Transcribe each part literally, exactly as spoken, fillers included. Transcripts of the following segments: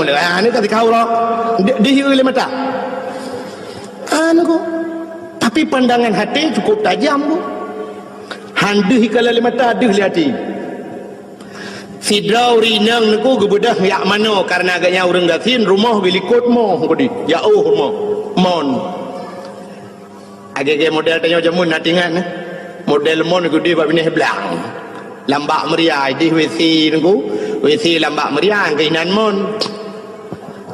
Lé, ah, ni ka sikau roh. Di, diheu lé mata. Anu ko. Tapi pandangan hati cukup tajam ko. Han deuh ikalon lé mata, deuh lé hati. Sidroe ureueng inong niko geubeudôh jak manoe, karena gobnyan ureueng gasien, rumoh geulikot moh keudeh, jak ôh rumoh. Mon. Lagèe-lagèe model tanyoe jameun na teuingat, eh? Model mon keudeh bak binéh blang. Lam bak meuria, ideh WC niko, WC lam bak meuria, keuinan mon.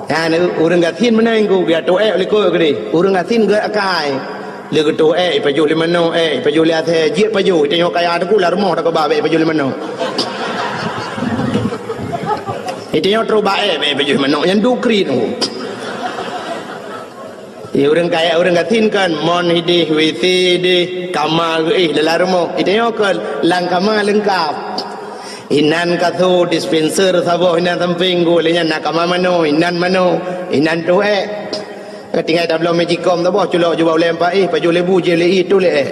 Nyan, ureueng gasien meunan ko, geutôh ék likot keudeh. Ureueng gasien gét akai. Lé geutôh ék, ipajoh lé manok, ék, ipajoh lé asèe, jeuet pajoh, tanyoe kaya teuku lam rumoh takeubah bèk ipajoh lé manok. Tanyoe trôh bak ék, bèk ipajoh lé manok, nyan dukri tu. Di ureueng kaya, ureueng gasien kan, mon ideh, WC ideh, kama geuéh dalam rumoh. Tanyoe kan, lam kama leungkap. Inan kasô, dispenser saboh inan sampéng geuh, lé nyan na kama manoe, inan manoe, inan tôh ék. Ka tinggai tabloe magicom saboh, culok jubah ulèe empat éh, pajoh lé bu, jih lé éh, tôh lé éh.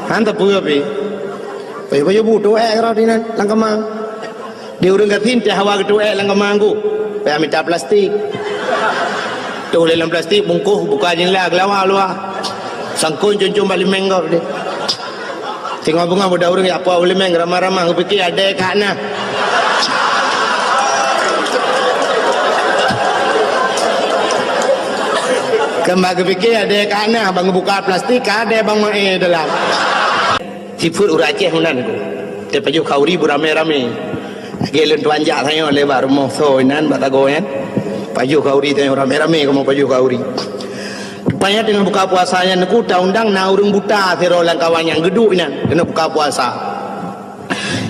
Han tapeue pih. Pajoh-pajoh bu, tôh ék rot inan, lam kama. Di ureueng gasien teuh hawa geutôh ék lam kama geuh. Payah mita plastik. Tôh lé lam plastik, bungkôh, buka jeundela, geulawa luwa. Sangkôn côn-côn bak limeng gob deh. Singoh beungoh budak ureueng jak po limeng, ramah-ramah, geupiké adèe ka na. Kan bak geupiké adèe ka na, ban geubuka plastik, ka adèe ban maé dalam. Sifeuet ureueng Aceh meunan ko. Teupajoh khauri beuramé-ramé. Lagèe lôn tuan jak tanyoe lé bak rumoh soe inan bak sagoe nyan. Pajoh khauri tanyoe ramé-ramé kamoe pajoh khauri. Rupanya teungoh buka puasa nyan niko taundang na ureueng buta sidroe lam kawan nyang geuduek inan keuneuk buka puasa.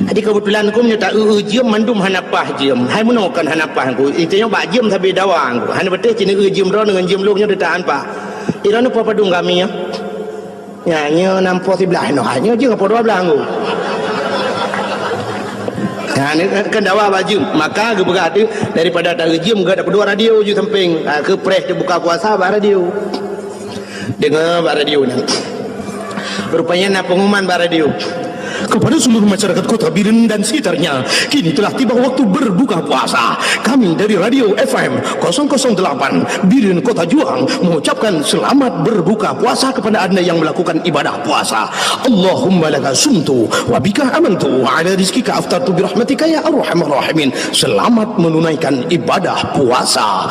Jadi keubeutulan niko meunyoe ta eu-eu jeuem mandum hana paih jeuem. Hai meunoe kon hana paih niko. Tanyoe bak jeuem sabe dawa niko. Hana beuteh cit neu-eu jeuem droeneuh ngon jeuem lôn nyoe teuta han paih. Droeneuh po padum kami nyoe. Nyan, nyoe nam po siblaih noh, nyoe jeuem po dua blaih ngon. Nyan, kan dawa bak jeuem. Maka geupeugah teuh, daripada ta eu jeuem, geupeudua radio ju sampéng. Ha, keu preh teubuka puasa bak radio. Deungoe bak radio nyan. Rupanya na pengumuman bak radio. Kepada seluruh masyarakat Kota Bireuen dan sekitarnya, kini telah tiba waktu berbuka puasa. Kami dari Radio F M kosong kosong delapan Bireuen Kota Juang mengucapkan selamat berbuka puasa kepada Anda yang melakukan ibadah puasa. Allahumma laka sumtu wa bika amantu wa ala rizqika aftartu birahmatika ya arhamar rahimin. Selamat menunaikan ibadah puasa.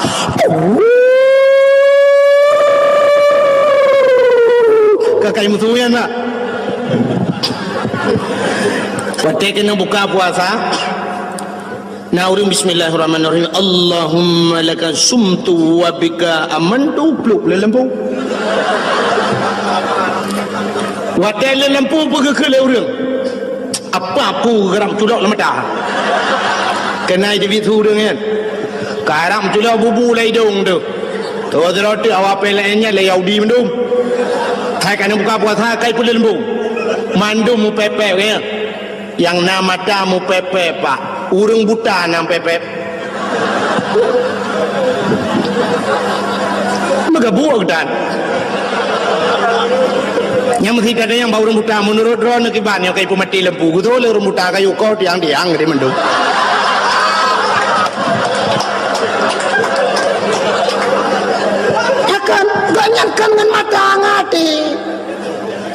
Kakai musuh ya nak. Watèe keuneuk buka puasa, na ureueng bismillahirrahmanirrahim, Allahumma laka sumtu wa bika amantu, plup lé lampu. Watèe lé lampu, peugeukeue lé ureueng. Apa ku geurab culok lam mata? Keunan jibiet su ureueng nyan. Karab culok bubu lam idong tu. Tuh, sidroe teuk awak pih laén nyan lé Yahudi mandum. Hai ka na buka puasa, kai peuleumbong. Mandum mupèpèp, ya. Nyang na mata mupèpèp, Pak. Ureueng buta nyang pèpèp. Meugabuek geutan. Nyang meusikat nyang bak ureueng buta, meunurot droeneuh kiban nyang ka ipeumaté lampu. Geutoh lé ureueng buta kayu koh tiang-tiang di mandum. Takon, gobnyan kon ngon mata ngon até.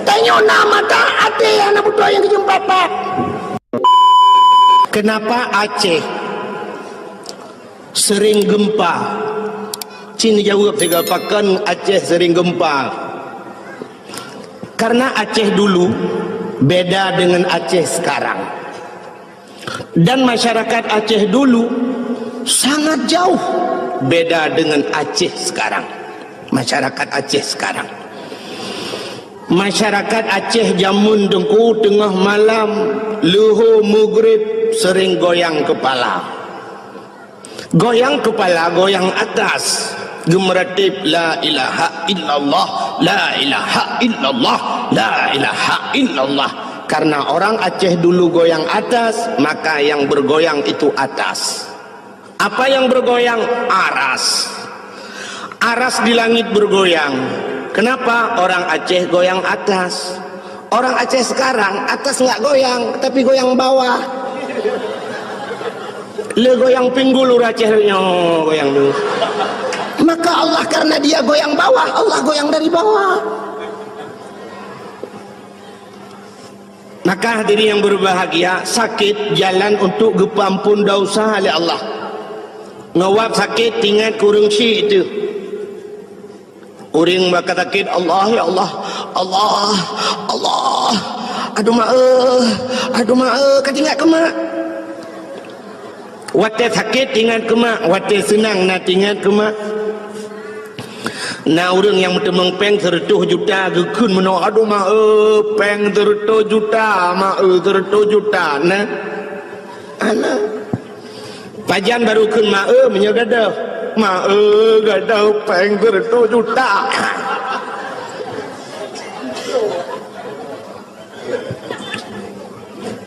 Tanyoe na mata até hana beutôi nyang geujeuem papa. Kenapa Aceh sering gempa? Cit jaweueb sigoe, pakon Aceh sering gempa? Karena Aceh dulu beda dengan Aceh sekarang. Dan masyarakat Aceh dulu sangat jauh beda dengan Aceh sekarang. Masyarakat Aceh sekarang. Masyarakat Aceh jameun teungku teungoh malam, leuhô meugrib sering goyang kepala. Goyang kepala, goyang atas. Geumeuratéb, "La ilaha illallah, la ilaha illallah, la ilaha illallah." Karena orang Aceh dulu goyang atas, maka yang bergoyang itu atas. Apa yang bergoyang? Aras. Aras di langit bergoyang. Kenapa orang Aceh goyang atas? Orang Aceh sekarang atas nggak goyang, tapi goyang bawah. Le goyang pinggul ureueng Aceh nyoe goyang tu. Maka Allah, karena dia goyang bawah, Allah goyang dari bawah. Maka hadirin yang berbahagia, sakét jalan untuk geupeuampon dosa lé Allah. Ngawab sakét, ingat keu ureueng syik tu. Ureueng bak sakét, "Allah, ya Allah, Allah, Allah, aduh mak eh, aduh mak eh," ka ingat keu mak. Watée sakét ingat keu mak, watée seunang na ingat keu mak. Na ureueng nyang meuteumong péng seureutôh juta geukheun meunoe, "Aduh mak eh, péng seureutôh juta, mak eh, seureutôh juta." Na. Ana. Pajan baru kheun mak eh, meunyoe gadoh. "Mak eh, gadoh péng seureutôh juta."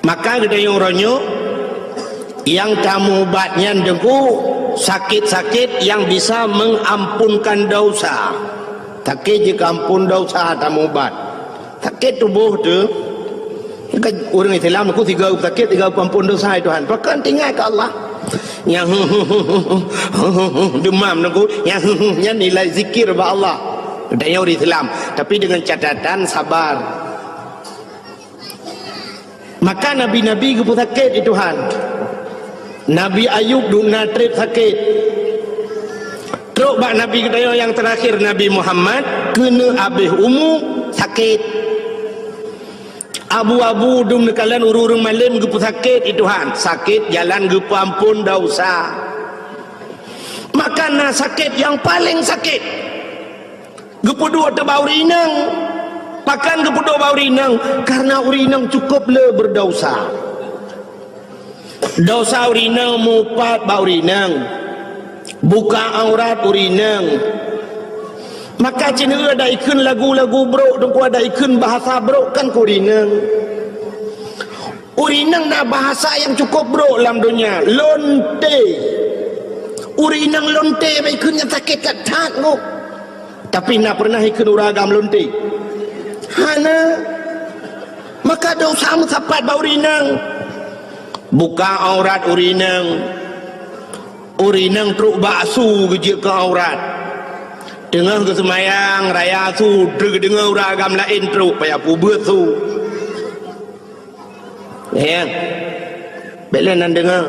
Maka geutanyoe uroe nyoe nyang tamubat nyan Teungku, sakét-sakét nyang bisa mengampunkan dosa. Sakét jikeuampon dosa tamubat. Sakét tuboh tu, kan ureueng Islam Teungku sigoe sakét, sigoe peuampon dosa, "Hai Tuhan, pakon tinggai keu Allah." Nyang demam Teungku, nyang nyan nilai zikir bak Allah. Geutanyoe ureueng Islam, tapi dengan catatan sabar. Maka nabi-nabi geupeusakét di Tuhan. Nabi Ayub dum na treb sakét. Trok bak nabi geutanyoe nyang teurakhir, Nabi Muhammad, keuneuk abéh umu sakét. Abu-abu dum neukalon ureueng-ureueng malém geupeusakét di Tuhan. Sakét jalan geupeuampon dosa. Maka na sakét nyang paleng sakét. Geupeuduek teuh bak ureueng inong. Pakon geupeuduek bak ureueng inong? Karena ureueng inong cukup le berdosa. Dosa ureueng inong mupat bak ureueng inong. Buka aurat ureueng inong. Maka cit nyoe ada ikheun lagu-lagu brok, Teungku, ada ikheun bahasa brok kan keu ureueng inong. Ureueng inong na bahasa nyang cukup brok lam donya, lonte. Ureueng inong lonte bak ikheun nyan sakét that-that nyoe. Tapi na pernah ikheun ureueng agam lonte? Hana. Maka dosa meusapat bak ureueng inong. Buka aurat ureueng inong. Ureueng inong trok bak su geujeuet keu aurat. Teungoh geuseumayang raya su, trok geudeungoe ureueng agam laén trok, payah peubeuet su. Ya. Bék lé nan deungoe.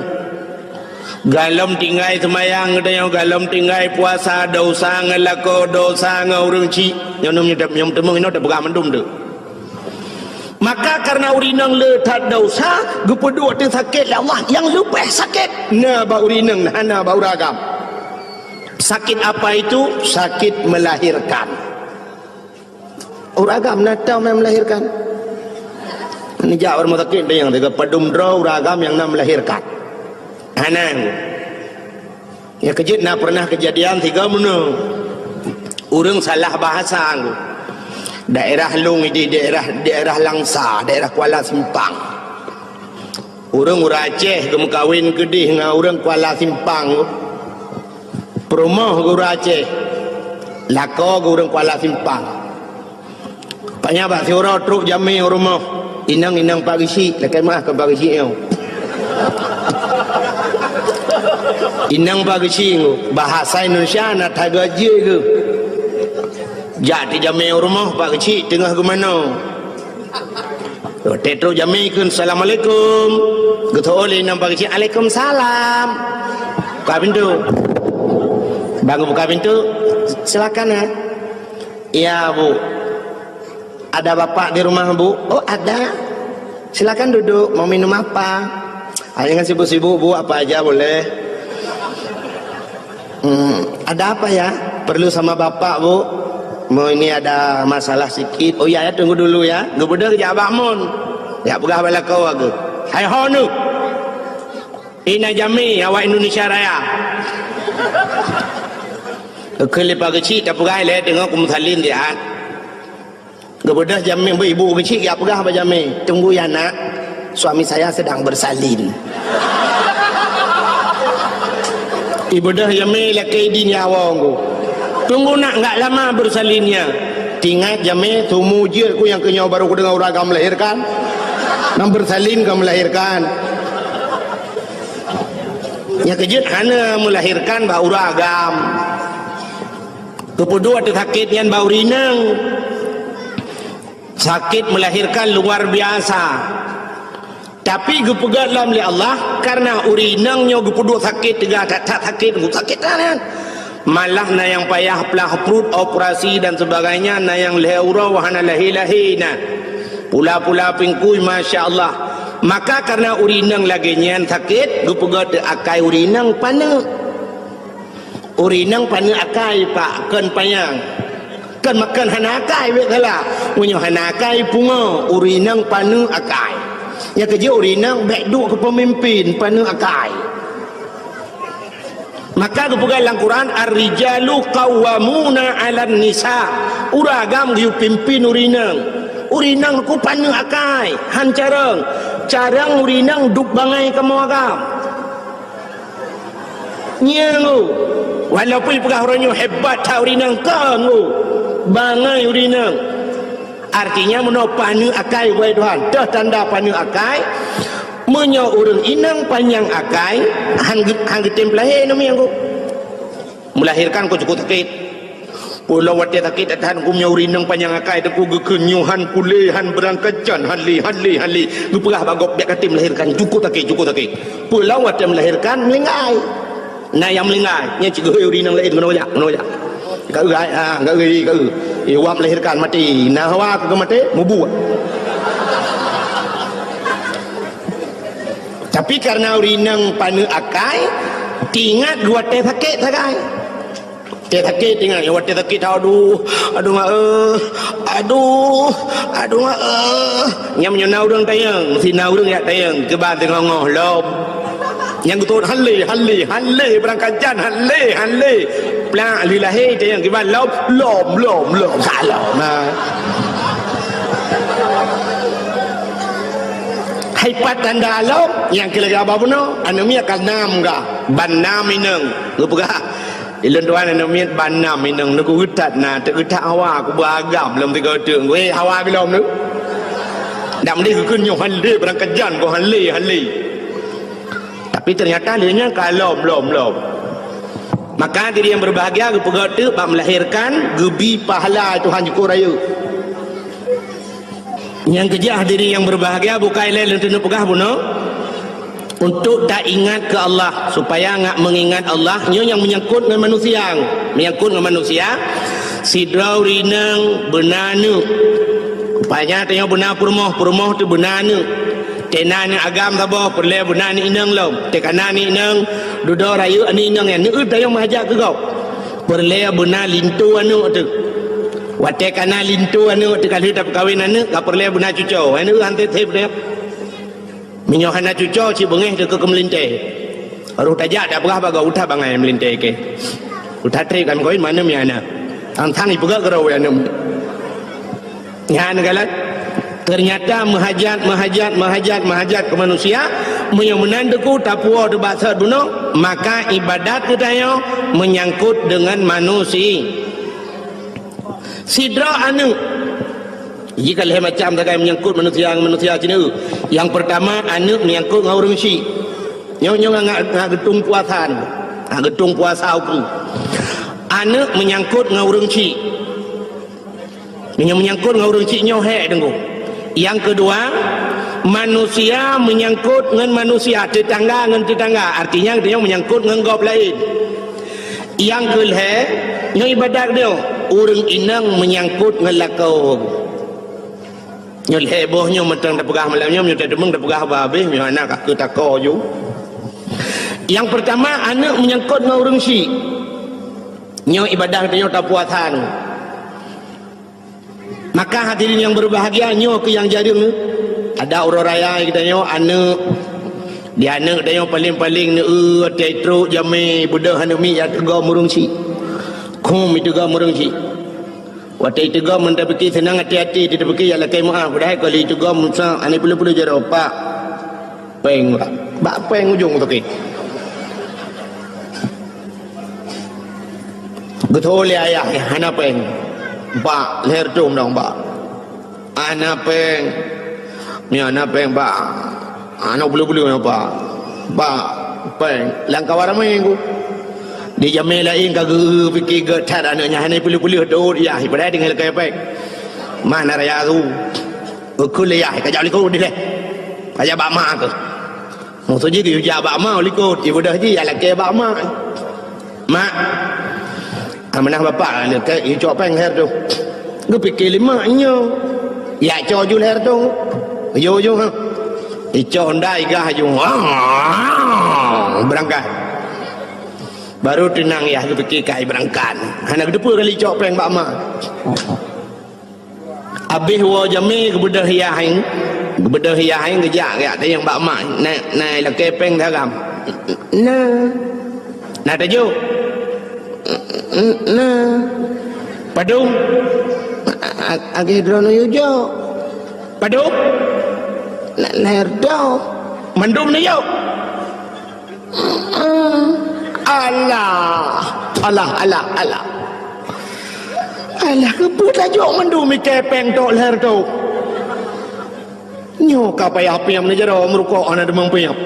Galom tinggai seumayang geutanyoe, galom tinggai puasa, dosa ngon lakoe, dosa ngon ureueng chik. Nyoe nyoe nyoe teumeung inoe teupeugah mandum tu. Maka karena ureueng inong le that dosa, geupeuduek teuh sakét lé Allah nyang leubeh sakét na bak ureueng inong, hana bak ureueng agam. Sakit apa itu? Sakit melahirkan. Ureueng agam na teuh nyang melahirkan. Neujak bak rumoh sakét nyang teuga padum droe ureueng agam nyang na melahirkan. Hana. Ya keujeuet na pernah keujadian tiga meunoe. Ureueng salah bahasa nggu. Daerah lôn ideh daerah, daerah Langsa, daerah Kuala Simpang. Ureueng, ureueng Aceh geumeukawen keudeh ngon ureueng Kuala Simpang. Peurumoh geu ureueng Aceh. Lakoe geu ureueng Kuala Simpang. Panya bak siuroe trok jamé u rumoh. Inong, inong Pak Geuchik, lakèe meu'ah keu Pak Geuchik nyoe. Inong Pak Geuchik nyoe, bahasa Indonesia na that geuh jih geuh. Jak tijamé u rumoh Pak Geuchik teungoh geumanoe. Watèe trok jamé kheun, "Assalamualaikum." Geuteu'oh lé inong Pak Geuchik, "Alaikumsalam." Buka pintoe. Ban geubuka pintoe, "Silakan, ya." "Ya, Bu." "Ada Bapak di rumah, Bu?" "Oh, ada." "Silakan duduk, mau minum apa?" "Ah, jangan sibuk-sibuk, Bu, apa aja boleh." "Hmm, ada apa ya? Perlu sama Bapak, Bu?" "Mau ini ada masalah sikit." "Oh ya, ya, tunggu dulu ya." Geubeudôh jak bak mon. Jak peugah bak lakoe geuh. "Hai ho neuh. Ina jamé awak Indonesia Raya." Kheun lé Pak Geuchik, "Tapeugah lé, teungoh kumeusalin siat." Geubeudôh jamé, ibu Geuchik jak peugah bak jamé, "Tunggu ya, Nak, suami saya sedang bersalin." Ibeudôh jamé lakèe idin ya awong ku. "Tunggu, Nak, nggak lama bersalinnya." Teuingat jamé, sumu jeuet ku nyang keu nyoe barô kudeungoe ureueng agam melahirkan. Nyang beursalin ka melahirkan. Nyang keu jeuet hana melahirkan bak ureueng agam. Geupeuduek teusakét nyan bak ureueng inong. Sakét melahirkan luar biasa. Tapi geupeugét lom lé Allah, kareuna ureueng inong nyoe geupeuduek sakét teuga that-that sakét, sakét that nyan. Malah na nyang payah plah pruet, operasi dan sebagainya, na nyang lhée uroe hana lahé-lahé na. Pula-pula pingkui, masya Allah. Maka kareuna ureueng inong lagée nyan sakét, geupeugét akai ureueng inong paneuk. Ureueng inong paneuk akai, Pak, kon panyang. Kon makon hana akai, bék salah. Meunyoe hana akai, pungo, ureueng inong paneuk akai. Nyang keujeuet ureueng inong bék duek keu peumimpin, paneuk akai. Maka geupeugah lam Quran, "Ar-rijalu qawwamuna 'alan nisa." Ureueng agam geuyue pimpin ureueng inong. Ureueng inong ku paneuk akai, han carông. Carông ureueng inong duek bangai kamoe agam. Nyan ngu. Walaupun peugah uroe nyoe hebat that ureueng inong, kon ngu. Bangai ureueng inong. Artinya, meunoe paneuk akai, wahai Tuhan. Teuh tanda paneuk akai. Meunyoe ureueng inong panyang akai, han geu-, han geutem peulahé namiet ngu. Melahirkan ku cukup sakét. Peue lom watée sakét that-that geumeunyoe ureueng inong panyang akai teungku geukheun nyoe han kulé, han beurangkat jan, han lé, han lé, han lé. Geupeugah bak gob, bék katem melahirkan, cukup sakét, cukup sakét. Peue lom watée melahirkan, meulinggai. Na nyang meulinggai, nyan cit geuhôi ureueng inong laén, keunoe jak, keunoe jak. Ka eu, ha, ka eu, ka eu. Eh, wak melahirkan maté. Na hawa keu maté, mubuet. Tapi kareuna ureueng inong paneuk akai, teuingat geuwatée sakét sagai. Teuh sakét ingat, watée sakét, aduh, aduh mak eh, aduh, aduh mak eh. Nyang meunyoe na ureueng tanyong, si na ureueng jak tanyong, kiban teungoh-ngoh lom. Nyang geutot han lé, han lé, han lé, beurangkat jan han lé, han lé. Plak lheueh lahé tanyong, kiban lom, lom, lom, lom, salom. Nah. Hai pat tanda lom, nyang keu lagée haba bunoe, aneuk miet ka nam gah, ban nam inong, geupeugah. Ilôn tuan aneuk miet ban nam inong, neukeu geutat na, teuk geutat hawa, kubeuagam lom tiga teuk. Weh, hawa bilom tu. Dak meudeh geukheun nyoe han lé, beurangkat jan keu han lé, han lé. Tapi ternyata lé nyan ka lom, lom, lom. Maka diri nyang berbahagia geupeugah teuk bak melahirkan, geubi pahala Tuhan jukuk rayeuk. Nyang keujeuet hadirin nyang berbahagia, bukai lé lôn teuneuk peugah bunoe. Untuk taingat keu Allah, supaya ngat meungingat Allah, nyoe nyang meunyangkot ngon manusia. Meunyangkot ngon manusia, sidroe ureueng inong beuna aneuk. Rupanya tanyoe beuna peurumoh, peurumoh teuh beuna aneuk. Teuh na aneuk agam saboh, peureulée beuna aneuk inong lom. Teuh ka na aneuk inong, dudoe rayeuk aneuk inong nyan, neueu tanyoe meuhajat keu gob. Peureulée beuna linto aneuk teuh. Watée ka na linto aneuk teuh ka lheueh tapeukawen aneuk, ka peureulée beuna cucoe. Aneuk han teuh teuh. Meunyoe hana cucoe, cit beungéh teuh keu meulintée. Roh tajak tapeugah bak gob, uta bangai meulintée keu. Uta trép kami kawin mana mi aneuk. Tang-tang ipeugah keudroe aneuk. Nyan galak. Ternyata meuhajat, meuhajat, meuhajat, meuhajat keu manusia, meunyoe meunan teuku tapuwoe teuh bak sot bunoe, maka ibadat geutanyoe meunyangkot deungon manusia. Sidroe aneuk. Jih ka lhée macam sagai meunyangkot manusia ngon manusia cit. Nyang peurtama, aneuk meunyangkot ngon ureueng chik. Nyoe, nyoe ngat, ngat geutung puasa nyoe. Ngat geutung puasa ukeue. Aneuk meunyangkot ngon ureueng chik. Meunyoe meunyangkot ngon ureueng chik nyoe hék teungku. Nyang keudua, manusia meunyangkot ngon manusia, teutangga ngon teutangga. Artinya, geutanyoe meunyangkot ngon gob laén. Nyang keulhée, nyoe ibadat nyoe, ureueng inong meunyangkot ngon lakoe. Nyoe lhée boh nyoe mantong tapeugah malam nyoe, meunyoe tateumeung tapeugah haba habéh, meunyoe hana ka keu tako ju. Nyang peurtama, aneuk meunyangkot ngon ureueng chik. Nyoe ibadat geutanyoe tapuasa nyoe. Maka hadirin nyang berbahagia, nyoe keuh nyang jareueng. Ada uroe raya geutanyoe aneuk. Di aneuk geutanyoe paleng-paleng neueu watée trok jamé beudôh aneuk miet jak teugom ureueng chik. Khum iteugom ureueng chik. Watée iteugom meunan tapike seunang até-até, tapike jak lakée meuáh, padahai ka lheueh iteugom sa aneuk peuleueh-peuleueh jaroe, Pak. Péng, Pak. Bak péng ujong sakét. Geutho lé ayah, hana péng. Bak, lhèe reutôh dong bak. Hana péng. Nyoe hana péng bak. Hana peuleueh-peuleueh nyoe bak. Bak, péng. Lam kawan ramé ku. Di jamé laén ka geu-, pike gét that aneuk nyan hana peuleueh-peuleueh dot yah, padahai tinggai lakèe péng. Mana raya tu. Eukheun lé yah, ka jak likot dilèe. Ka jak bak mak keuh. Maksud jih geuyue jak bak ma likot, ié beudôh jih jak lakèe bak ma. Mak, amanah bapak, lakèe, yue cok péng lhèe reutôh. Geupike lé mak nyoe. Jak cok ju lhèe reutôh. Yo, yo, ha. Icok honda igah ju. Ah, beurangkat. Baru teunang yah geupike kai beurangkat. Hana geuteupeue kali icok péng bak ma. Abéh woe jamé geubeudôh yah, geubeudôh yah geujak, geujak tanyong bak mak, "Na, na lakèe péng saram?" "Na." "Na tajok?" "Na." "Padum?" "A-, a-, lagèe droeneuh yue jok." "Padum?" "Na, lhèe reutôh." "Mandum neujok?" Alah, alah, alah, alah. Alah, keupeue tajok mandum ikèe péng tok lhèe reutôh? Nyoe ka payah piep neujaroe meurukok hana deungon piep.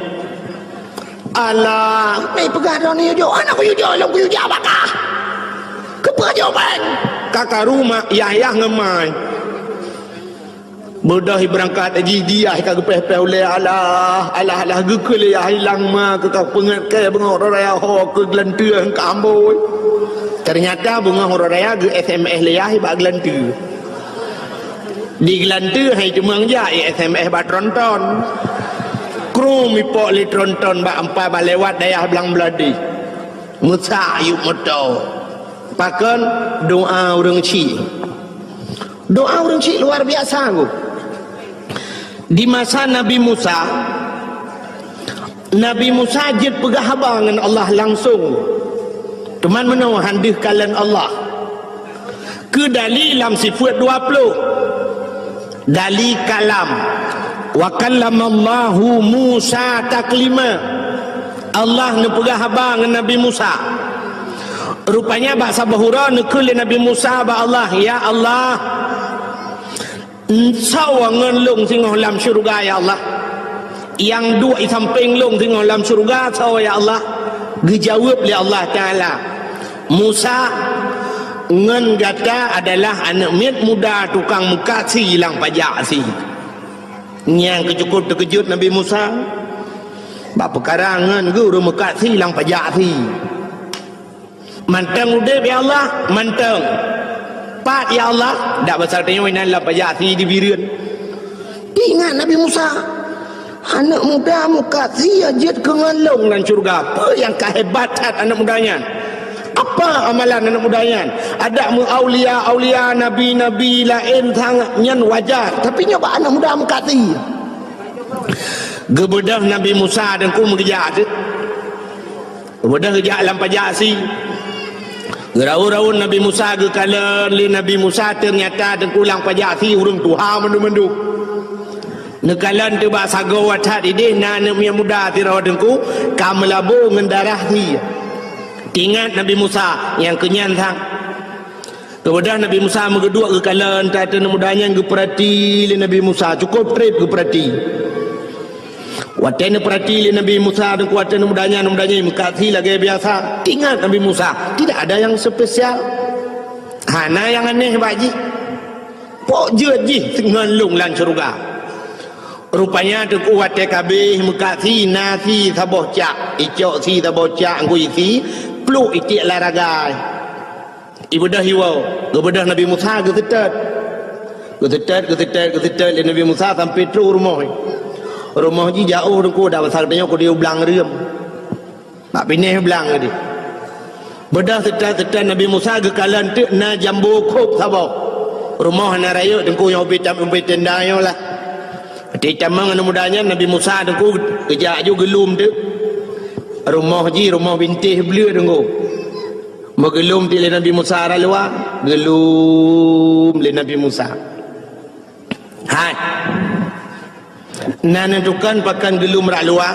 Alah, meupeugah droeneuh yue jok, hana kuyue jok, lôn kuyue jak baka. Keupeue jok péng? Ka karu mak, yah-yah ngon mai. Beudôh ié beurangkat jih, jih yah ka geupéh-péh ulèe, alah, alah, alah, geukheun lé yah ilang ma keu ka peungét kèe beungoh uroe raya ho keu geulanteue ka ambôi. Teunyata beungoh uroe raya geu-S M S lé yah bak geulanteue. Di geulanteue hai teumeung jak i-S M S bak tronton. Krum ipok lé tronton bak ampai bak lewat dayah Blang Beuladi. Meusak yup moto. Pakon doa ureueng chik. Doa ureueng chik luar biasa, Bu. Di masa Nabi Musa, Nabi Musa jeuet peugah haba ngon Allah langsong. Teuma meunoe han deuh kalon Allah. Keu dali lam sifeuet dua ploh. Dali kalam. "Wa kallamallahu Musa taklima." Allah neupeugah haba ngon Nabi Musa. Rupanya bak saboh uroe neukheun lé Nabi Musa bak Allah, "Ya Allah, soe ngon lôn singoh lam syeuruga, ya Allah? Nyang duek i sampéng lôn singoh lam syeuruga, soe, ya Allah?" Geujaweueb lé Allah Taala, "Musa, ngon gata adalah aneuk miet muda tukang meukat sie lam pajak sie." Nyang keuh cukôp teukeujot Nabi Musa bak peukara ngon geuh ureueng meukat sie lam pajak sie. "Mantong udeb, ya Allah?" "Mantong." "Pat, ya Allah?" "Dak basa tanyoe inan lam pajak sie di Bireuen." Ingat Nabi Musa, "Aneuk muda meukat sie jeuet keu ngon lôn lam syeuruga. Peue nyang ka hebat that aneuk muda nyan? Apa amalan aneuk muda nyan? Adak meu aulia-aulia, nabi-nabi laén sangat nyan wajar, tapi nyoe bak aneuk muda meukat sie." Geubeudôh Nabi Musa teungku meugeujak teuh. Geubeudôh geujak lam pajak sie. Geuraun-raun Nabi Musa geukalon lé Nabi Musa, teunyata teungku lam pajak sie ureueng tuha mandum-mandum. Neukalon teuh bak sagoe that idéh na aneuk miet muda sidroe teungku ka meulabô ngon darah sie. Teuingat Nabi Musa nyang keu nyan sang. Geubeudôh Nabi Musa meugeuduek geukalon that aneuk muda nyan geupeurati lé Nabi Musa, cukôp trép geupeurati. Watèe neupeurati lé Nabi Musa teungku, watèe aneuk muda nyan, aneuk muda nyan meukat sie lagèe biasa. Teuingat Nabi Musa, tidak ada yang spesial. Hana nyang aneh bak jih. Pok jeuet jih ngon lôn lam syeuruga. Rupanya teungku watèe ka abéh meukat sie na sie saboh cak, icok sie saboh cak ngon isi, pluek itiek lam ragai. Ibeudôh iwoe, geubeudôh Nabi Musa geuseutôt. Geuseutôt, geuseutôt, geuseutôt lé Nabi Musa sampoe troh u rumoh. Rumoh jih jiôh teungku, dak basa geutanyoe keudéh u blang reuem. Bak binéh blang geutanyoe. Beudôh seutôt-seutôt Nabi Musa geukalon teuk na jambo khôb saboh. Rumoh hana rayeuk teungku nyang ubé tam-, ubé tenda nyoe lah. Di tamong aneuk muda nyan Nabi Musa teungku geujak ju geulom teuk. Rumoh jih rumoh bintéh bleue teungku. Meugeulom di lé Nabi Musa rot luwa, geulom lé Nabi Musa. Hai. Na neutukan pakon geulom rot luwa.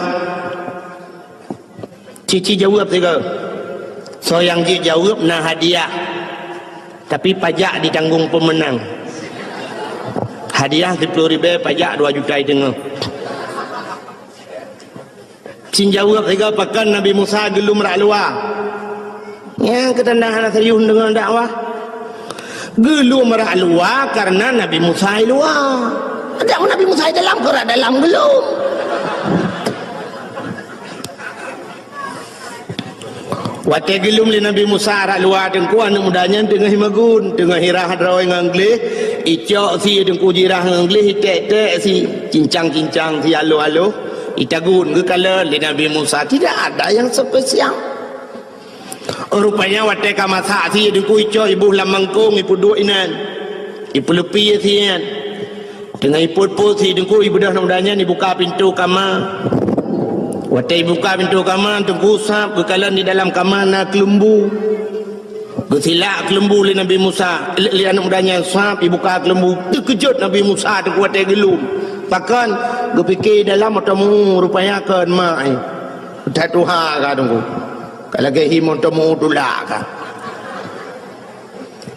Cici jaweueb sigoe. Soe nyang jeuet jaweueb na hadiah. Tapi pajak ditanggung pemenang. Hadiah siplôh ribèe, pajak dua juta teungoh. Cit jaweueb sigoe, pakon Nabi Musa geulom rot luwa. Nyan keuh tanda hana serius deungon dakwah. Geulom rot luwa karena Nabi Musa i luwa. Adak Nabi Musa i dalam, keu rot dalam geulom. Watèe geulom lé Nabi Musa rot luwa, Teungku, aneuk muda nyan teungoh magun, teungoh irah droe ngon gleh, icok sie Teungku, jirah ngon gleh, iték-ték sie, cincang-cincang sie, aloh-aloh, itagun, geukalon lé Nabi Musa. Tidak ada yang spesial. Rupanya watèe ka masak sie Teungku, icok iboh lam mangkông, ipeuduek inan, ipeuleupie sie nyan. Teungoh ipôt-pôt sie Teungku, ibeudôh aneuk muda nyan, ibuka pintoe kama. Watèe ibuka pintoe kama, Teungku, sab geukalon di dalam kama na keuleumbu. Geusilak keuleumbu lé Nabi Musa, lé, lé aneuk muda nyan, sab ibuka keuleumbu. Teukeujot Nabi Musa Teungku watèe geulom. Pakon? Geupike dalam mantong meu, rupanya kon mak, eh. That tuha ka Teungku. Ka lagèe hi mantong meu tulak ka.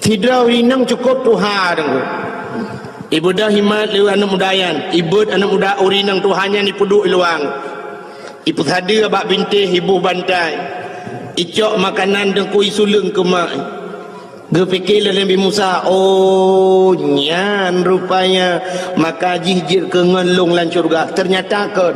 Sidroe ureueng inong cukôp tuha Teungku. Ibeudôh imat lé aneuk muda nyan, ibeuet aneuk muda ureueng inong tuha nyan ipeuduek i luwa. Ipeusadeue bak bintéh, iboh bantai. Icok makanan Teungku, isuleueng keu mak. Geupike lé Nabi Musa, "Oh, nyan rupanya maka jih jeuet keu ngon lôn lam syeuruga." Teunyata kon.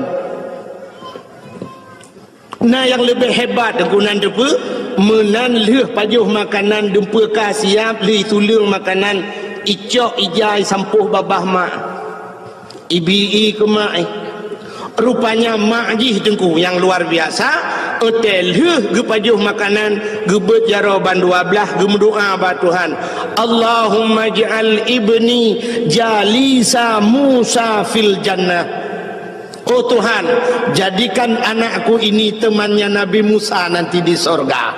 Na nyang leubeh hebat Teungku nan teupeue, meunan lheueh pajoh makanan dumpeue ka siap, lheueh isuleueng makanan, icok ija isampôh babah mak. Ibi-i keu mak, eh. Rupanya mak jih Teungku nyang luar biasa, watèe lheueh geupajoh makanan, geubeuet jaroe ban dua blaih, geumeudoa bak Tuhan, "Allahumma ij'al ibni jalisa Musa fil jannah." Oh Tuhan, jadikan anakku ini temannya Nabi Musa nanti di sorga.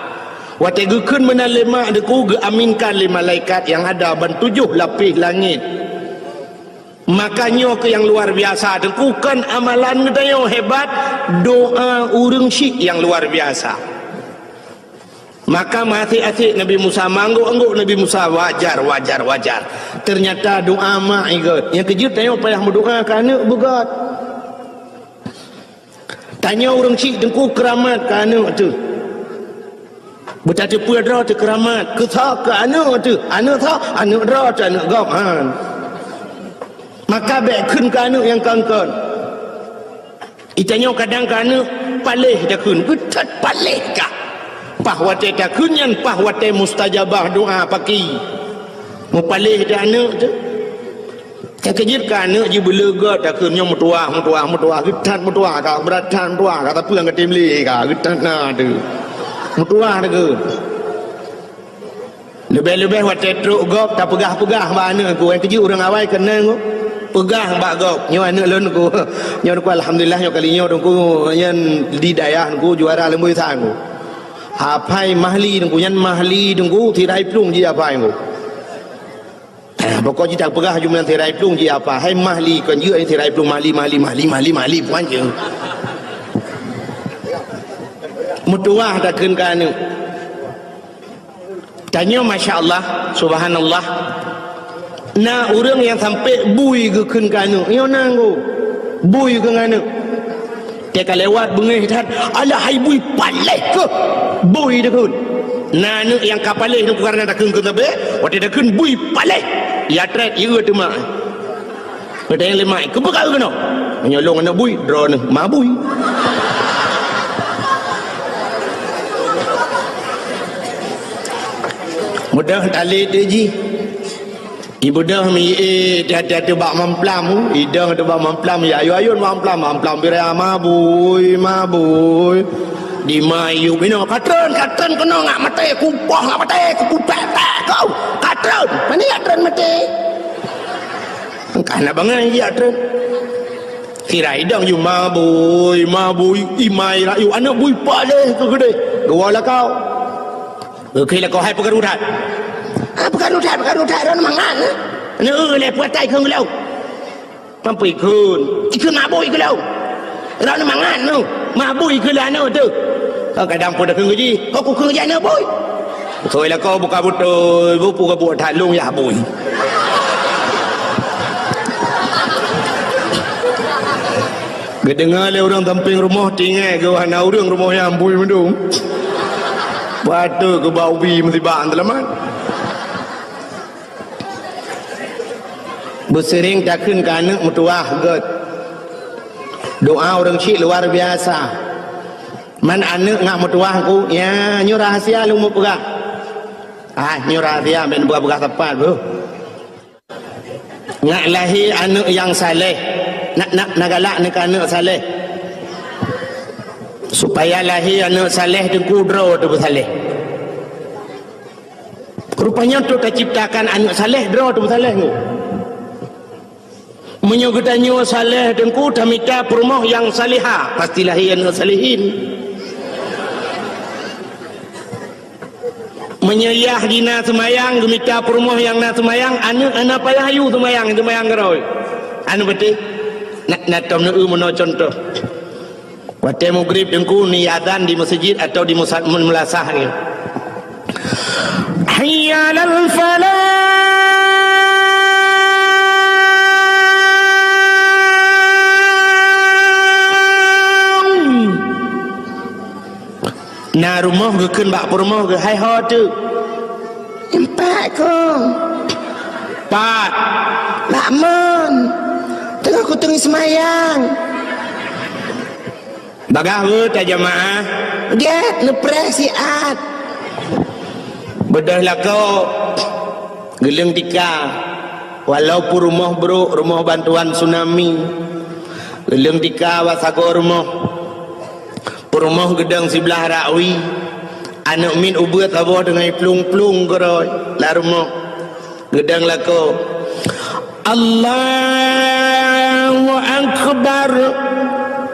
Watèe geukheun meunan lé mak Teungku, geuaminkan lé malaikat nyang ada ban tujoh lapéh langét. Maka nyoe keuh nyang luar biasa Teungku, kon amalan geutanyoe hebat, doa ureueng syik nyang luar biasa. Maka meuasék-asék Nabi Musa, meuanggôk-anggôk Nabi Musa, wajar, wajar, wajar. Teunyata doa mak i gèt. Nyang keujeuet tanyoe payah meudoa keu aneuk beugèt. Tanyoe ureueng syik Teungku keuramat keu aneuk teuh. Beutateupeue droe teuh keuramat, keu soe, keu aneuk teuh. Aneuk soe, aneuk droe teuh, aneuk gob, han. Maka bèk kheun keu aneuk nyang kon-kon. Geutanyoe kadang keu aneuk paléh takheun, geutat paléh kah. Paih watèe takheun nyan, paih watèe mustajabah doa paki. Meupaléh teuh aneuk teuh. Nyang keujeuet keu aneuk jih beuleugot takheun nyoe meutuwah, meutuwah, meutuwah, geutat meutuwah kah, beuratan meutuwah kah, tapi nyang geutem lé kah, geutat na teuh. Meutuwah takheun. Leubeh-leubeh watèe trok gob tapeugah-peugah bak aneuk Teungku, nyang keujeuet ureueng awai keunong Teungku. Peugah bak gob, "Nyoe aneuk lôn Teungku." Nyoe Teungku, alhamdulillah, nyoe kali nyoe Teungku, nyan di dayah Teungku juara leumboi sang Teungku. Hafai Mahli Teungku, nyan Mahli Teungku, sirah plueng jih hafai Teungku. Eh, pokok jih tapeugah jumlah sirah plueng jih hafai. Hai Mahli, kon jeuet sirah plueng Mahli, Mahli, Mahli, Mahli, Mahli, puan je. Meutuwah takheun keu aneuk. Tanyoe, masya Allah, subhanallah. Na ureueng nyang sampai bui geukheun keu aneuk, nyoe na Teungku. Bui geukheun keu aneuk. Teuka lewat beungéh that, "Alah hai bui, paléh keuh!" Bui takheun. Na aneuk nyang ka paléh Teungku kareuna takheun keu sabé, watèe takheun bui, paléh! Ia trép, ia eu teuma. Geutanyong lé mak, "Keupeue ka eu keunoe?" "Meunyoe lôn aneuk bui, droeneuh ma bui." Mudah tali tu jih. Ibeudôh mi, eh, hati-hati bak mamplam, idong tu bak mamplam, ya, ayun-ayun mamplam, mamplam birai mabui, mabui. Di ma yub inoe, "Katreun, katreun keunoe ngak maté, kupoh ngak maté, kupupék-pék kau. Katreun, mana ya treun maté?" Engkah na bangai ya treun. Sira idong yub mabui, mabui, imai rayu, aneuk bui paléh keu geudeh. Geuwoe lakau. Geukheun lakoe, "Hai peukaru that." "Ah, peukaru that, peukaru that, droeneuh mangat, eh?" "Neu-eu lé peukatai kheun geulông." "Mampu ikheun." "Ikheun mabui keu lông." "Droeneuh mangat neu, mabui keu lé aneuk teuh." "Oh, kadang pun takheun keu jih." "Oh, kukheun keu jih aneuk bui." Soi lakoe buka beutôi, bu pu gabuek that lôn yah bui. Geudeungoe lé ureuëng sampéng rumoh, tinggai geuh hana ureuëng rumoh nyan bui meudong. Patôt geuba ubi meusibak seulamat. Beuseuring takheun keu aneuëk meutuwah gét. Doa ureuëng syiek luar biasa. Man aneuëk ngat meutuwah ku, ya, nyoe rahsia lôn meupeugah. Ah, nyoe rahsia, ben peugah-peugah sapat, beuh. Ngat lahé aneuëk nyang saleh. Nak, nak, nak galak neu keu aneuëk saleh. Supaya lahé aneuëk saleh teungku droe teupeusaleh. Rupanya untuk taciptakan aneuëk saleh, droe teupeusaleh nyoe. Meunyoe geutanyoe saleh teungku, tamita peurumoh nyang salihah, pasti lahé aneuëk salihin. Meunyoe yah jih na seumayang, geumita peurumoh nyang na seumayang, aneuëk hana payah yue seumayang, seumayang keudroe. Aneuëk beutih, na, na tom neueu meunoe contoh. Watée mugrib teungku ni azan di meuseujid atau di musa-, meulasah ni. Hayya 'alal falah. Na rumoh geukheun bak peurumoh geuh, "Hai ho teuk?" "Empat kong." "Pat?" "Bak mon. Teungoh kuteungi seumayang." Bagaih beuta jamaah. Gét neupreh siat. Beudôh lakoe geuleueng tika, walaupun rumoh brok, rumoh bantuan tsunami, geuleueng tika bak sagoe rumoh. Peurumoh geudong siblah rakwi, aneuëk miet ubeut saboh deungon plueng-plueng keudroe lam rumoh. Geudong lakoe, "Allahu Akbar."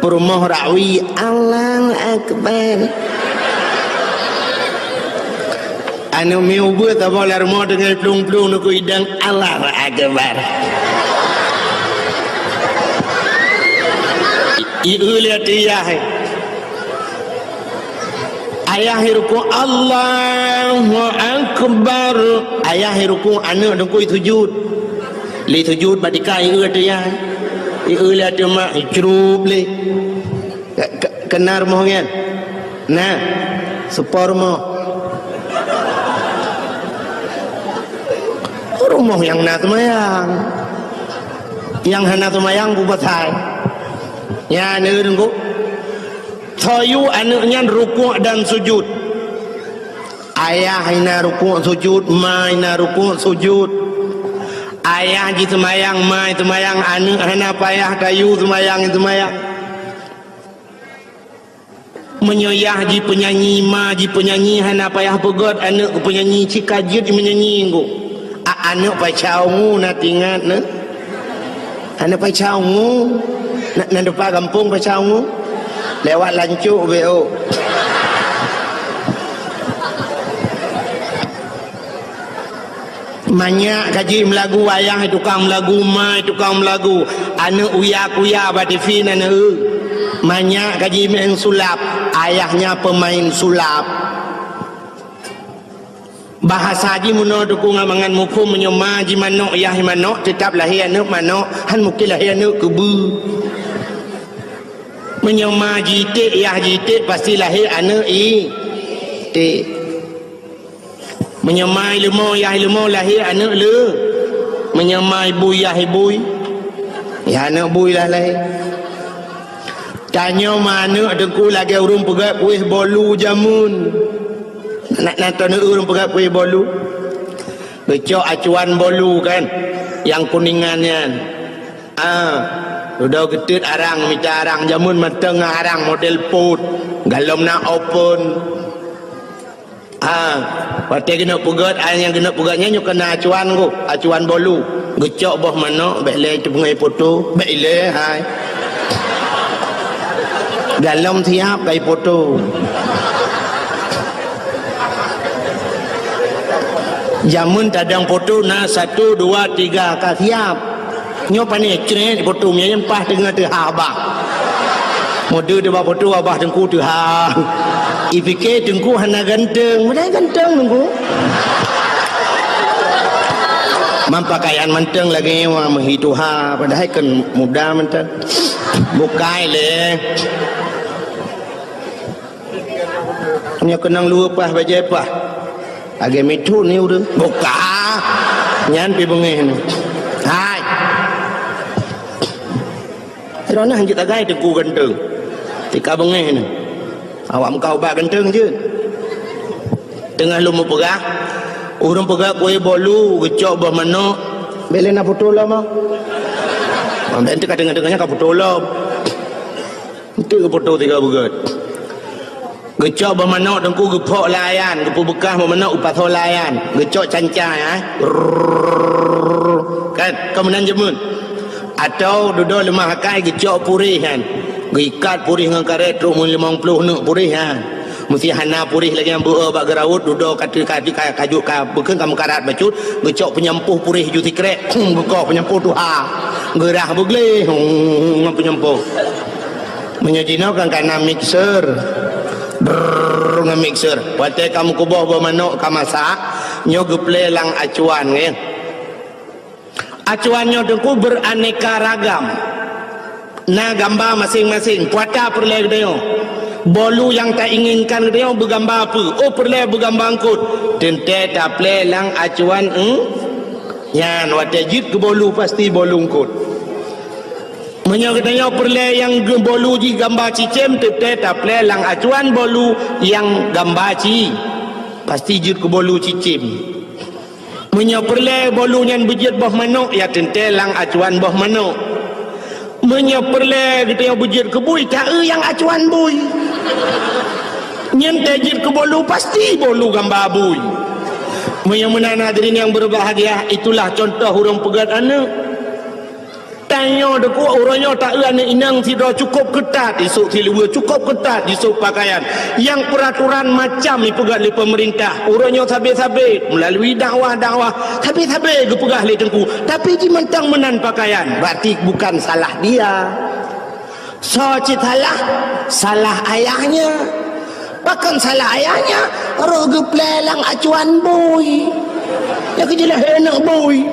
Peurumoh rakwi, "Allahu Akbar." Aneuëk miet ubeut saboh lam rumoh deungon plueng-plueng neukui dang, "Allahu Akbar." I-, ieu lé ateueh yah. Ayah rukuk, "Allahu Akbar." Ayah rukuk, aneuëk teungku sujud. Lé sujud bak tika, ieu ateueh yah. Ieu lé ateueh mak, icrup lé. Ke-, ke-, keunan rumoh nyan? Na, seupôt rumoh. Rumoh nyang na seumayang. Nyang hana seumayang peue pasai? Nyan, teungku. Soe yue aneuëk nyan rukuk dan sujud. Ayah na rukuk sujud, ma na rukuk sujud. Ayah jiseumayang, ma seumayang, aneuëk hana payah tayue seumayang, seumayang. Meunyoe yah jipeunyanyi, ma jipeunyanyi, hana payah peugét aneuëk keu peunyanyi, cit ka jeuet meunyanyi ngon. A-, aneuëk pacau ngu na tingat na. Aneuëk pacau ngu. Na, na deupa gampông pacau ngu. Lewat lancok B O. Manyak ka jih meulagu, ayah tukang meulagu, ma tukang meulagu. Aneuëk uya-kuya bak T V na neu. Manyak ka jih main sulap, ayahnya pemain sulap. Bahasa jih meunoe teungku ngon mangat muphom, meunyoe ma jimanök, yah jimanök, teutap lahé aneuëk manök, han mungken lahé aneuëk keubeue. Meunyoe ma jiték, yah jiték, pasti lahé aneuëk iték. Meunyoe ma ileumo, yah ileumo, lahé aneuëk le. Meunyoe ma ibui, yah ibui, yah aneuëk bui lah lahé. Tanyoe ma aneuëk teungku lagée ureuëng peugét kueh bolu jameun. Na, na tanyoe ureuëng peugét kueh bolu. Geucok acuan bolu kan, nyang kuningan nyan. Ah, dudoe geuteut arang, mita arang jameun mantong ngon arang model pot. Galom na open. Ha, watée keuneuk peugét, ai nyang keuneuk peugét nyan nyoe keunan acuan ku, acuan bolu. Geucok boh manök, bék lé teupeungéh poto, bék ilée, hai. Galom siab kai poto. Jameun tadong poto na satu, dua, tiga ka siab. Nyoe pané crét poto, nyan paih teungoh teuhah bah. Mode di bak foto abah Teungku teuhang. Ipike Teungku hana ganteng. Padahai ganteng Teungku. Mam pakaian manteng lagèe nyoe meuhi tuha. Padahai kan muda manteng. Bukai lé. Nyoe keunong luweue paih bajèe paih. Lagèe mithon ni ureueng. Buka. Nyan pi beungèh ni. Hai. Droeneuh hanjeuet tagai Teungku ganteng. Tika beungèh ni. Awak meukat ubat ganteng jeuet. Teungoh lôn meupeugah, ureueng peugah kué bolu, geucok boh manok. Bèk lé na foto lom ah. Bèk teuka teungoh-teungoh nyan ka foto lom. Enteuk geufoto tiga beugöt. Geucok boh manok Teungku, geuphok lam ayan, geupeubeukah boh manok geupasoe lam ayan, geucok canca, eh. Rrrr. Kan, kon meunan jameun. Atau dudoe leumah akai geucok puréh nyan. Geuikat puréh ngon karét trok meulimong ploh neuk puréh nyan. Meusé hana puréh lagèe nyang beu bak geuraut, dudoe ka, ka, ka, ka, ka, ka bukon ka meukarat bacut, geucok peunyampôh puréh ju sikrek, geukoh peunyampôh tuha. Geurah beugleh, ngon peunyampôh. Meunyoe jinoe kan ka na mixer. Brrrr, ngon mixer. Watèe ka meukuboh boh manok ka masak, nyoe geuplè lam acuan, nggih. Acuan nyoe Teungku beraneka ragam. Na gamba maséng-maséng. Peue ata peureulèe geutanyoe? Bolu nyang tainginkan geutanyoe beugamba peue? Oh, peureulèe beugamba eungkôt. Teuntèe taplè lam acuan, eh? Nyan, watèe jeuet keu bolu pasti bolu eungkôt. Meunyoe geutanyoe peureulèe nyang geu-, bolu jih gamba cicém, teuntèe taplè lam acuan bolu nyang gamba ci. Pasti jeuet keu bolu cicém. Meunyoe peureulèe bolu nyan beujeuet boh manok, ya teuntèe lam acuan boh manok. Meunyoe peureulèe geutanyoe beujeuet keu bui, taeu nyang acuan bui. Nyan teuh jeuet keu bolu, pasti bolu gamba bui. Meunyoe meunan hadirin nyang berbahagia, itulah contoh ureueng peugöt aneuk. Tanyoe Teungku, uroe nyoe taeu aneuk inong sidroe cukôp keutat, isôk siluweue cukôp keutat, isôk pakaian. Nyang peuraturan macam ipeugöt lé peumeurintah. Uroe nyoe sabé-sabé, meulalu dakwah-dakwah, sabé-sabé geupeugah lé Teungku. Tapi jimantong meunan pakaian, berarti bukan salah dia. Soe cit salah? Salah ayahnya. Pakon salah ayahnya? Roh geuplè lam acuan bui. Nyang keujeulaih aneuk bui.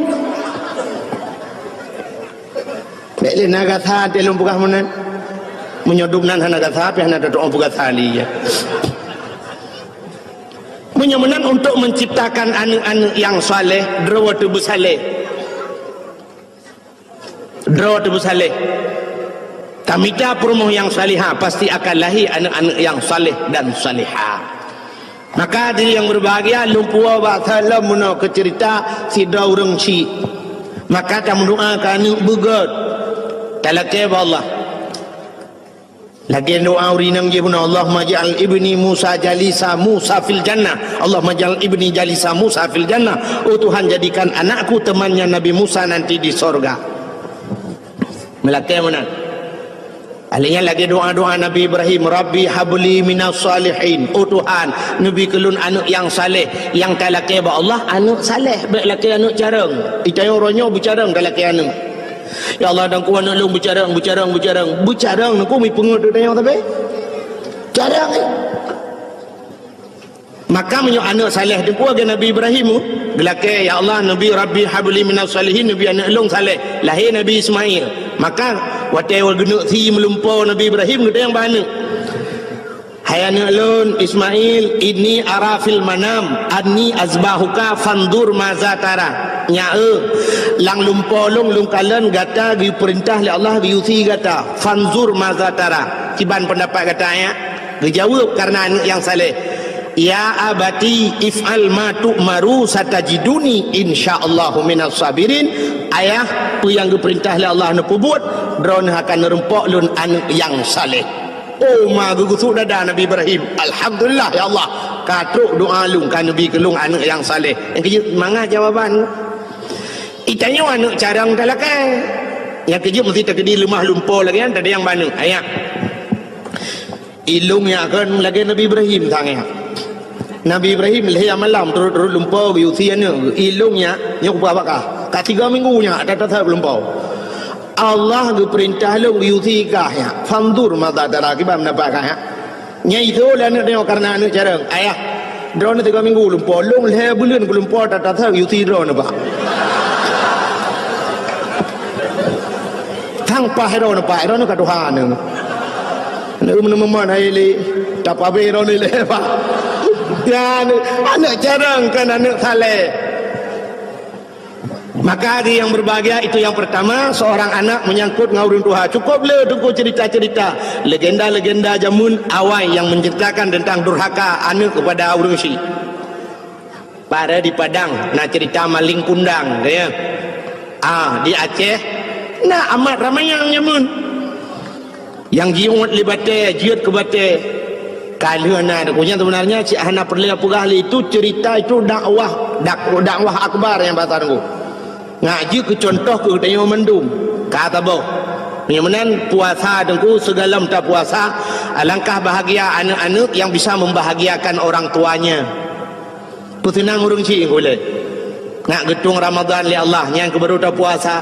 Bèk lé na gasa até lôn peugah meunan. Meunyoe dum nan hana gasa, pih hana tatu'oh peugasa lé, ya. Meunyoe meunan, untuk menciptakan aneuk-aneuk nyang saleh, droe teuh beusaleh. Droe teuh beusaleh. Tamita peurumoh nyang salihah, pasti akan lahé aneuk-aneuk nyang saleh dan salihah. Maka hadirin nyang berbahagia, lôn puwoe bak saleuem meunoe keu ceurita sidroe ureueng chik. Maka tameudoa keu aneuk beugöt. Talakèe bak Allah. Lagèe doa ureueng inong jih bunoe, "Allahumma ja'al ibni Musa jalisa Musa fil jannah. Allahumma ja'al ibni jalisa Musa fil jannah." Oh Tuhan, jadikan anakku temannya Nabi Musa nanti di sorga. Meulakèe meunan. Ahli nyan lagèe doa-doa Nabi Ibrahim, "Rabbi habli minas salihin." Oh Tuhan, neubi keu lôn aneuk nyang saleh. Nyang talakèe bak Allah, aneuk saleh, bèk lakèe aneuk carông. Itanyoe uroe nyoe beucarông talakèe aneuk. "Ya Allah, dong ku aneuk lôn beucarông, beucarông, beucarông." Beucarông nyoe ku mi peungeuet tanyoe sabe. Carông, eh. Maka meunyoe aneuk saleh teungku lagèe Nabi Ibrahim, geulakèe, "Ya Allah, Nabi Rabbi habli minas salihin," Nabi aneuk lôn saleh, lahé Nabi Ismail. Maka watèe geuneuk sie meulumpoe Nabi Ibrahim, geutanyong bak aneuk, "Hai aneuk lôn Ismail, inni ara fil manam anni azbahuka fanzur maza tara." Nyak eu, lam lumpoe lôn, lôn kalon gata geupeurintah lé Allah geuyue sie gata. Fanzur maza tara. Kiban peundapat gata nyak? Geujaweueb kareuna aneuk nyang saleh, "Ya abati if'al ma tu'maru satajiduni insyaallahu minas sabirin." Ayah, peue nyang geupeurintah lé Allah neupeubuet, droeneuh akan neureumpok lôn aneuk nyang saleh. Oh, ma geugusut dada Nabi Ibrahim. "Alhamdulillah, ya Allah, ka trok doa lôn, ka neubi keu lôn aneuk nyang saleh." Nyang keujeuet mangat jawaban. Itanyoe aneuk carông talakèe. Nyang keujeuet meusti takeudi leumah lumpoe lagèe nyan, tadayang bak aneuk. Ayah. Ilôn nyak kon lagèe Nabi Ibrahim sang nyak. Nabi Ibrahim lhèe malam turot-turot lumpoe geuyue sie aneuk. Ilôn nyak, nyoe kupeugah bak kah. Ka tiga minggu nyak, ata-ata lumpoe. Allah geupeurintah lôn geuyue sie kah nyak. Fanzur madza tara, kiban peundapat kah nyak. Nyan itoe lé aneuk tanyoe kareuna aneuk carông. Ayah, droeneuh tiga minggu lumpoe, lôn lhèe buleuen kulumpoe, that-that geuyue sie droeneuh, Pak. Sang paih droeneuh, Pak, droeneuh ka tuha neuh. Aneuk meuneumeumon hai lé, tapabé droeneuh lé, Pak. Nyan aneuk carông kon aneuk saleh. Maka hadirin yang berbahagia, itu yang pertama, seorang anak menyangkut ngon ureueng tuha. Cukup le teungku cerita-cerita legenda-legenda jameun awai yang menceritakan tentang durhaka aneuk kepada ureueng syik. Padahai di Padang na cerita maling kundang, ya. Ah, di Aceh na amat ramai nyang jameun. Nyang jiuet lé batée, jeuet keu batée. Ka lheueh na, nyan seubeunarnya cit hana peureulée peugah lé, itu cerita, itu dakwah, dak-, dakwah akbar nyang bahasa Teungku. Nyak jeuet keu contoh keu tanyoe mandum. Ka saboh. Meunyoe meunan puasa Teungku, sigohlom tapuasa, alangkah bahagia aneuk-aneuk yang bisa membahagiakan orang tuanya. Peuseunang ureueng syik ulée. Nyak geutueng Ramadhan lé Allah, nyan keuh baru tapuasa.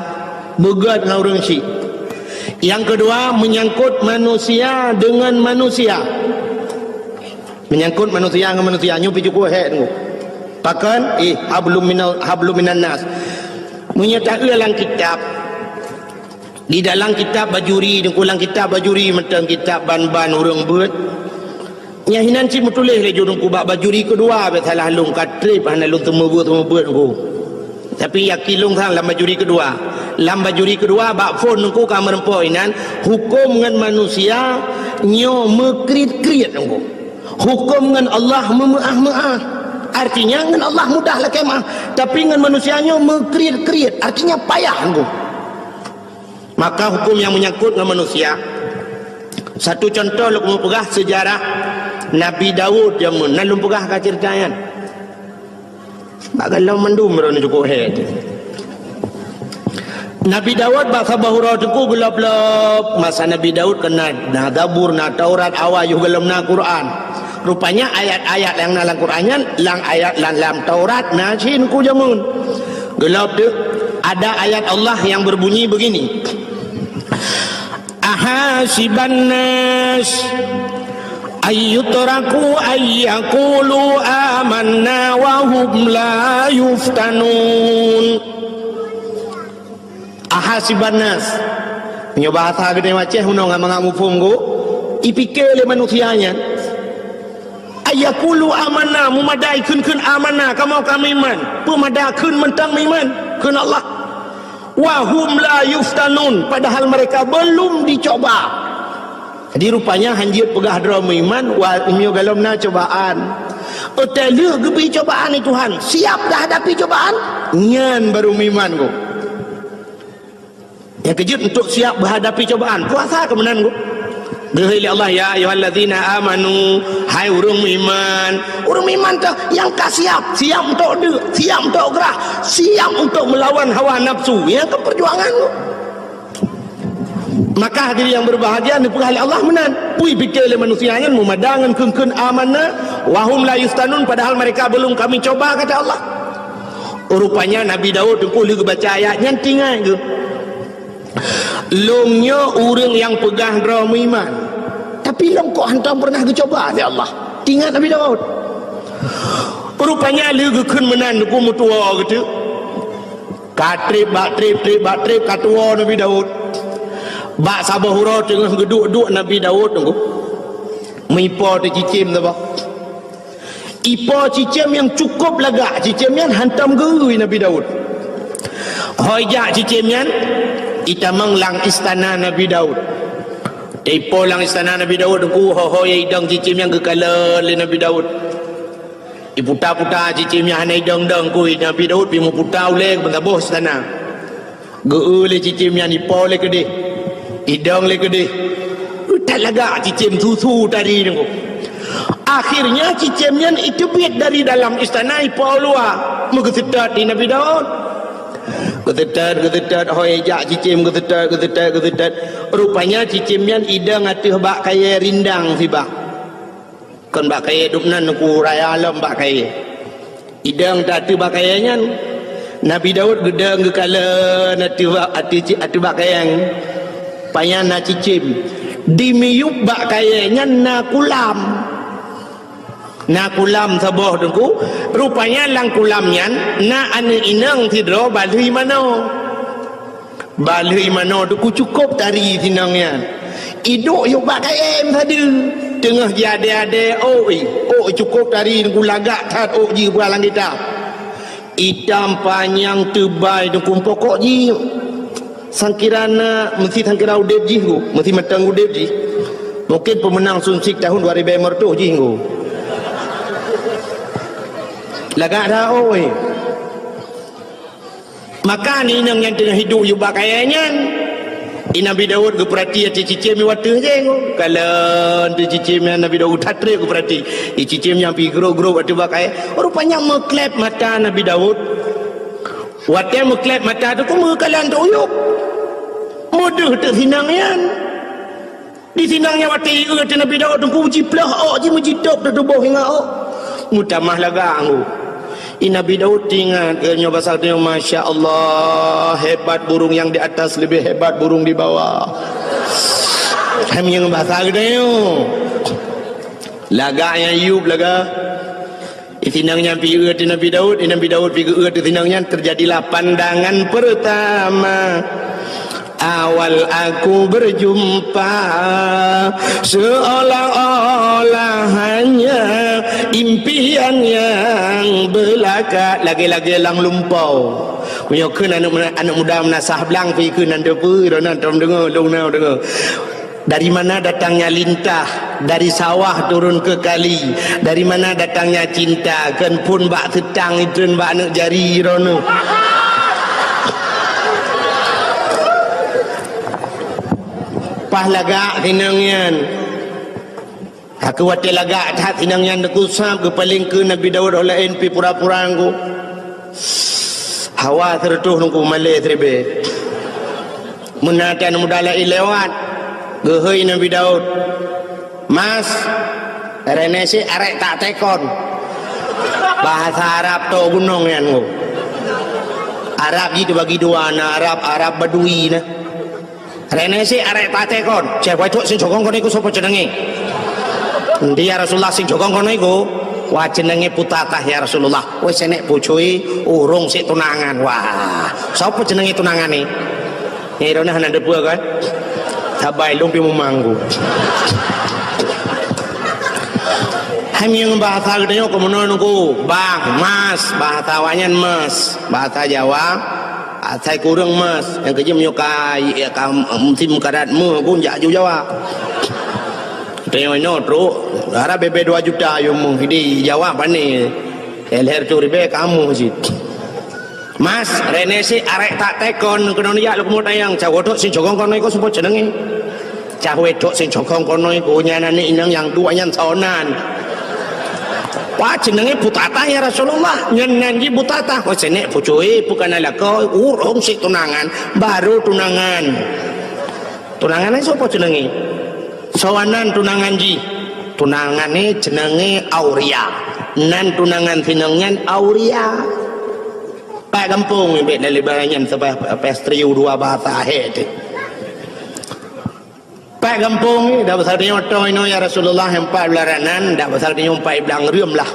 Beugét ngon ureueng syik. Nyang keudua, menyangkut manusia dengan manusia. Menyangkut manusia ngon manusia, nyoe pih cukup hék Teungku. Pakon? Eh, hablum minal, hablum minan nas. Meunyoe taeu lam kitab, di dalam kitab Bajuri, Teungku, lam kitab Bajuri mantong, kitab ban-ban ureueng beuet. Nyang hinan cit meutuléh lé ju Teungku bak Bajuri keudua, bèk salah lôn, ka trép hana lôn seumeubeuet-seumeubeuet Teungku. Tapi yakin lôn sang lam Bajuri keudua. Lam Bajuri keudua bak phon Teungku ka meurumpok inan, huköm ngon manusia nyoe meukriet-kriet Teungku. Huköm ngon Allah meumeuáh-meuáh. Artinya ngon Allah mudah lakèe meuáh, tapi ngon manusia nyoe meukriet-kriet, artinya payah Teungku. Maka huköm nyang meunyangkot ngon manusia. Satu contoh lôn keumeung peugah seujarah Nabi Daud jameun, na lôn peugah ka ceurita nyan. Bak gohlom mandum droeneuh cukup hék. Nabi Daud bak saboh uroe Teungku geulob-lob, masa Nabi Daud keunan na Zabur, na Taurat, awai yoh gohlom na Quran. Rupanya ayat-ayat nyang na lam Quran nyan, lam ayat lam, lam Taurat na cit Teungku jameun. Geulob deuh, ada ayat Allah yang berbunyi begini, "Ahasiban nas ayyutraku ayyakulu amanna wa hum la yuftanun." Ahasiban nas. Meunyoe bahasa geutanyoe Aceh, meunyoe ngon mangat muphom Teungku, ipike lé manusia nyan. Ayyakulu amanna, meumada kheun-kheun amanna, kamoe ka meuiman. Peumada kheun mantong meuiman, kheun Allah. Wa hum la yuftanun, padahal mereka belum dicoba. Jadi rupanya hanjeuet peugah droe meuiman, wa, meunyoe gohlom na cobaan. Watèe lheueh geubri cobaan lé Tuhan, siap dah hadapi cobaan, nyan baru meuiman Teungku. Nyang keujeuet untuk siap menghadapi cobaan, puasa keuh meunan Teungku. Geuhôi lé Allah, "Ya ayyuhallazina amanu," hai ureueng meuiman. Ureueng meuiman teuh nyang ka siap, siap untuk deuk, siap untuk grah, siap untuk melawan hawa nafsu. Nyan keuh perjuangan Teungku. Maka hadirin yang berbahagia, neupeugah lé Allah meunan. Peue ipike lé manusia nyan meumada ngon kheun-kheun amanna, wa hum la yuftanun, padahal mereka belum kami coba, kata Allah. Rupanya Nabi Daud Teungku lheueh geubaca ayat nyan teuingat geuh, "Lôn nyoe ureueng nyang peugah droe meuiman, tapi lôn kok hantom pernah geucoba lé Allah." Teuingat Nabi Daud. Rupanya lheueh geukheun meunan Teungku meutuwoe geuteuk. Ka trép bak trép, trép bak trép, ka tuwoe Nabi Daud. Bak saboh uroe teungoh geuduek-duek Nabi Daud Teungku, meuipo teuh cicém saboh. Ipo cicém nyang cukup lagak, cicém nyan hantom geu-eu Nabi Daud. Ho ijak cicém nyan, itamong lam istana Nabi Daud. Teuipo lam istana Nabi Daud Teungku, ho-ho idong cicém nyan geukalon lé Nabi Daud. Iputa-puta cicém nyan hana idong-dong Teungku, Nabi Daud pih meuputa ulèe keu meusaboh istana. Geu-eu lé cicém nyan, ipo lé keudeh, idong lé keudeh. That lagak cicém, su-su tari Teungku. Akhirnya cicém nyan iteubiet dari dalam istana ipo u luwa, meugeuseutôt di Nabi Daud. Geuseutôt, geuseutôt, ho ijak cicém geuseutôt, geuseutôt, geuseutôt. Rupanya cicém nyan idong ateueh bak kayèe rindang sibak. Kon bak kayèe dum nan Teungku, raya lom bak kayèe. Idong ateueh bak kayèe nyan. Nabi Daud geudong geukalon ateueh bak, ateueh ci-, ateueh bak kayée, pajan na cicém. Di miyueb bak kayée nyan na kulam. Na kulam saboh teungku, rupanya lam kulam nyan na aneuëk inong sidroe balheueh manoe. Balheueh manoe teungku cukôp tari si inong nyan. Iduek yôk bak kayée meusadeue. Teungoh jiadée-adée ôk, ôk cukôp tari teungku, lagak that ôk jih bak lam kitab. Itam panyang teubai teungku, pokok jih sangkira na, meusti sangkira udeb jih teungku, meusti mantong udeb jih. Mungken peumeunang Sunsik tahun dua ribèe lhèe reutôh jih teungku. Lagak that ôk. Maka aneuëk inong nyang teungoh iduek yôk bak kayée nyan, i Nabi Daud geupeurati ateueh cicém watèe jéh teungku. Kalon ateueh cicém nyan Nabi Daud that trép geupeurati. I cicém nyan pih grôp-grôp ateueh bak kayée. Rupanya meuklép mata Nabi Daud. Watèe meuklép mata teungku meukalon teuyueb. Meudeuh teuk si inong nyan. Di si inong nyan watèe ié ateueh Nabi Daud teungku, jiplôh ôk jih meujitôb teutuboh ingat ôk. Meutamah lagak teungku. I Nabi Daud teuingat, geuh nyoe basa geutanyoe, "Masya Allah, hebat burung yang di atas lebih hebat burung di bawah." Hai meunyoe basa geutanyoe. Lagak nyang yueb lagak. I si inong nyan pih ié ateueh Nabi Daud, i Nabi Daud pih geuié ateueh si inong nyan, terjadilah pandangan pertama. Awal aku berjumpa, seolah-olah hanya impian yang belaka. Lagèe-lagèe lam lumpau. Meunyoe kheun aneuëk, aneuëk muda meunasah blang pih kheun nan teupeu, droeneuh tom deungoe, lôn na deungoe. Dari mana datangnya lintah? Dari sawah turun ke kali. Dari mana datangnya cinta? Kheun phôn bak seutang, itreun bak aneuëk jari droeneuh. Paih lagak si inong nyan. Aku watèe lagak that si inong nyan teungku, sab geupaleng keu Nabi Daud, ho laén pih pura-pura teungku. Hawa sireutôh teungku, malèe siribèe. Meunan aneuëk muda laén lewat, geuhôi Nabi Daud, "Mas, reuneuh sit arek tak tekon." Bahasa Arab tok gunong nyan teungku. Arab jih teubagi dua, na Arab, Arab Badui na. "Reuneuh sit arek tak tekon." "Ceh, wai trok sing cokong keunoe iku soe po ceunenge?" "Ndi ya Rasulullah, sing cokong keunoe iku?" "Wah, ceunenge Putatah ya Rasulullah." "Weh, seunek pucui, ureuëng sit tunangan." "Wah, soe po ceunenge tunangan ni?" Nyoe droeneuh hana deupeu kan? Sabai lôn pih mumang teungku. Hai meunyoe bahasa geutanyoe keu meunoe teungku, bang, mas, bahasa awaknyan mas, bahasa Jawa. Asai kureueng mas, nyang keujeuet meunyoe ka, ka musim karat meuh pun jak ju Jawa. Tanyoe inoe trok, dara bèe-bèe dua juta yum meuh di Jawa pané. Lhèe reutôh ribèe ka meuh cit. Mas, reuneuh sit arek tak tekon keunoe jak lôn keumeung tanyong, cawoe trok sing cokong keunoe iku soe po ceunenge. Cawoe trok sing cokong keunoe iku nyan aneuëk inong nyang duek nyan soe nan. Wah, ceunenge Putatah ya Rasulullah. Nyan nan jih Putatah. Oh, seunek pucui, bukan lakoe, ureuëng sit tunangan, baru tunangan. Tunangan nyan soe po ceunenge? Soe nan tunangan jih? Tunangan nyan ceunenge Auria. Nan tunangan si inong nyan Auria. Pat gampông nibak dari leubeh nyan saboh pastri dua bahasa ahé teuh. Pat gampông, dak basa tanyoe toh inoe ya Rasulullah, nyang pat blah ranan, dak basa tanyoe pat blang reuem lah.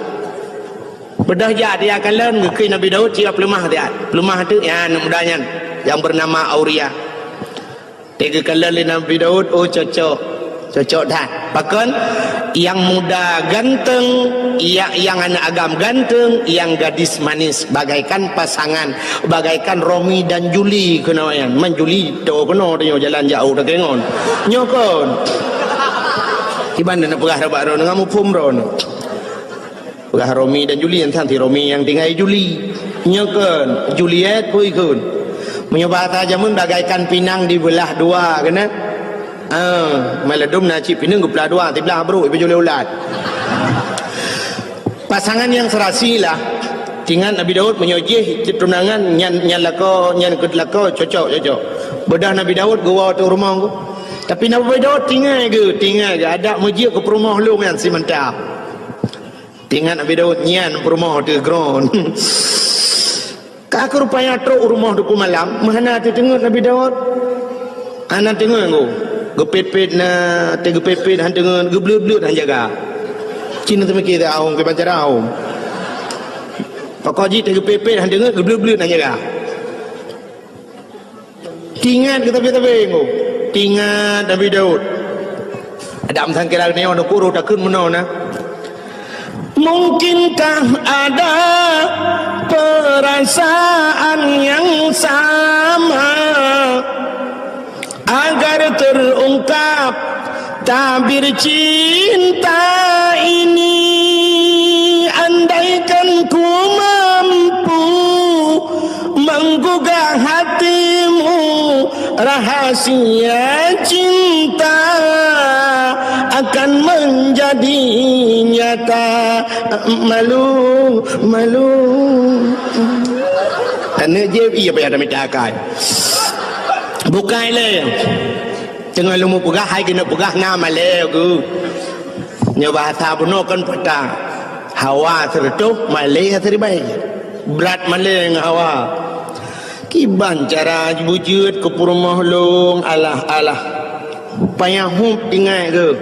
Beudôh jak dia kalon geukheun Nabi Daud, cia peuleumah dia. Peuleumah teuk ya aneuëk muda nyan nyang beunama Auria. Teuk geukalon lé Nabi Daud, oh cocok. Cocok that. Pakon? Yang muda ganteng, yang, yang anak agam ganteng, yang gadis manis bagaikan pasangan. Bagaikan Romi dan Juli keunoe nyan. Man Juli, toh keunoe tanyoe jalan jauh takengon. Nyoe kon. Kiban na peugah rabak droeneuh, ngon muphom droeneuh. Peugah Romi dan Juli, nyan si Romi nyang tinggai Juli. Nyoe kon, Juliet pui kon. Meunyoe bahasa jameun bagaikan pinang dibeulah dua, keunan? Ah, maladum na cit pinang geupeulah dua, siblah brok ipeujulée ulat. Pasangan yang serasi lah. Ingat Nabi Daud meunyoe jih tunangan nyan, nyan lakoe, nyan keu lakoe cocok, cocok. Beudôh Nabi Daud geuwoe teuh rumoh. Tapi Nabi Daud tinggai geuh, tinggai geuh adak meujeuet keu peurumoh lôn nyan simanta. Ingat Nabi Daud nyan peurumoh teuh gron. Ka keuh rupanya trok u rumoh Teungku Malam, meuhana teuteungeut Nabi Daud. Hana teungeut Teungku. Geupet-pet na, teugeupet-pet han teungeut, geubleut-bleut han jaga. Cit na teumiké teuh ahom, kiban cara ahom. Pokok jih teugeupet-pet han teungeut, geubleut-bleut han jaga. Teuingat keu sabe-sabe Teungku. Teuingat Nabi Daud. Adam sangkira nyoe Teungku roh takheun meunoe na. Mungkinkah ada perasaan yang sama agar terungkap tabir cinta ini? Andaikan ku mampu menggugah hatimu, rahasia cinta akan menjadi nyata. Malu, malu. Aneuk jép, iya payah tamita akai. Bukai lé. Teungoh lôn peugah, hai keuneuk peugah na malée geuh. Nyoe bahasa bunoe kan peuta. Hawa sireutôh, malée siribée. Brat malée ngon hawa. Kiban cara beujeuet keu peurumoh lôn, alah, alah. Payah hub tinggai geuh.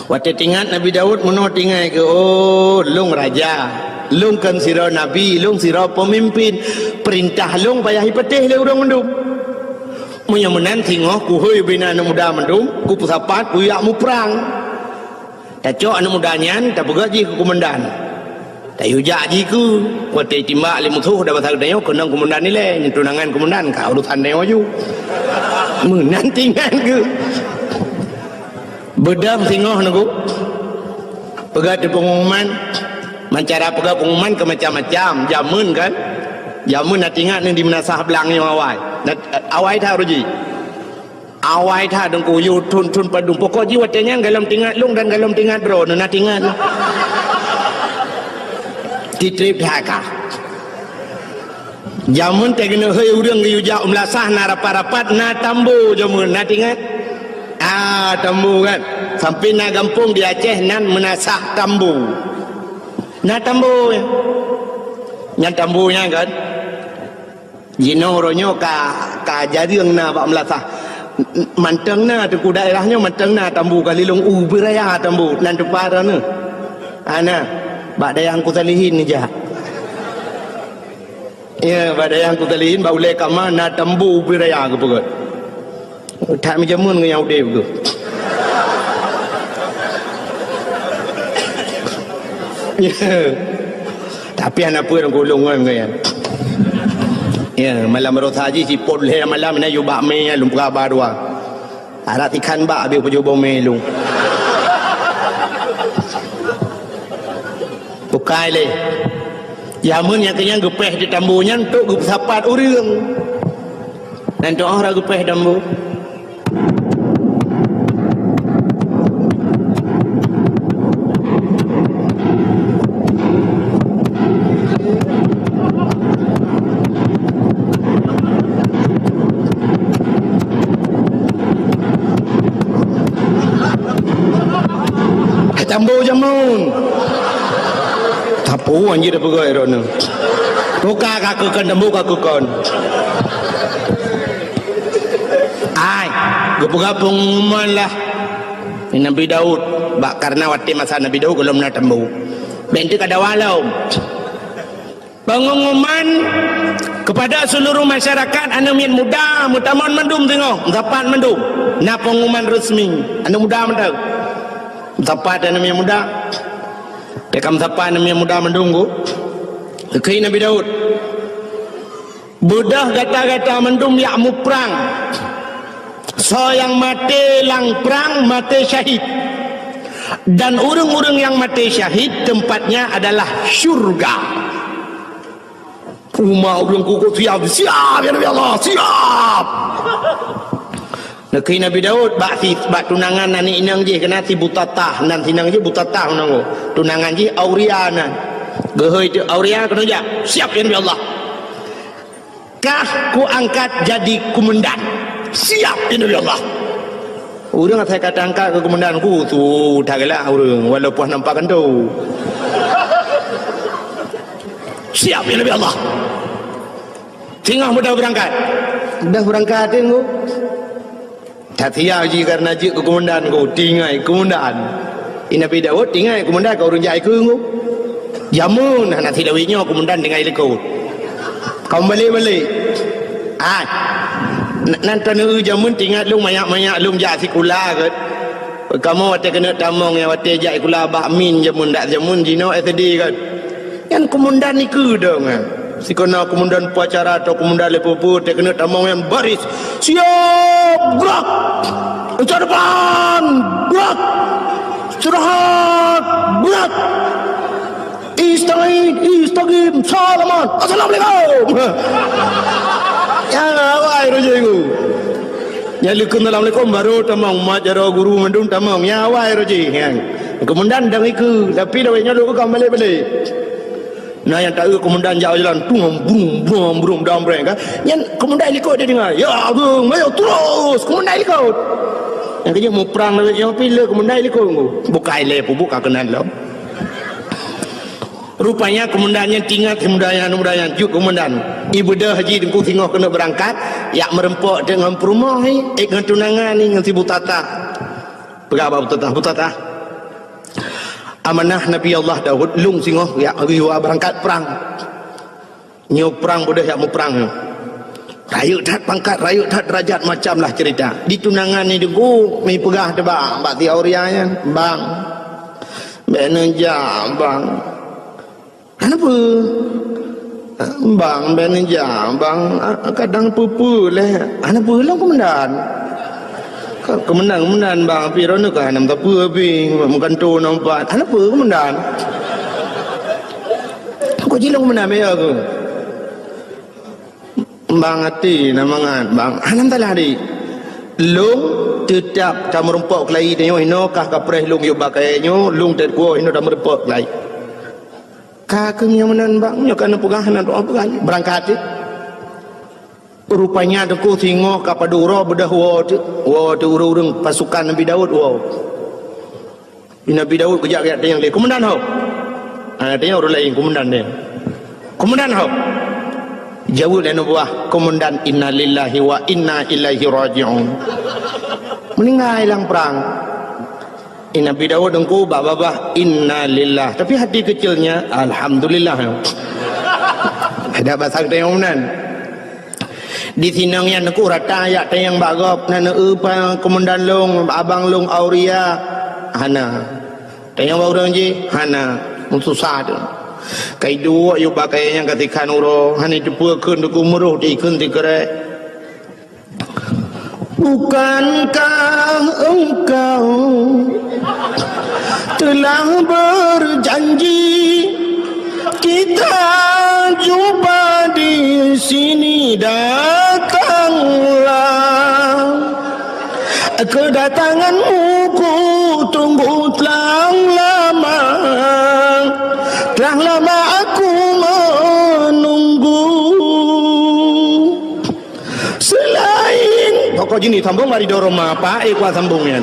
Watée teuingat Nabi Daud, meunoe tinggai geuh, "Oh, lôn raja. Lôn kon sidroe nabi, lôn sidroe peumimpin. Peurintah lôn payah jipatéh lé ureuëng mandum." Meunyoe meunan singoh kuhôi bina aneuëk muda mandum, kupeusapat kujak muprang. Tacok aneuëk muda nyan tapeugah jih keu keumandan. Tayue jak jih keu, watée timbak lé musoh dan basa geutanyoe keunong keumandan ilée, nyan tunangan keumandan ka urosan tanyoe ju. Meunan teuingat keu. Beudang singoh Teungku. Peugah teupeungumuman, mancara peugah pengumuman keu macam-macam. Jameun kan? Jameun na teuingat neuh di meunasah blang nyoe awai. Na, awai that uroe jih. Awai that Teungku yue thon-thon padum. Pokok jih watée nyan galom teuingat lôn dan galom teuingat droe neuh na teuingat. Titrép that ka. Jameun teuh keuneuk hôi ureuëng geuyue jak u meulasah na rapat-rapat na tambo jameun na teuingat. Ah, tambo kan. Sampai na gampông di Aceh nan meunasah tambo. Na tambo. Nyan tambo nyan kan. Jinoe uroe nyoe ka, ka jareueng na bak meulasah. Mantong na Teungku daerah nyoe mantong na tambo ka lilong u beuraya tambo nan teumpat droeneuh. Ana bak dayah Teungku Salihin neujak. Ya, bak dayah Teungku Salihin, bak ulée kama na tambo ubé raya geupeugah. That meujameun ngon nyang udeb geuh. Ya. Tapi hana peue Teungku, lôn ngon nyan. Ya, malam baroesa jih sipot lhée malam na yue bak mé lôn peugah ba dua. Arak tikhan bak habéh peujoe bomé lôn. Bukai lé. Jameun nyang keunyan geupéh di tambo nyan untuk geupeusapat ureuëng. Nan tu'oh ra geupéh tambo. Hai tambo jameun. Tapu anjir dah peugah droeneuh. Tuka ka keukon tambo ka keukon. Ai, geupeugah pengumuman lah. Nabi Daud, bak karena watée masa Nabi Daud gohlom na tambo. Bék teuka dawa lom. Pengumuman kepada seluruh masyarakat aneuëk miet muda meutamong mandum singoh, meusapat mandum. Na pengumuman resmi aneuëk muda mantong. Meusapat aneuëk miet muda. Teuka meusapat aneuëk miet muda mandum ku. Kheun Nabi Daud. Beudôh gata-gata mandum jak muprang. Soe nyang maté lam prang maté syahid. Dan ureuëng-ureuëng nyang maté syahid tempatnya adalah syurga. Uma ureuëng kukuk siap, siap ya Nabi Allah, siap. Neukheun Nabi Daud bak si, bak tunangan aneuk inong jih keunan si Butatah, nan si inong jih Butatah nan. Tunangan jih Auria nan. Geuhôi teuh Auria keunoe jak, siap ya Nabi Allah. Kah kuangkat jadi kumandan. Siap, ya Nabi Allah. Ureuëng asai ka tangkat keu kumandan ku, su that galak ureuëng, walaupun nampak kantô. Siap, ya Nabi Allah. Singoh beudôh beurangkat. Beudôh beurangkat, Teungku. That sia jih kareuna jeuet keu keumandan, Teungku, tinggai keumandan. Di Nabi Daud tinggai keumandan keu ureueng jak ikeu, Teungku. Jameun hana silawét nyoe keumandan tinggai likot. Ka meubalek-balek. Ai. N-, nan taneuk jameun teuingat lôn manyak-manyak lôn jak sikula gét. Kamoe watèe keuneuk tamong nyang watèe jak sikula bak min jameun dak jameun jinoe S D kan. Nyan keumandan ikeu dong, eh. Sikoe na keumandan upacara atau keumandan lé peue-peue, watèe keuneuk tamong nyan baris. Siap, gerak! Ucap depan, gerak! Istirahat, gerak! Istaid, istaqim, salaman, assalamualaikum! Ya, awai, Roji, Teungku. Nyang likot assalamualaikum, baru tamong, mat jaroe guru mandum tamong. Ya, awai, Roji. Ya. Keumandan dong ikeu, tapi lawét nyoe lôn ka meubalek-balek. Na nyang taeu keumandan jak jalan, tung, brum, brum, brum, dam breng, kan? Nyan keumandan likot dia dengar. Ya, Agung, mayo terus, keumandan likot. Nyang keuneuk muprang lawét nyoe pih le keumandan likot, Teungku. Bukai lé pubuk ka keunan lom. Rupanya keumandan nyan teuingat, keumandan nyan, keumandan nyan, jeuet keumandan. Ibeudôh jih Teungku singoh keuneuk beurangkat, jak meureumpok deungon peurumoh, eh, ngon tunangan, ngon si Butatah. Peugah bak Butatah, "Butatah, amanah Nabi Allah Daud, lôn singoh jak geuyue beurangkat prang. Nyoe prang beudôh jak muprang nyoe. Rayeuk that pangkat, rayeuk that deurajat, macam lah cerita." Di tunangan nyan Teungku, meupeugah teuh bak, bak si Auria nyan, "Bang, bèk neujak, Bang." "Hana peue. Bang, bèk neujak, Bang. Kadang peue-peue lé." "Hana peue, lôn keumandan." "Keumandan, keumandan, Bang. Pih droeneuh ka hana meusapeue pih, meugantoe nyoe pat." "Hana peue, keumandan." "Kok jih lôn keumandan, meuyo keuh." "Bang, até na mangat, Bang." "Hana masalah, Dik. Lôn teutap tameureumpok keulayi tanyoe, inoe kah kapreh lôn yub bak kayèe nyoe, lôn teukuwoe inoe tameureumpok keulayi." "Ka keuh nyang meunan, Bang, nyoe ka neupeugah, hana doa peugah, beurangkat teuh." Rupanya Teungku singoh ka padub uroe beudôh woe teuh, woe teuh ureueng-ureueng pasukan Nabi Daud woe. Nabi Daud geujak-jak tanyong lé, "Keumandan ho?" Ha, tanyong ureueng laén, "Keumandan nyan?" "Keumandan ho?" Jaweueb lé aneuk buah, "Keumandan, innalillahi wa inna ilaihi raji'un." Meuninggai lam prang. Nabi Daud Teungku bak babah, "Innalillah." Tapi hati keucilnya, "Alhamdulillah." Ada bahasa geutanyoe meunan. Di sinan nyan Teungku rata jak tanyong bak gob, "Na neueu pa keumandan lôn, abang lôn Auria?" "Hana." Tanyong bak ureueng jih, "Hana." Meususah teuh. Ka iduek yub bak kayèe nyan ka sikhan uroe, hana iteupeue kheun Teungku, meuroh di kheun sikrek. "Bukankah engkau telah berjanji kita jumpa di sini? Datanglah. Kedatanganmu ku tunggu telah lama. Telah lama aku menunggu." Selain, pokok jih ni sambung bak ridho Roma, apa, eh, kuat sambung nyan.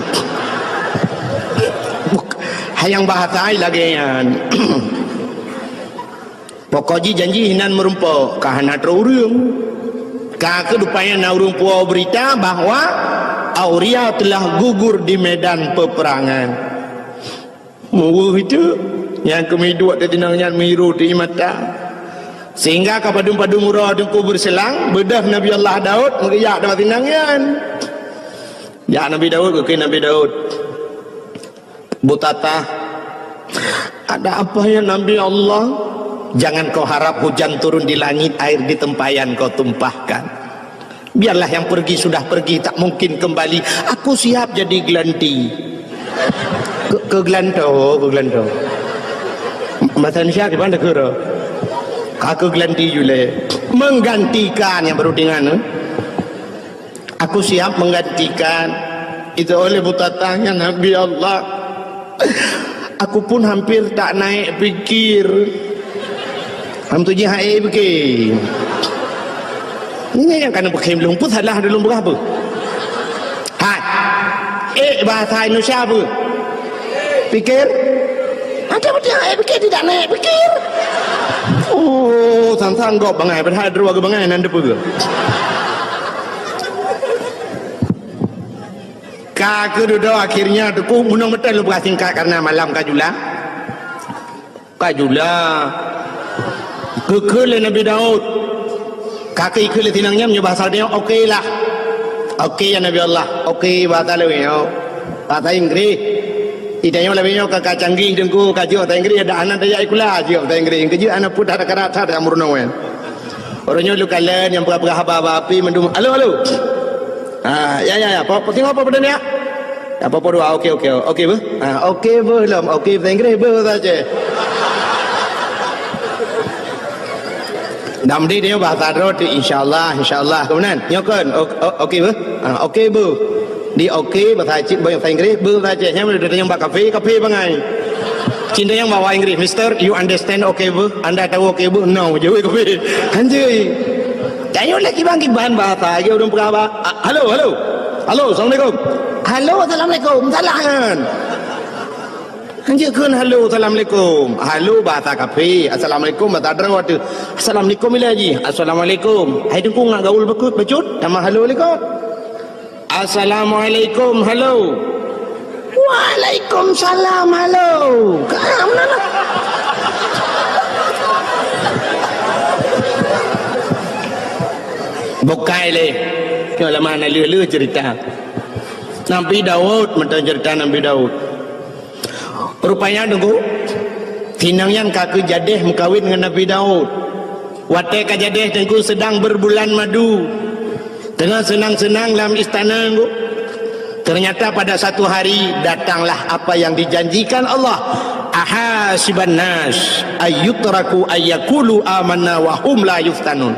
Buk-, hayang bahasa ai lagèe nyan. Pokok jih janji hinan meureumpok, ka hana troh ureueng. Ka keuh rupanya na ureueng puwoe beurita bahwa Auria telah gugur di medan peperangan. Meuweuh itu, nyang keumiduek teutinong nyan meuhiru teuh mata. Sehingga ka padum-padum uroe Teungku beureuselang, beudôh Nabi Allah Daud meugeujak teuma tinong nyan. Jak Nabi Daud, geukheun Nabi Daud, "Butatah, ada apa ya Nabi Allah?" "Jangan kau harap hujan turun di langit, air di tempayan kau tumpahkan. Biarlah yang pergi sudah pergi, tak mungkin kembali. Aku siap jadi gelanti." Keu-, keu gelanto, keu gelanto. Bahasa Indonesia gimana, keu? Ka keu gelanti jule. Menggantikan yang baru dengan, eh? "Aku siap menggantikan." Itu oleh Butatah nyan, "Nabi Allah, aku pun hampir tak naik pikir." Ham tu jih hai pikir. Ini yang kana pikir belum pun salah dulu berapa? Hai. Eh, bahasa Indonesia apa? Pikir. Ada betul hai pikir tidak naik pikir. Oh, sang-sang gob bangai, padahai droe geubangai nan deue peue. Ka keududoe akhirnya teungku meunong meuteun lôn peugah singkat karena malam ka jula. Ka jula. Geukheun lé Nabi Daud. Ka keuh ikheun lé sinang nyan meunyoe bahasa dia, "Oke lah." Oke ya Nabi Allah. Oke bahasa lewat nyoe. Bahasa Inggris. Di tanyoe lagèe nyoe ka, ka canggih teungku, ka jeuet bahasa Inggris, ada anak tajak sikula jeuet bahasa Inggris. Keujeuet anak pun that karat that meurunoe kan. Uroe nyoe lôn kalon nyang peugah-peugah haba-haba api mandum. Halo, halo. Ha, ya, ya, ya. Apa, apa, apa, apa, apa, ya? Apa, apa, dua. Oke, oke. Oke, beuh. Ha, oke, beuh, lom. Oke, bahasa Inggris, beuh, bahasa Aceh. Nam di dia bahasa droe tu, insyaallah, insyaallah. Kemudian, nyoe kan, o-, o-, oke, beuh. Ha, oke, beuh. Di oke, bahasa Aceh, bahasa Inggris, beuh, bahasa Aceh. Nyang udah tanya bak kafe, kafe bangai. Cinta yang bawa Inggris, "Mister, you understand oke, beuh? Anda tahu oke, beuh?" "No," jawab kafe. Anjay. Tanyoe lé kiban-kiban bahasa, lagèe ureueng peugah ba-, a-, "Halo, halo. Halo, assalamualaikum." "Halo, assalamualaikum." Salah kan? Kan jeuet kheun halo, assalamualaikum. Halo bahasa kafe, assalamualaikum bahasa droe teuh. Assalamualaikum ilèe jih. Assalamualaikum. Hai teungku ngat gaul beukeuet bacut, nama halo likot. Assalamualaikum, halo. Waalaikumsalam, halo. Ka meunan lah. Bukai lé. Nyoe lama na leuh-leuh cerita. Nabi Daud, meuteun cerita Nabi Daud. Rupanya, teungku, sinang nyan ka keuh jadeh meukawen ngon Nabi Daud. Watèe ka jadeh, teungku, sedang berbulan madu. Teungoh seunang-seunang lam istana, teungku. Ternyata pada satu hari datanglah apa yang dijanjikan Allah. "Ahasiban nas ayyutraku ayyakulu amanna wa hum la yuftanun."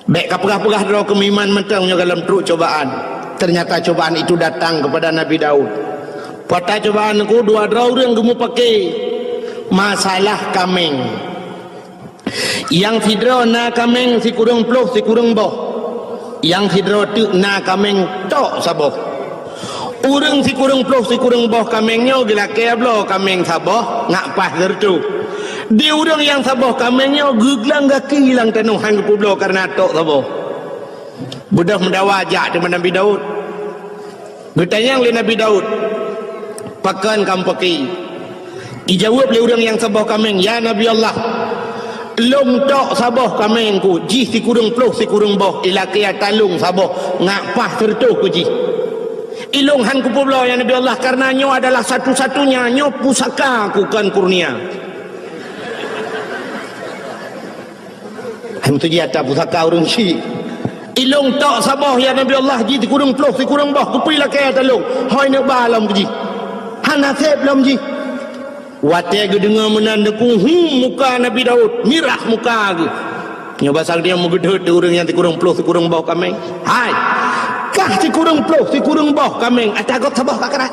Bèk kapeugah-peugah droe keu meuiman mantong nyoe goh lom trok cobaan. Ternyata cobaan itu datang kepada Nabi Daud. Peue cobaan, teungku, dua droe ureueng geumupake masalah kaméng. Nyang sidroe na kaméng sikureueng ploh sikureueng boh. Nyang sidroe teuk na kaméng tok saboh. Ureueng sikureueng ploh sikureueng boh kaméng nyoe geulakèe bloe kaméng saboh ngat paih sireutôh. Di ureueng nyang saboh kaméng nyoe geuglang gaki lam tanoh han geupeubloe kareuna tok saboh. Beudôh meudawa jak teuma Nabi Daud. Geutanyong lé Nabi Daud, "Pakon kamoe pake?" Ijaweueb lé ureueng nyang saboh kaméng, "Ya Nabi Allah, lôn tok saboh kaméng ku, jih sikureueng ploh sikureueng boh, ilakèe ata lôn saboh, ngat paih sireutôh ku jih. Ilôn han kupeubloe, ya Nabi Allah, kareuna nyoe adalah satu-satunya, nyoe pusaka ku kon kurnia." Hai meutuji ata pusaka ureueng syik. "Ilôn tok saboh, ya Nabi Allah, jih sikureueng ploh sikureueng boh, kupeue ilakèe ata lôn. Hôi neuk ba lom keu jih. Hana sép lom jih." Watèe geudeungoe meunan, teungku, hum, muka Nabi Daud mirah muka geuh. Nyoe basa geutanyoe meugeudeuet di ureueng nyang sikureueng ploh sikureueng boh kaméng. Hai, kah sikureueng ploh sikureueng boh kaméng, ata gob saboh ka karat.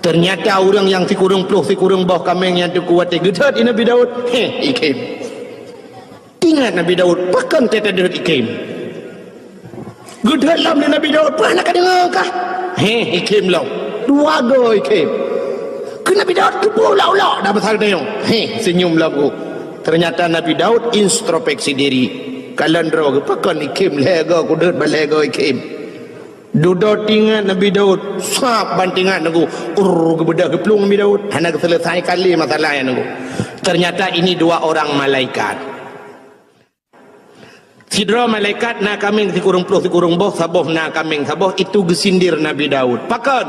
Ternyata ureueng nyang sikureueng ploh sikureueng boh kaméng nyan, teungku, watèe geudeuet di Nabi Daud, heh, ikhém. Ingat Nabi Daud, pakon teuh tadeuet ikhém. Geudeuet lom lé Nabi Daud, peue hana kadeungoe kah? Heh, ikhém lom. Dua goe ikhém. Keu Nabi Daud keupeue ulok-ulok dah pasal nyoe. Heh, seunyum lom ku. Ternyata Nabi Daud introspeksi diri. Kalon droe geuh, pakon ikhém lhèe goe, kudeuet ban lhèe goe ikhém. Dudoe teuingat Nabi Daud, sab ban teuingat, teungku. Urr, geubeudôh geuplueng Nabi Daud. Hana geuseuleusai kali masalah nyan, teungku. Ternyata ini dua orang malaikat. Sidroe malaikat na kaméng sikureueng ploh sikureueng boh, saboh na kaméng saboh, itu geusindir Nabi Daud. Pakon?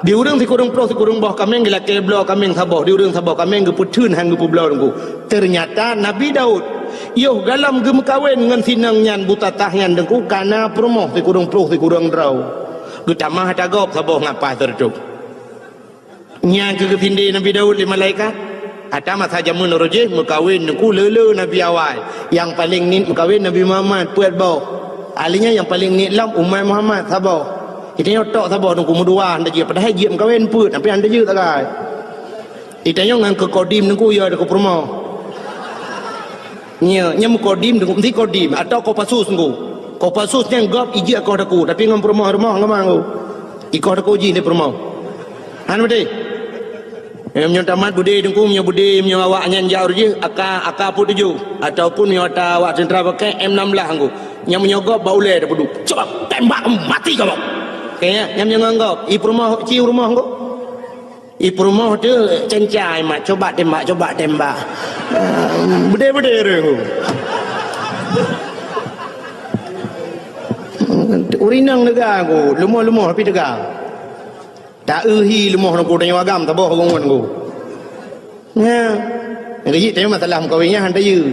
Di ureueng sikureueng ploh sikureueng boh kaméng geulakèe bloe kaméng saboh, di ureueng saboh kaméng geupeutheun han geupeubloe, teungku. Ternyata Nabi Daud, yoh goh lom geumeukawen ngon sinong nyan, butatah nyan, teungku, ka na peurumoh sikureueng ploh sikureueng droe. Geutamah ata gob saboh ngat paih sireutôh. Nyan keuh geusindé Nabi Daud lé malaikat. Ata masa jameun uroe jéh meukawen, teungku, le-le nabi awai. Nyang paleng niet meukawen Nabi Muhammad, peuet boh. Ahli nyan nyang paleng niet lom umat Muhammad, saboh. Geutanyoe tok saboh, teungku, meudua han tajeuet, padahai jeuet meukawen peuet, tapi han tajeuet sagai. Geutanyoe ngon keu kodim, teungku, ya, keu peurumoh. Nyo, nyo meukodim, teungku, meusti kodim atau Kopassus, teungku. Kopassus nyan gob ijeuet koh teungku, tapi ngon peurumoh-rumoh ngon teungku. Ikoh teungku jih lé peurumoh. Han beutôi? Eh, meunyoe tamat beudé Teungku, meunyoe beudé, meunyoe awak nyan jak ureueng jih, AK, AK peuet tujoh, ataupun meunyoe ata awak teuntara pakai M enam belas Teungku. Nyang meunyoe gob bak ulèe tapeuduek. Cuba tembak mati kau. Oke, ya, nyang meunyoe ngon gob, i peurumoh, ci peurumoh Teungku. I peurumoh tu cenca imat, cuba tembak, cuba tembak. Ah, beudé-beudé ureueng Teungku. Ureueng inong teuga Teungku, leumoh-leumoh tapi teuga. Ta-eu hi leumoh Teungku, tanyoe agam saboh ureueng Teungku. Nya. Nyang keujiek tanyoe masalah meukawen nyan han tayue.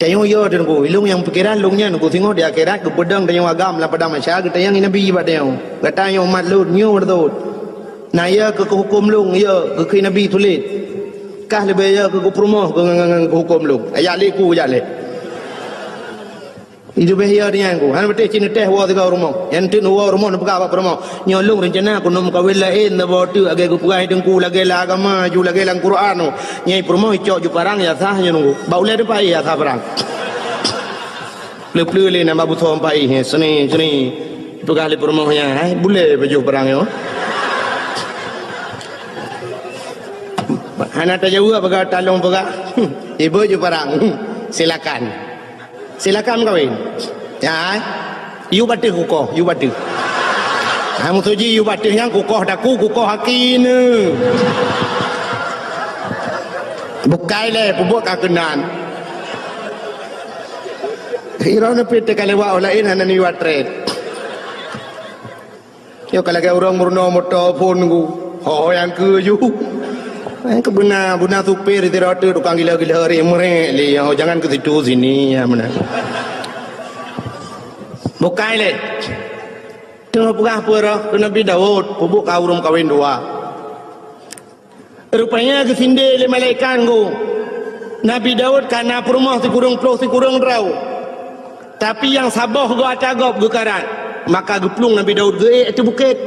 Tanyoe yo Teungku, ilong nyang pikeran lôn nyan Teungku, singoh di akhirat geupeudong tanyoe agam lam padang mahsyar geutanyong Nabi bak tanyoe. Gata nyoe umat lôn, nyoe beutôi. Na yo keu huköm lôn, yo keu Nabi sulet. Kah leubeh yo keu peurumoh keu ngon huköm lôn. Ajak lé ku, ajak lé. Itu beh ya nyan Teungku. Hana beuteh cit neuteh woe sigoe rumoh. Nyang teuk woe rumoh neupeugah bak peurumoh, "Nyoe lôn reuncana keuneuk meukawen laén saboh teuk lagèe geupeugah Teungku, lagèe lam agama ju, lagèe lam Quran." Nyang peurumoh icok ju parang ya sah nyoe Teungku. Bak ulèe teumpat ya sah parang. Pleu-pleu lé nambah busoe empat ih, seni, seni. Peugah lé peurumoh nyan, "Hai, bulèe pajoh parang nyoe." Hana tajaweueb peugah talong peugah. Ibu ju parang. Silakan. Silakan meukawen. Ya, eh? Yue bak teuh kukoh, yue bak teuh. Ha, meusoe jih yue bak teuh nyan kukoh daku, kukoh aki neu. Bukai lé, peubuet ka keunan. Iroh neupit teuka lewat orang laén hana neuyue trét. Nyoe ka lagèe ureueng meurunoe moto phôn Teungku. Ho nyang keu ju. Nyang keu beuna, beuna supir di rot tukang gila-gila ri meurek lé. Oh, jangan ke situ sini ya beuna. Bukai lé. Teungoh peugah peue roh keu Nabi Daud, peubuet ka ureueng kawen dua. Rupanya geusindé lé malaikat Teungku. Nabi Daud ka na peurumoh sikureueng ploh sikureueng droe. Tapi nyang saboh goe ata gob geukarat. Maka geuplueng Nabi Daud geuék ateueh bukét.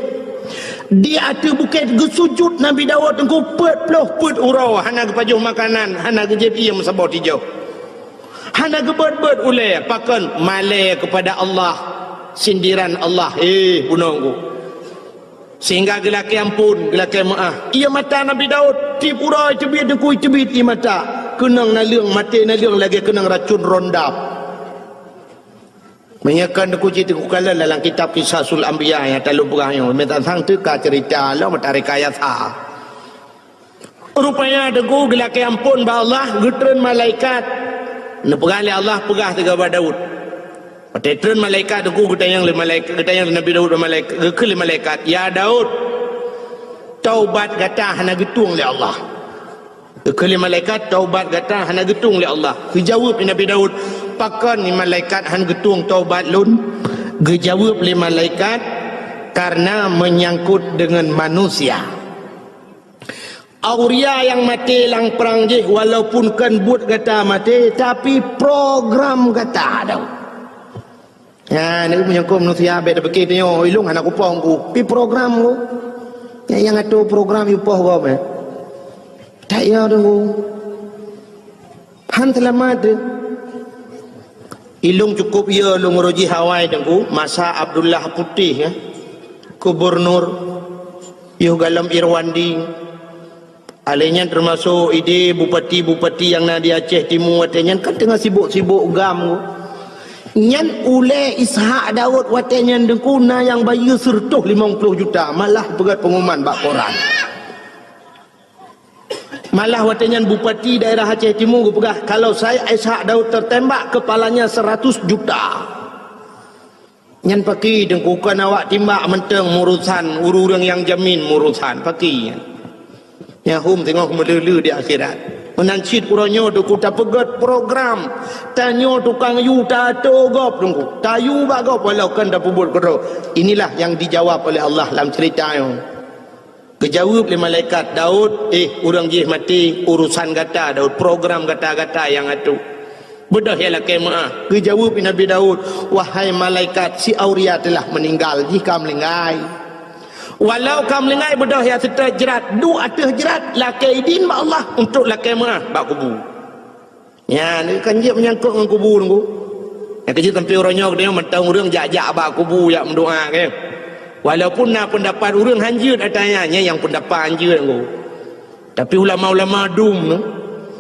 Di ateueh bukét geusujut Nabi Daud Teungku peuet ploh peuet uroe, hana geupajoh makanan, hana geujieb iem saboh tijoh. Hana geubeuet-beuet ulèe, pakon malèe keupada Allah, sindiran Allah, eh, bunoe Teungku. Sehingga geulakèe amphon, geulakèe meu'ah. Ié mata Nabi Daud, tiep uroe teubiet Teungku, teubiet ié mata. Keunong naleueng, maté naleueng lagèe keunong racun rondam. Meunyoe kon Teungku cit Teungku kalon dalam kitab Qisasul Anbiya nyang talôn peugah nyoe, meutatang teuka ceurita lom meutareka yasa. Rupanya Teungku geulakèe amphon bak Allah, geutreun malaikat. Neupeugah lé Allah, peugah sigoe bak Daud. Watèe treun malaikat Teungku geutanyong lé malaikat, geutanyong lé Nabi Daud bak malaikat, geukheun lé malaikat, "Ya Daud, taubat gata hana geutueng lé Allah." Geukheun lé malaikat, "Taubat gata hana geutueng lé Allah." Geujaweueb lé Nabi Daud, "Pakon ni malaikat han geutueng taubat lôn?" Geujaweueb lé malaikat, "Karena menyangkut dengan manusia." Auria nyang maté lam prang jih, walaupun kon buet gata maté, tapi program gata ada. Nyan, meunyoe kon manusia bèk tapike tanyoe, ilong hana kupoh Teungku. Pi program Teungku. Nyang, nyang atur program yue poh gob, eh. Tak ya Teungku. Han seulamat deh. Ilong cukup ya lôn uroe jih awai Teungku, masa Abdullah Putih, ya. Gubernur, yoh galom Irwandi. Alèh nyan teumasok idéh bupati-bupati nyang na di Aceh Timu watèe nyan kan teungoh sibok-sibok gam Teungku. Nyan ulèe Ishak Daud watèe nyan Teungku na nyang bayeue seureutôh limong ploh juta, malah peugöt pengumuman bak koran. Malah watèe nyan bupati daerah Aceh Timu geupeugah, "Kalau saya Ishak Daud tertembak, kepalanya seratus juta." Nyan pakri Teungku, kon awak timbak mantong meurusan, ureueng nyang jamin meurusan, pakri nyan. Nyan hom teungoh meuleu-leu di akhirat. Meunan cit uroe nyoe Teungku tapeugöt program, tanyoe tukang yue tato gob Teungku, tayue bak gob walau kon tapeubuet keudroe. Inilah yang dijawab oleh Allah lam ceurita nyoe. Geujaweueb lé malaikat, "Daud, eh, ureueng jih maté, urusan gata, Daud, program gata-gata nyang atoe. Beudôh ya lakèe meu'ah." Geujaweueb lé Nabi Daud, "Wahai malaikat, si Auria telah meninggal, jih ka meuninggai. Walau ka meuninggai, beudôh ya seutôt jrat, duek ateueh jrat, lakèe idin bak Allah untuk lakèe meu'ah bak kubu." Nyan, kan jeuet meunyangkot ngon kubu Teungku. Nyang keujeuet sampoe uroe nyoe geutanyoe mantong ureueng jak-jak bak kubu jak meudoa, kan? Walaupun na peundapat ureuëng hanjeuet ata nyan, nyan nyang peundapat hanjeuet ngku. Tapi ulama-ulama dum,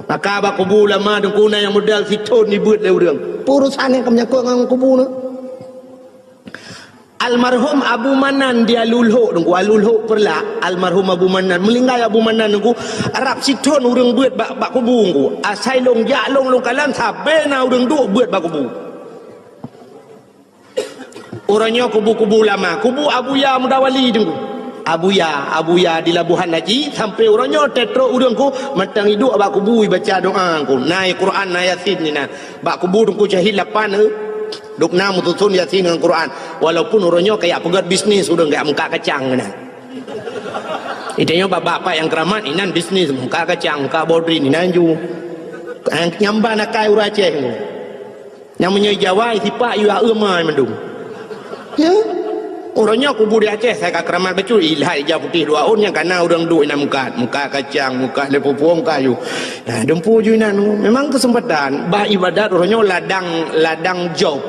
maka bak kubu ulama dengku na nyang modal sithon jibeuet lé ureuëng. Peue urusan nyang ka meunyangkot ngon kubu na. Almarhum Abu Manan di Alulhok dengku, Alulhok Peureulak, almarhum Abu Manan, meuninggai Abu Manan dengku, rab sithon ureuëng beuet bak, bak kubu ngku. Asai lôn jak lôn, lôn kalon sabe na ureuëng duek beuet bak kubu. Uroe nyoe kubu-kubu lama, kubu Abuya Mudawali dengku. Abuya, Abuya di Labuhan Haji, sampai uroe nyoe teutrok ureuëng ku mantong iduek bak kubu ibaca doa ngku. Na Quran, na Yasin ni na. Bak kubu dengku syahid lapan eh. Duk na meususun Yasin ngon Quran. Walaupun uroe nyoe kaya peugét bisnis ureuëng kaya meukat kacang na. Itanyoe bak bapak nyang keuramat inan bisnis meukat kacang, meukat bodrin inan ju. Nyang ban akai ureuëng Aceh ngku. Nyang meunyoe Jawa, sipak yue eumai mandum. Ya. Uroe nyoe kubu di Aceh, sai ka keuramat bacut, ilhai ija putéh dua ôn nyang kana ureuëng duek inan meukat, meukat kacang, meukat lé pupueng kayu. Nah, dumpu ju inan, memang keuseumpatan, bah ibadat uroe nyoe ladang, ladang job.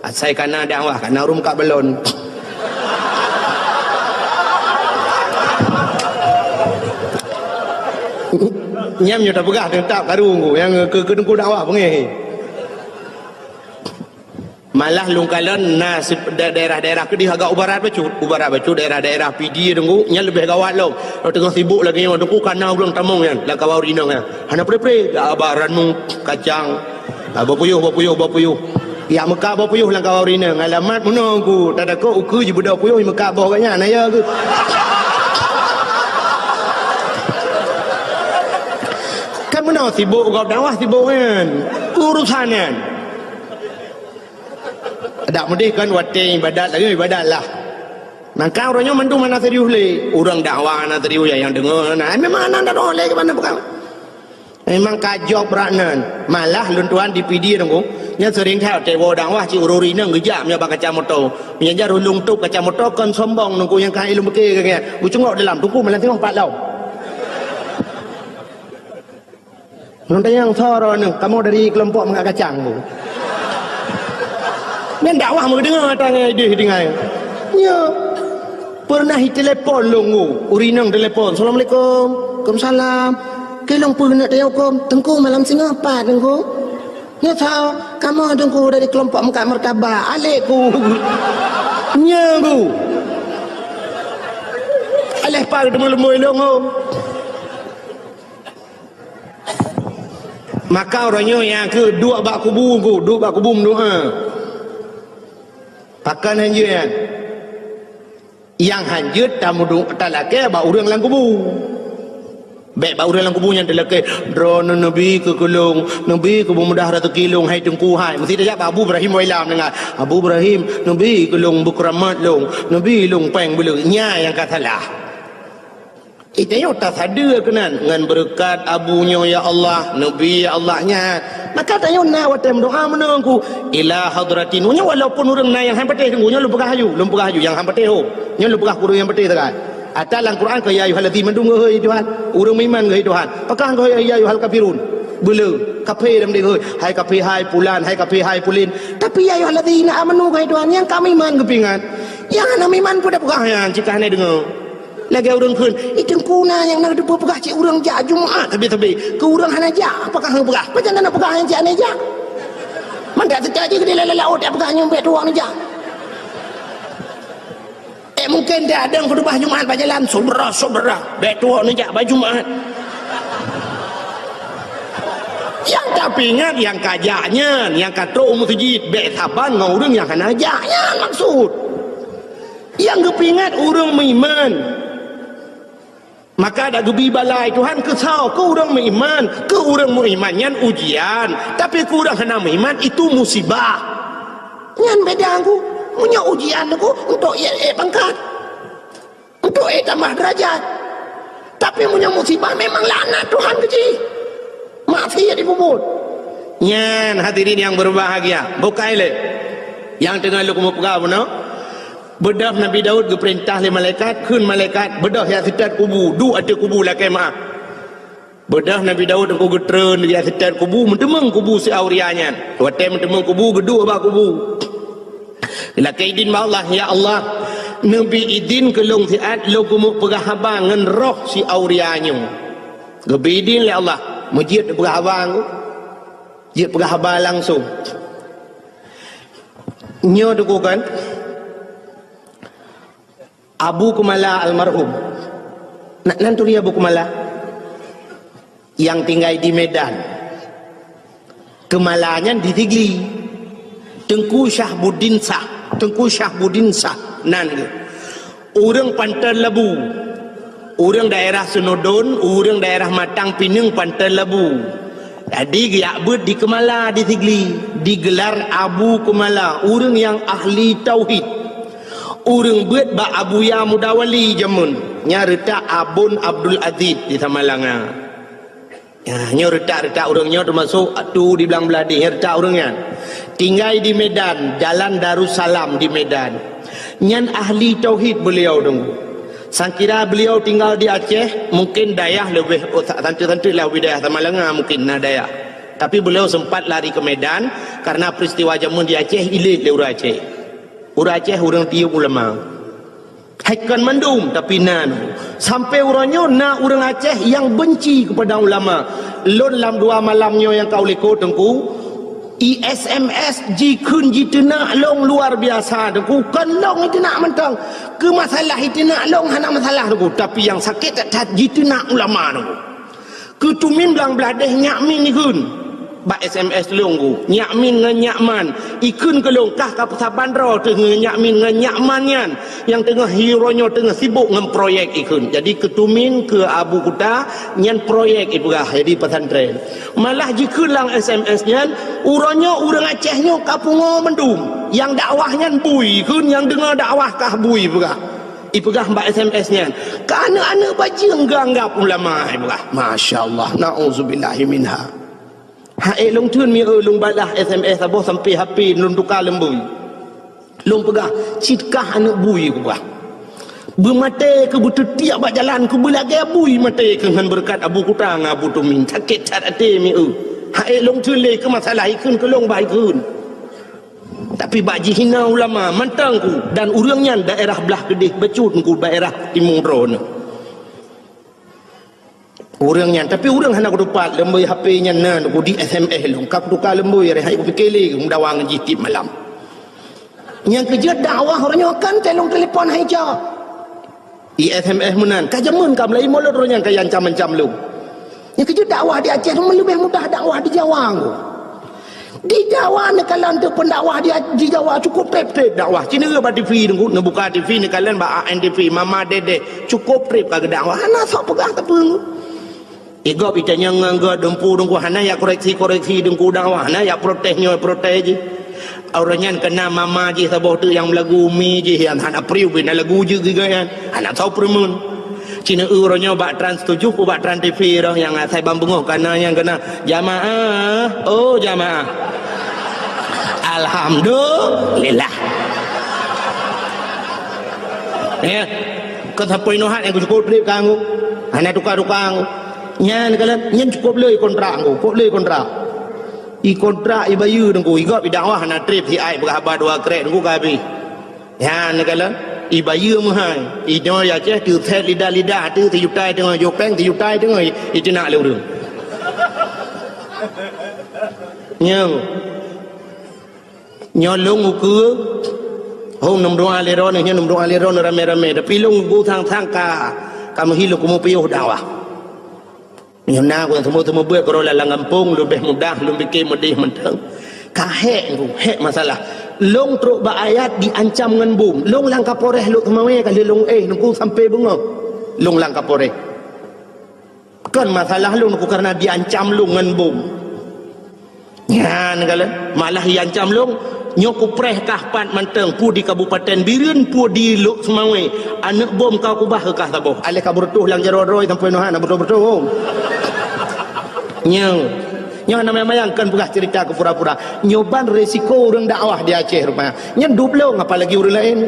Asai kana dakwah, kana ureuëng meukat balon. Nyam nyoe tapeugah teutap karu ngku, nyang keu, keu teungku dakwah beungéh. Malah lôn kalon na si-, da-, daerah-daerah keudeh agak u barat bacut. U barat bacut daerah-daerah Pidie dengku, nyan leubeh gawat lom. Lôn teungoh sibuk lagée nyoe dengku kana ureuëng tamong nyan, lam kawan ureuëng inong nyan. Hana pre-pre, dak ba ranu, kacang. Ah, bapuyuh, bapuyuh, bapuyuh. Ya meukat bapuyuh lam kawan ureuëng inong. Alamat meunoe ngku, tadakot ukeue jibeudôh puyuh meukat boh gobnyan, na ya keuh. Kan meunoe sibuk gob dakwah sibuk nyan. Urusan nyan. Dak meudeh kan watée ibadat lagée ibadat lah. Maka uroe nyoe mandum hana serius lé. Ureuëng dakwah hana serius, nyang deungoe hana. Ai memang hana deungoe lé keu mana bukan. Memang ka jok brat nan. Malah lôn tuan di Pidie dengku. Nyang sering that watée woe dakwah cit ureuëng inong geujak meunyoe bak kaca moto. Meunyoe jar ulung tôp kaca moto kon sombong dengku nyang ka ilung beuke geucungok dalam tungku malam singoh pat lom. Ngon tanyong soe droeneuh, kamoe dari keulompok meukat kacang tu. Nyan dakwah meudeungoe tangai deh dengai. Nyo. Pernah itelepon lôn ngku, ureuëng inong telepon, "Assalamualaikum." "Waalaikumsalam." "Keu lôn peue keuneuk tanyong huköm?" "Teungku malam singoh pat, Teungku." "Nyo soe?" "Kamoe Teungku dari keulompok meukat martabak." Alek ku. Nyo ku. Aléh pat teumeu leumboi lôn ngku. Maka uroe nyoe nyang keu duek bak kubu, duek bak kubu meudoa. Pakon hanjeuet nyan? Nyang hanjeuet tameudu-, talakée bak ureuëng lam kubu. Bék bak ureuëng lam kubu nyan talakée, "Droeneuh neubi keu keu lôn, neubi keu beumudah raseuki lôn, hai Teungku hai." Meusti tajak bak Abu Ibrahim Wailam deungon, "Abu Ibrahim, neubi keu lôn beukeuramat lôn, neubi lôn péng beuleue." Nyan nyang ka salah. Itanyoe tasadeue keunan ngon beureukat abu nyoe, ya Allah, neubi, ya Allah, nyan. Maka tanyoe na watée meudoa meunoe ngku, ila hadratin. Nyoe walaupun ureuëng na nyang han patéh ngku, nyoe lôn peugah aju, lôn peugah aju nyang han patéh ho. Nyoe lôn peugah keu ureuëng nyang patéh sagai. Ata lam Quran keu ya ayyuhallazina mandum geuhôi Tuhan, ureuëng meuiman geuhôi Tuhan. Pakon geuhôi ya ayyuhal kafirun? Beuleue, kafé lam deh geuhôi. Hai kafé hai pulan, hai kafé hai pulin. Tapi ya ayyuhallazina amanu geuhôi Tuhan, nyang ka meuiman geupeuingat. Nyang hana meuiman peue tapeugah nyan cit ka hana deungoe. Lagée ureuëng kheun, "Ih, Teungku na nyang na teupeue peugah cit ureuëng jak Jumat sabe-sabe. Keu ureuëng hana jak, apakah hana peugah? Pajan na peugah nyang cit hana jak?" Mandak teuka jih keudeh lalai laôt jak peugah nyoe bék tuwoe neujak. Eh, mungken dia ada khutubah Jumat bak jalan, "Subra, subra, bék tuwoe neujak bak Jumat." Nyang tapeuingat nyang ka jak nyan, nyang ka trok u meuseujid, bék saban ngon ureuëng nyang hana jak nyan maksud. Nyang geupeuingat ureuëng meuiman. Maka dak geubi balai Tuhan keu soe? Keu ureuëng meuiman. Keu ureuëng meuiman nyan ujian, tapi keu ureuëng hana meuiman itu musibah. Nyan beda ngku. Meunyoe ujian ngku untuk ié-ié pangkat, untuk ié tamah derajat. Tapi meunyoe musibah memang laknat Tuhan keu jih. Maksiat dipubuet. Nyan hadirin yang berbahagia, bukai lé nyang teungoh lôn keumeung peugah bunoe. Beudôh Nabi Daud geupeurintah lé malaikat, kheun malaikat, "Beudôh jak seutôt kubu, duek ateueh kubu lakée meuáh." Beudôh Nabi Daud teungku geutreun jak seutôt kubu, meuteumeung kubu si Auria nyan. Watée meuteumeung kubu, geuduek bak kubu. Lakée idin bak Allah, "Ya Allah, Neubi idin keu lôn siat lôn keuneuk peugah haba ngon roh si Auria nyoe. Geubi idin lé Allah, meujeuet peugah haba nyoe. Jeuet peugah haba langsung. Nyoe dukokan Abu Keumala almarhum. Nak nan turi Abu Keumala? Nyang tinggai di Medan. Keumala nyan di Sigli. Teungku Syahbuddin Sah. Teungku Syahbuddin Sah nan geuh. Ureuëng Panton Labu. Ureuëng daerah Seunodon, ureuëng daerah Matang Pineung Panton Labu. Jadi geujak beuet di Keumala di Sigli, digelar Abu Keumala, ureuëng nyang ahli tauhid. Ureuëng beuet bak Abuya Mudawali jameun, nyang reutak Abon Abdul Aziz di Samalanga. Ya, nyoe reutak-reutak ureuëng nyoe teumasok tu di Blang Bladeh, nyoe reutak ureuëng nyan. Tinggai di Medan, Jalan Darussalam di Medan. Nyan ahli tauhid beliau dong. Sangkira beliau tinggal di Aceh, mungkin dayah leubeh, oh, sa-, santeuk-santeuk lah wilayah Samalanga mungkin na dayah. Tapi beliau sempat lari ke Medan karena peristiwa jameun di Aceh ilét lé ureuëng Aceh. Ureuëng Aceh ureuëng tiyeuk ulama. Hai kon mandum, tapi na. Sampai uroe nyoe na ureuëng Aceh nyang benci kepada ulama. Lôn lam dua malam nyoe nyang ka u likot teungku, I S M S jikheun jiteunak lôn luar biasa teungku. Kon lôn jiteunak mantong. Keu masalah jiteunak lôn hana masalah teungku, tapi nyang sakét that-that jiteunak ulama teungku. Keu tumin Blang Bladeh nyak min ikheun. Bak S M S lôn ku, nyak min ngon nyak man. Ikheun keu lôn kah ka peusaban droe teuh ngon nyak min ngon nyak man nyan. Nyang teungoh hi uroe nyoe teungoh sibok ngon proyek ikheun. Jadi keu tumin keu Abu Kuta nyan proyek ipeugah jadi pesantren. Malah jikheun lam S M S nyan, uroe nyoe ureuëng Aceh nyoe ka pungo mandum. Nyang dakwah nyan bui ikheun, nyang deungoe dakwah kah bui peugah. Ipeugah bak S M S nyan, keu aneuëk-aneuëk bajeueng geuanggab ulama, ipeugah. Masya Allah, na'udzubillahi minha. Hai lôn theun mi eu lôn balah S M S saboh sampai H P lôn tuka leumbui. Lôn peugah, cit kah aneuëk bui kupeugah. Beumaté keu beuteutiek bak jalan keu beulagée bui maté keu ngon beureukat Abu Kuta ngon Abu Tumin. Sakét that até mi eu. Hai lôn theun lé keu masalah ikheun keu lôn bah ikheun. Tapi bak jihina ulama mantong ku dan ureuëng nyan daerah blah keudeh bacut ku daerah timu droeneuh. Ureuëng nyan, tapi ureuëng hana kutupat leumbui H P nyan na ku di S M S lôn. Ka kutuka leumbui reh hai kupike lé meudawa ngon jih tiep malam. Nyang keujeuet dakwah uroe nyoe kan teuh lôn telepon hai jak. I S M S meunan, ka jameun ka meulaie mulod uroe nyan ka iancam-ancam lôn. Nyang keujeuet dakwah di Aceh tu leubeh mudah dakwah di Jawa ngku. Di Jawa neukalon teuh pendakwah di, di Jawa cukup treb-treb dakwah. Ci neue bak T V ngku, neubuka T V neukalon bak A N T V, Mama Dedeh, cukup treb ka geudakwah. Hana sok peugah teupeu ngku. Igob itanyong ngon gob dumpu dengku hana yak koreksi-koreksi dengku dakwah, hana yak protes nyoe protes jih. Uroe nyan kena mama jih saboh teuk nyang meulagu mi jih nyang hana priu bina lagu jeuet giga nyan. Hana tau peureumeun. Cina uroe nyoe bak Trans tujuh pu bak Trans T V roh nyang asai ban beungoh kana nyang kena, "Jamaah, oh jamaah." Alhamdulillah. Ya. Keu sapeue inoe hat nyang cukup treb kangku. Hana tuka-tuka ngku. Nyan kalon, nyan cukup le kontrak ngku, cukup le kontrak. I kontrak i bayeue dengku, i gob i dakwah hana treb hi ai peugah haba dua krek dengku ka habéh. Nyan kalon, i bayeue meuhai. I nyoe ya ceh teuset lidah-lidah teuh sijuta teungoh jopeng sijuta teungoh i, i teunak lé ureueng. Nyoe. Nyoe lôn ukeue, hom neumeudoa lé droeneuh, nyoe neumeudoa lé droeneuh ramé-ramé. Tapi lôn ukeue sang-sang ka, ka meuhi lôn keumeung piôh dakwah. Nyoe na ku nyang teumeu-teumeu beuet keudroe lam gampông, leubeh mudah lôn pike meudeh mantong. Ka hék ku, hék masalah. Lôn trok bak ayat diancam ngon bom. Lôn lam Kapolres Lhokseumawe ka lheueh lôn éh, nungku sampai beungoh. Lôn lam Kapolres. Kon masalah lôn ku kareuna diancam lôn ngon bom. Nyan kalon, malah iancam lôn, nyoe kupreh kah pat mantong, peue di Kabupaten Bireuen, peue di Lhokseumawe, aneuk bom ka kubah keu kah saboh. Aléh ka beureutoh lam jaroe droe sampoe noh hana beureutoh-beureutoh. Nyoe, nyoe hana mayang-mayang kon peugah ceurita keu pura-pura. Nyoe ban resiko ureueng dakwah di Aceh rupanya. Nyan dub lôn apalagi ureueng laén.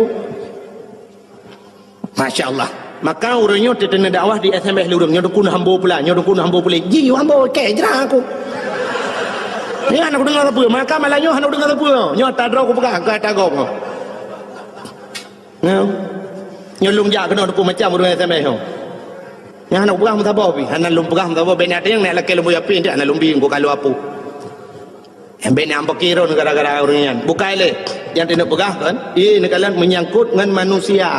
Masya Allah. Maka ureueng nyoe teuteuna dakwah di S M S lé ureueng, nyoe dukun hambo pula, nyoe dukun hambo pula. Ji hambo kek jera aku. Nyoe hana kudeungo sapeue, maka malam nyoe hana kudeungo sapeue. Nyoe ata droe kupeugah, ka ata gob. Nyoe. Nyoe lôn jak keunoe Teungku macam ureuëng S M S nyoe. Nyang hana peugah meusaboh pih, hana lôn peugah meusaboh, bèk na teunyang na lakèe lôn buya pih, hana lôn bi, Teungku ka lôn apui. Nyang bèk na peukiron gara-gara ureuëng nyan. Bukai lé, nyang teuneuk peugah kan, ié neukalon meunyangkot ngon manusia.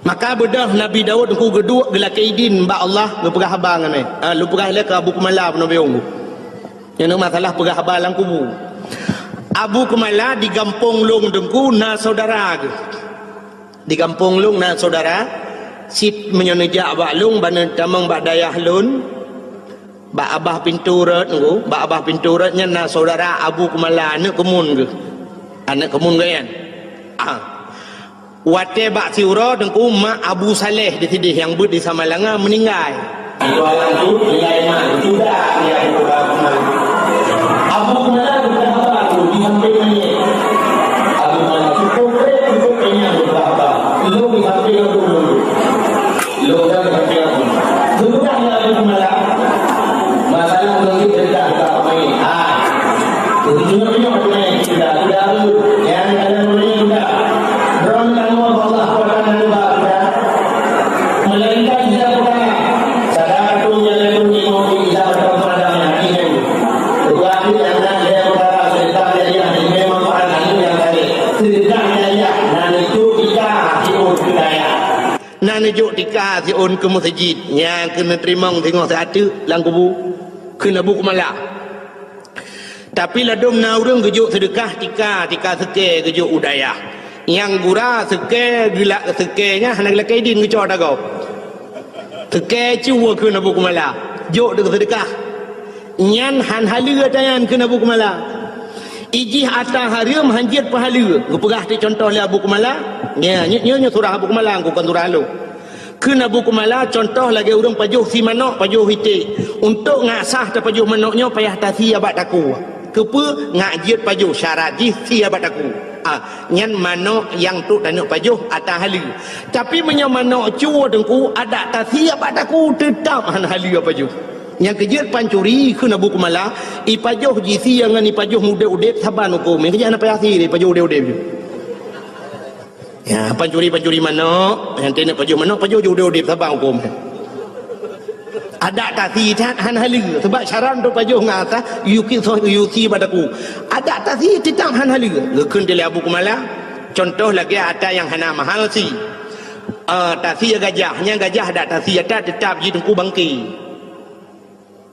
Maka beudôh Nabi Daud Teungku geuduek geulakèe idin bak Allah geupeugah haba ngon nyan. Ah, lôn peugah lé keu Abu Keumala peunoh biyong. Nyan masalah peugah haba lam kubu. Abu Keumala di gampông lôn Teungku na syedara geuh. Di gampông lôn na syedara, sit meunyoe neujak bak lôn, ban neutamong bak dayah lôn, bak abah pintoe rot Teungku, bak abah pintoe rot nyan na syedara Abu Keumala, aneuk keumun geuh. Aneuk keumun geuh nyan. Ah. Watèe bak siuroe Teungku mak Abu Saleh di sideh nyang beuet di Samalanga meuninggai. Abu Keumala geupeugah haba tu di sampéng manyét. Abu Keumala cukup trép, cukup kenyang geupeugah haba. Lôn di sampéng Abu Keumala. Lôn di sampéng Abu Keumala. Geupeugah lé Abu Keumala, masalah ureuëng jeuet dendam ka manyét. Ha. Beujeuet-jeuet nyoe keunan kita, kita tu, nyang kalian boleh kita. Droeneuh Allah Taala, kita. Melainkan Dia Taala. Sadaka tu nyang itu ni mau kita bertemu pada hati ini. Tetapi anak Dia Taala sedekah jariah ini manfaat ilmu yang tadi. Sedekah jariah, dan itu kita hidup budaya. Na neujok tika siôn keu meuseujid, nyang keuneuk teurimong singoh siateuek lam kubu, kheun Abu Keumala. Tapi ladôm na ureuëng geujok seudeukah tika, tika seukée geujok u dayah. Nyang gura seukée geulak seukée nyan hana geulakée idin geucok ata gob. Seukée cue kheun Abu Keumala, jok deuk seudeukah. Nyan han haleue ata nyan kheun Abu Keumala. Ijih ata hareuem han jeuet peuhaleue. Geupeugah teuk cuntoh lé Abu Keumala. Nyan, nyoe, nyoe, nyoe surah Abu Keumala, kon surah lôn. Kheun Abu Keumala, cuntoh lagée ureuëng pajoh sie manök, pajoh iték. Untuk ngasah tapajoh manök nyoe payah tasie bak takue. Keupeue? Ngat jeuet pajoh, syarat jih sie bak takue. Ah, nyan manök nyang trok taneuk pajoh ata haleue. Tapi meunyoe manök cue Teungku, adak tasie bak takue teutap han haleue pajoh. Nyang keujeuet pancuri kheun Abu Keumala, ipajoh jisie ngon ipajoh udeb-udeb saban hukôm. Nyang keujeuet hana payah sie, ipajoh udeb-udeb jih. Ya, pancuri-pancuri manök, nyang teuneuk pajoh manök, pajoh jih udeb-udeb saban hukôm. Adak tasie that han haleue, sebab syarat untuk pajoh ngon ata, yue sie, yue sie bak takue. Adak tasie teutap han haleue. Geukheun lé Abu Keumala, cuntoh lagée ata nyang hana mahal sie. Ah, tasie gajah, nyan gajah adak tasie ata teutap jih Teungku bangke.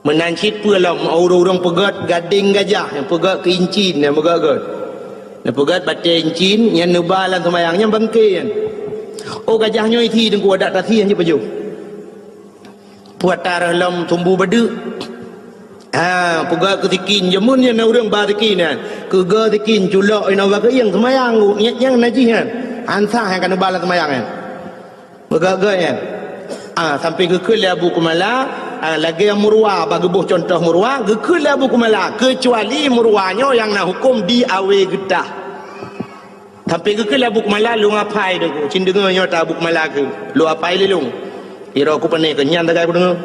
Meunan cit peue lom, ureuëng-ureuëng peugét gadeng gajah, nyang peugét keu incin, nyang peugét-gét. Nyang peugét batée incin, nyan neuba lam seumayang, nyan bangke nyan. Oh, gajah nyoe isie Teungku, adak tasie nyan jipajoh. Peue ata reuh lom sumbu badeuk. Ha, peugét keu sikin, jameun nyan na ureuëng ba sikin nyan. Keu geu sikin, culok inoe bak keuieng seumayang, nyan, nyan najih nyan. Han sah nyang ka neuba lam seumayang nyan. Peugét-gét nyan. Ah, sampoe geukheun lé Abu Keumala, ah, lagée meuruwa, bak geuboh cuntoh meuruwa, geukheun lé Abu Keumala, keucuali meuruwa nyoe nyang na hukôm di Awe Geutah. Sampoe geukheun lé Abu Keumala, lôn apai Teungku, cit deungoe nyoe ata Abu Keumala kheun, lôn apai lé lôn. Sidroe ku pane keu nyan sagai kudeungoe.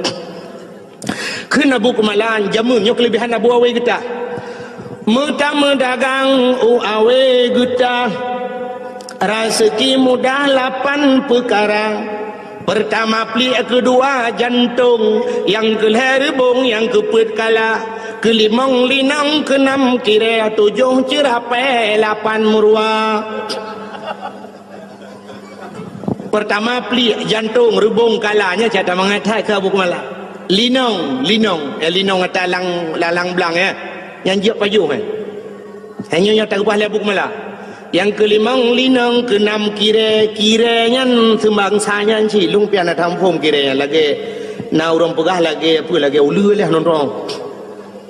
Kheun Abu Keumala, jameun nyoe keuleubehan Abu Awe Geutah. Meutameudagang u Awe Geutah, raseuki mudah lapan peukara. Peurtama pliek, keudua jantong, nyang keulhée reubong, nyang keupeuet kala, keulimong linong, keunam kirée, tujoh ceurapée, lapan meuruwa. Peurtama pliek, jantong, reubong, kala, nyan cit ata mangat that keu Abu Keumala. Linong, linong, ya, linong ata lang, lalang blang, ya. Nyang jeuet pajoh, ya. Hanya nyang takeubah lé Abu Keumala. Nyang keulimong linong, keunam kirée, kirée nyan seumbangsa nyan cit, lôn pian na taphom kirée nyan lagée na ureuëng peugah lagée peue, lagée uleue lé nonton.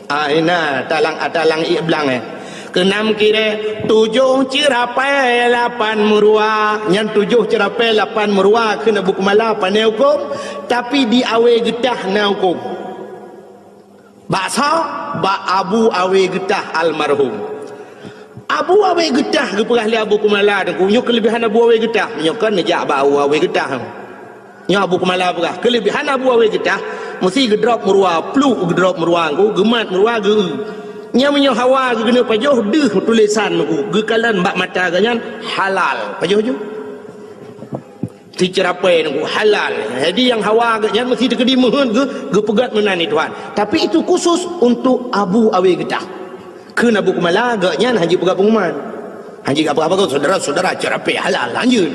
Ah, ina, talang, talang ié blang, eh. Keunam kirée, tujoh ceurapée, lapan meuruwa. Nyan tujoh ceurapée, lapan meuruwa kheun Abu Keumala pane hukôm, tapi di Awe Geutah na hukôm. Bak soe? Bak Abu Awe Geutah almarhum. Abu Awe Geutah geupeugah lé Abu Keumala Teungku, nyoe keuleubehan Abu Awe Geutah. Nyoe kan neujak bak Abu Awe Geutah. Nyoe Abu Keumala peugah, keuleubehan Abu Awe Geutah, meusi geudrop meuruwa, pluk geudrop meuruwa Teungku, geumat meuruwa geu-eu. Nyan meunyoe hawa geukeuneuk pajoh, deuh tulésan Teungku, geukalon bak mata geuh nyan halal. Pajoh ju. Siceurapée nunggu halal. Jadi nyang hawa geuh nyan meusti teukeudi meuheuet geu-, geupeugét meunan di Tuhan. Tapi itu khusus untuk Abu Awe Geutah. Kheun Abu Keumala geuh nyan hana jipeugah pengumuman. Hana jipeugah apa-apa, saudara-saudara, ceurapée halal, lanjut.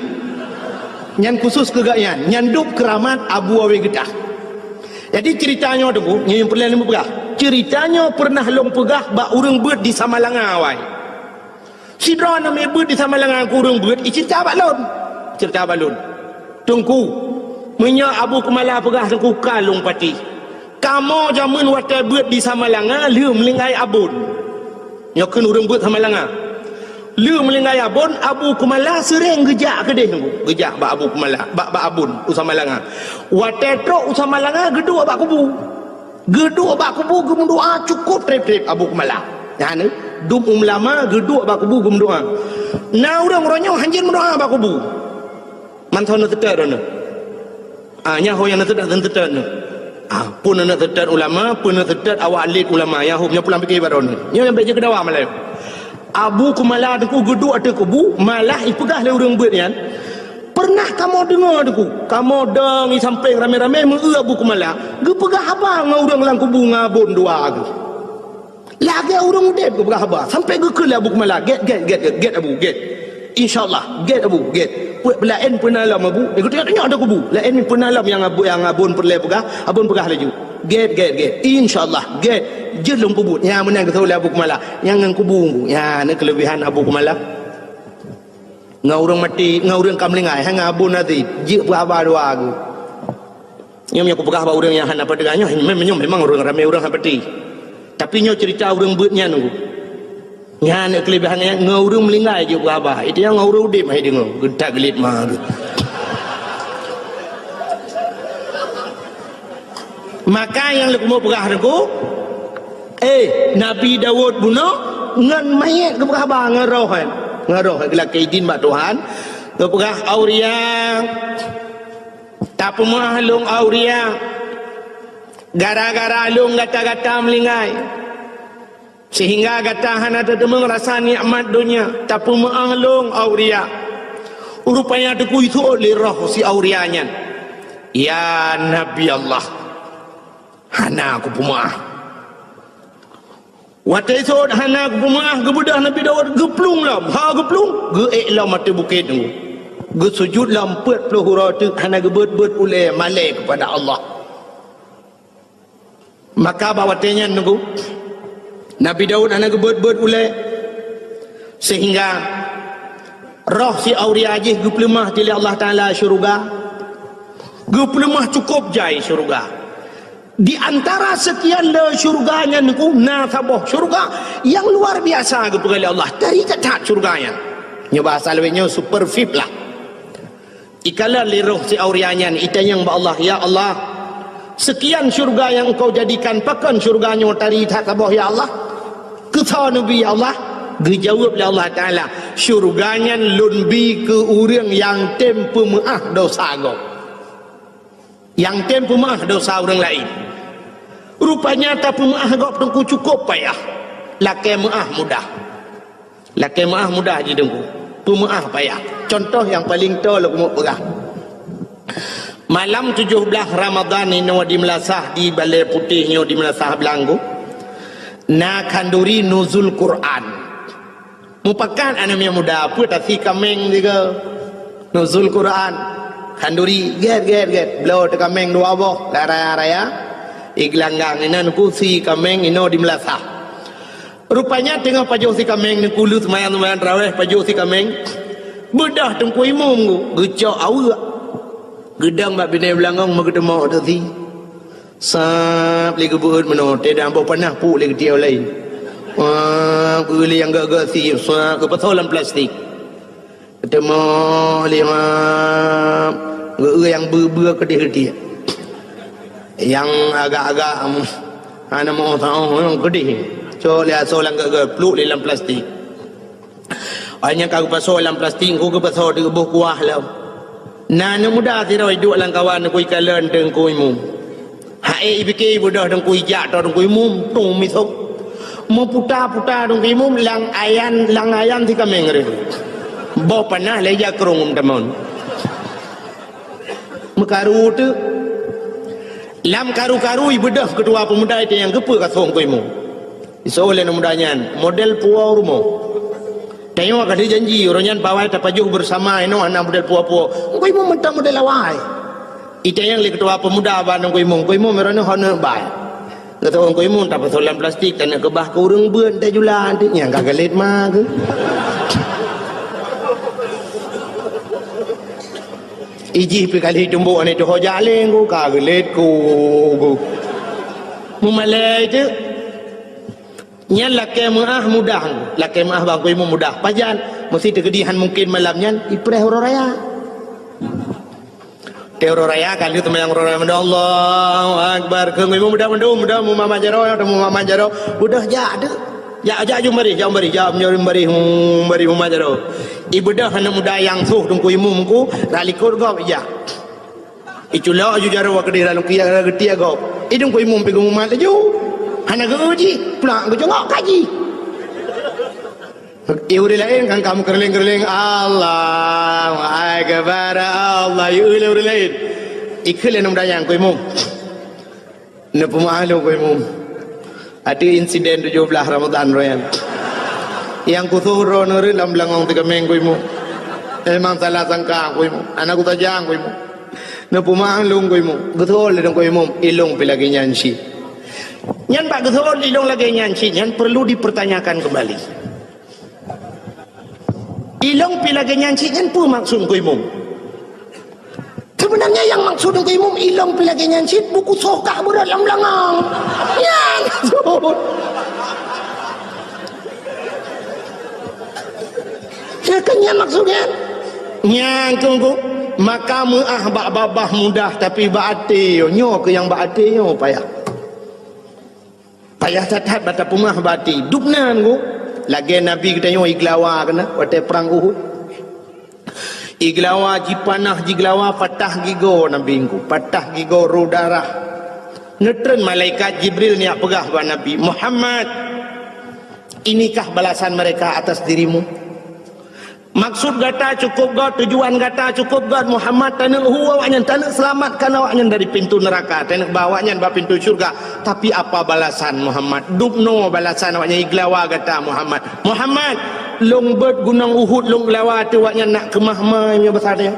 Nyan khusus keu geuh nyan, nyan dub keuramat Abu Awe Geutah. Jadi ceurita nyoe Teungku, nyoe nyang peureulée lôn peugah. Ceurita nyoe peureunah lôn peugah bak ureuëng beuet di Samalanga awai. Sidroe namiet beuet di Samalanga keu ureuëng beuet, iceurita bak lôn. Ceurita bak lôn. Teungku, meunyoe Abu Keumala peugah Teungku ka lôn patéh. Kamoe jameun watée beuet di Samalanga lheueh meulinggai abon. Nyoe kheun ureuëng beuet Samalanga. Lheueh meulinggai abon, Abu Keumala seuréng geujak keudeh Teungku. Geujak bak Abu Keumala, bak, bak abon u Samalanga. Watée trok u Samalanga geuduek bak kubu. Geuduek bak kubu geumeudoá cukôp treb-treb Abu Keumala. Nyan, dum ulama geuduek bak kubu geumeudoá. Na ureuëng uroe nyoe hanjeuet meudoá bak kubu. Mantong neuseutôt droeneuh. Ah, nyan ho nyang neuseutôt, neuseutôt nyoe. Ah, peue neuseutôt ulama, peue neuseutôt awak alit ulama, nyang ho nyoe pulang pike bak droeneuh. Nyoe nyang bék jeuet keu dawa malée. Abu Keumala Teungku geuduek ateueh kubu, malah ipeugah lé ureuëng beuet nyan, Peureunah kamoe deungoe Teungku, kamoe dong i sampéng ramé-ramé meu-eu Abu Keumala geupeugah haba ngon ureuëng lam kubu ngon abon dua geuh. Lagée ureuëng udeb geupeugah haba, sampoe geukheun lé Abu Keumala, "Gét, gét, gét, gét, gét Abu, gét. Insya Allah, gét Abu, gét. Peuet peulaén peuna lom Abu, eh, geutanyoe-tanyoe ateueh kubu. Laén peuna lom nyang abu-, nyang abon peureulée peugah, abon peugah laju. Gét, gét, gét. Insya Allah, gét. Jeuet lôn peubuet." Nyan meunan geuseuôt lé Abu Keumala. Nyang ngon kubu, nyan na keuleubehan Abu Keumala. Ngon ureuëng maté, ngon ureuëng ka meuninggai, hai ngon abon até, jeuet peuhaba dua geuh. Nyoe meunyoe kupeugah bak ureuëng nyang hana peugah nyoe, mem-, nyoe memang ureuëng ramé ureuëng hana peuti. Tapi nyoe ceurita ureuëng beuet nyan nunggu. Nyan keuleubehan nyan, ngon ureuëng meuninggai jeuet peuhaba. Itu nyang ngon ureuëng udeb hai deungoe, geutak geulit ma geuh. Maka nyang leukumu peugah teungku, eh, Nabi Daud bunoe ngon manyét geupeugah haba ngon roh, eh. Ngon roh, eh, geulakée idin bak Tuhan. Geupeugah, "Auria, tapeumeuáh lôn, Auria. Gara-gara lôn gata-gata meuninggai. Seuhingga gata hana tateumeung rasa nikmat donya, tapeumeuáh lôn, Auria." Rupanya teukui seuôt lé roh si Auria nyan, "Ya Nabi Allah, hana kupeumeuáh." Watée seuôt hana kupeumeuáh, geubeudôh Nabi Daud geuplueng lom, ha geuplueng, geuék lom ateueh bukét nyoe. Geusujut lom peuet ploh uroe teuk hana geubeuet-beuet ulée malée keupada Allah. Maka bak watée nyan teungku, Nabi Daud hana geubeuet-beuet ulée, seuhingga roh si Auria jih geupeuleumah lé Allah Taala syeuruga, geupeuleumah cukôp jai syeuruga. Di antara seukian le syeuruga nyan teungku, na saboh syeuruga nyang luar biasa geupeugah lé Allah, tari that-that syeuruga nyan. Nyoe bahasa lawét nyoe super V I P lah. Ikalon lé roh si Auria nyan, itanyong bak Allah, "Ya Allah, seukian syeuruga nyang Engkau jadikan, pakon syeuruga nyoe tari that saboh ya Allah? Keusoe neubi ya Allah?" Geujaweueb lé Allah Taala, "Syeuruga nyan Lôn bi keu ureuëng nyang tem peumeuáh desya gob, nyang tem peumeuáh desya ureuëng laén." Rupanya tapeumeuáh gob teungku cukôp payah, lakée meuáh mudah. Lakée meuáh mudah jih teungku, peumeuáh payah. Cuntoh nyang paleng toe lôn keumeung peugah. Malam tujoh blaih Ramadhan inoe di meulasah di Balée Putéh nyoe di meulasah Beulanggu, na khanduri nuzul Quran. Mupakat aneuk miet muda peue tasi kaméng sigoe. Nuzul Quran. Khanduri, gét, gét, gét. Bloe teukaméng dua boh, raya-raya. Igeulanggang inan kusi kaméng inoe di meulasah. Rupanya teungoh pajoh si kaméng teungku lheueh seumayang-seumayang tarawéh pajoh si kaméng. Beudôh teungku imum geucok aweuek. Geudong bak binéh beulangong meugeuteumoh teusi. Sab lé geubeuet meunoe, teudah boh panah puk lé geutiek laén. Wah, geuliang gak-gak si, sab geupasoe lam plastik. Teumoh lé mab, geu-, nyang beu-beu keudeh tiek. Nyang agak-agak, em, hana meu saoh nyang keudeh. Cok lé asoe lam geu-, geu-, pluek lé lam plastik. Ai nyang ka geupasoe lam plastik, ku geupasoe di boh kuah lom. Na aneuk muda sidroe iduek lam kawan ku ikalon teungku imum. Hai ipike ibeudôh teungku ijak to teungku imum, tung misok. Meuputa-puta teungku imum lam ayan, lam ayan si kaméng reh. Boh panah lé jakrong tamon. Karu teuk. Lam karu-karu ibeudôh keutua peumuda, itanyong keupeue ka soe Teungku Imum. Isoe lé aneuk muda nyan, model puwoe rumoh. Tanyoe ka lheueh janji, uroe nyan pawai tapajoh beusama inoe hana model puwoe-puwoe. Teungku Imum mantong model awai. Itanyong lé keutua peumuda bak Teungku Imum, "Teungku Imum, uroe nyoe hana bai?" Geuteupeue Teungku Imum tapasoe lam plastik, taneuk keubah keu ureueng beuet, teuh jula, teuh nyang ka geulet ma keuh. Ijih pih ka lheueh tumbok aneuk tuho jak lé, ka geulet ku. Mumalée teuk. Nyan lakée meuáh mudah, lakée meuáh bak Teungku Imum mudah. Pajan, meuseuti teukeudi han mungken malam nyan, ipreh uroe raya. Teuh uroe raya ka lheueh teumayang uroe raya mandum, Allahu Akbar. Keu Teungku Imum mudah mandum, mudah mumama jaroe, mumama jaroe. Beudôh jak teuk. Jak, jak jumbarih, jak jumbarih, jak jumbarih, jumbarih muma jaroe. Ibeudôh aneuk muda nyang soh Teungku Imum ku, rot likot gob ijak. Iculok aju jaroe keudeh lam keuyak, geutiek gob. I Teungku Imum pih geumumat laju. Hana geu jih, plak geucongok kaji. I ureueng laén kan ka meukeureuléng-keureuléng, "Allahu Akbar, Allah," i ureueng laén. Ikheun lé aneuk muda nyan, "Teungku Imum, neupeumeuáh lôn, Teungku Imum. Ateueh insiden tujoh blaih Ramadhan uroe nyan. Nyang kusoh droeneuh rot lam beulangong teukeumeng, Teungku Imum. Memang salah sangka, Teungku Imum. Hana kusaja, Teungku Imum. Neupeumeuáh lôn, Teungku Imum." Geuseuôt lé Teungku Imum, "Ilôn pih lagée nyan cit." Nyan bak geuseuôt ilôn lagée nyan cit nyan perlu dipertanyakan kembali. Ilôn pih lagée nyan cit nyan peue maksud Teungku Imum? Sebenarnya nyang maksud Teungku Imum ilôn pih lagée nyan cit, buku soh kah beurot lam beulangong. Nyan maksud. Nyan kan nyan maksud nyan. Nyan Teungku, maka meuáh bak babah mudah, tapi bak até nyoe, nyoe keuh nyang bak até nyoe payah. Payah that-that bak tapeumeuáh bak até. Dubna Teungku, lagée Nabi geutanyoe igeulawa keunan watée prang Uhud. Igeulawa, jipanah, jigeulawa, patah gigoe Nabi Teungku, patah gigoe, rô darah. Neutreun malaikat Jibril neujak peugah bak Nabi, "Muhammad, inikah balasan mereka atas dirimu? Maksud gata cukup göt, tujuan gata cukup göt, Muhammad, taneuk hu awaknyan, taneuk seulamatkan awaknyan dari pintu neuraka, taneuk ba awaknyan bak pintu syeuruga. Tapi apa balasan, Muhammad? Dubnoe balasan awaknyan igeulawa gata, Muhammad. Muhammad, lôn beuet gunong Uhud lôn geulawa ateueh awaknyan, nak keumah ma meunyoe basa teuh."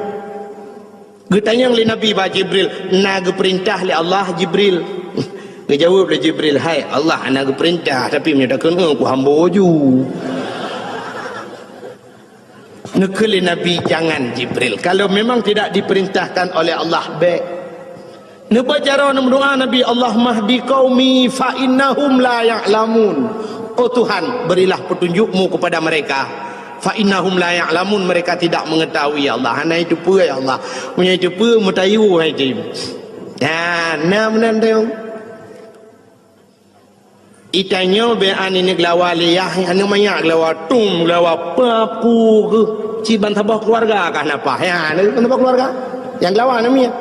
Geutanyong lé Nabi bak Jibril, "Na geupeurintah lé Allah, Jibril?" Geujaweueb lé Jibril, "Hai Allah, hana geupeurintah, tapi meunyoe takheun, eh, kuhambo ju." Neukheun lé Nabi, "Jangan, Jibril. Kalau memang tidak diperintahkan oleh Allah, bék." Neubeuet jaroe neumeudoá Nabi, "Allahumma hdi qaumi fa innahum la ya'lamun." Oh Tuhan, berilah petunjuk-Mu kepada mereka. "Fa innahum la ya'lamun," mereka tidak mengetahui, ya Allah. Hana jiteupeue, ya Allah. Meunyoe jiteupeue, meutayue hai jih. Nah, na meunan teuh. Itanyoe bék aneuk geulawa lé yah, aneuk manyak geulawa, tum geulawa, papu keuh. Cit ban saboh keuluwarga kah na paih. Ya, na ban saboh keuluwarga. Nyang geulawa aneuk miet.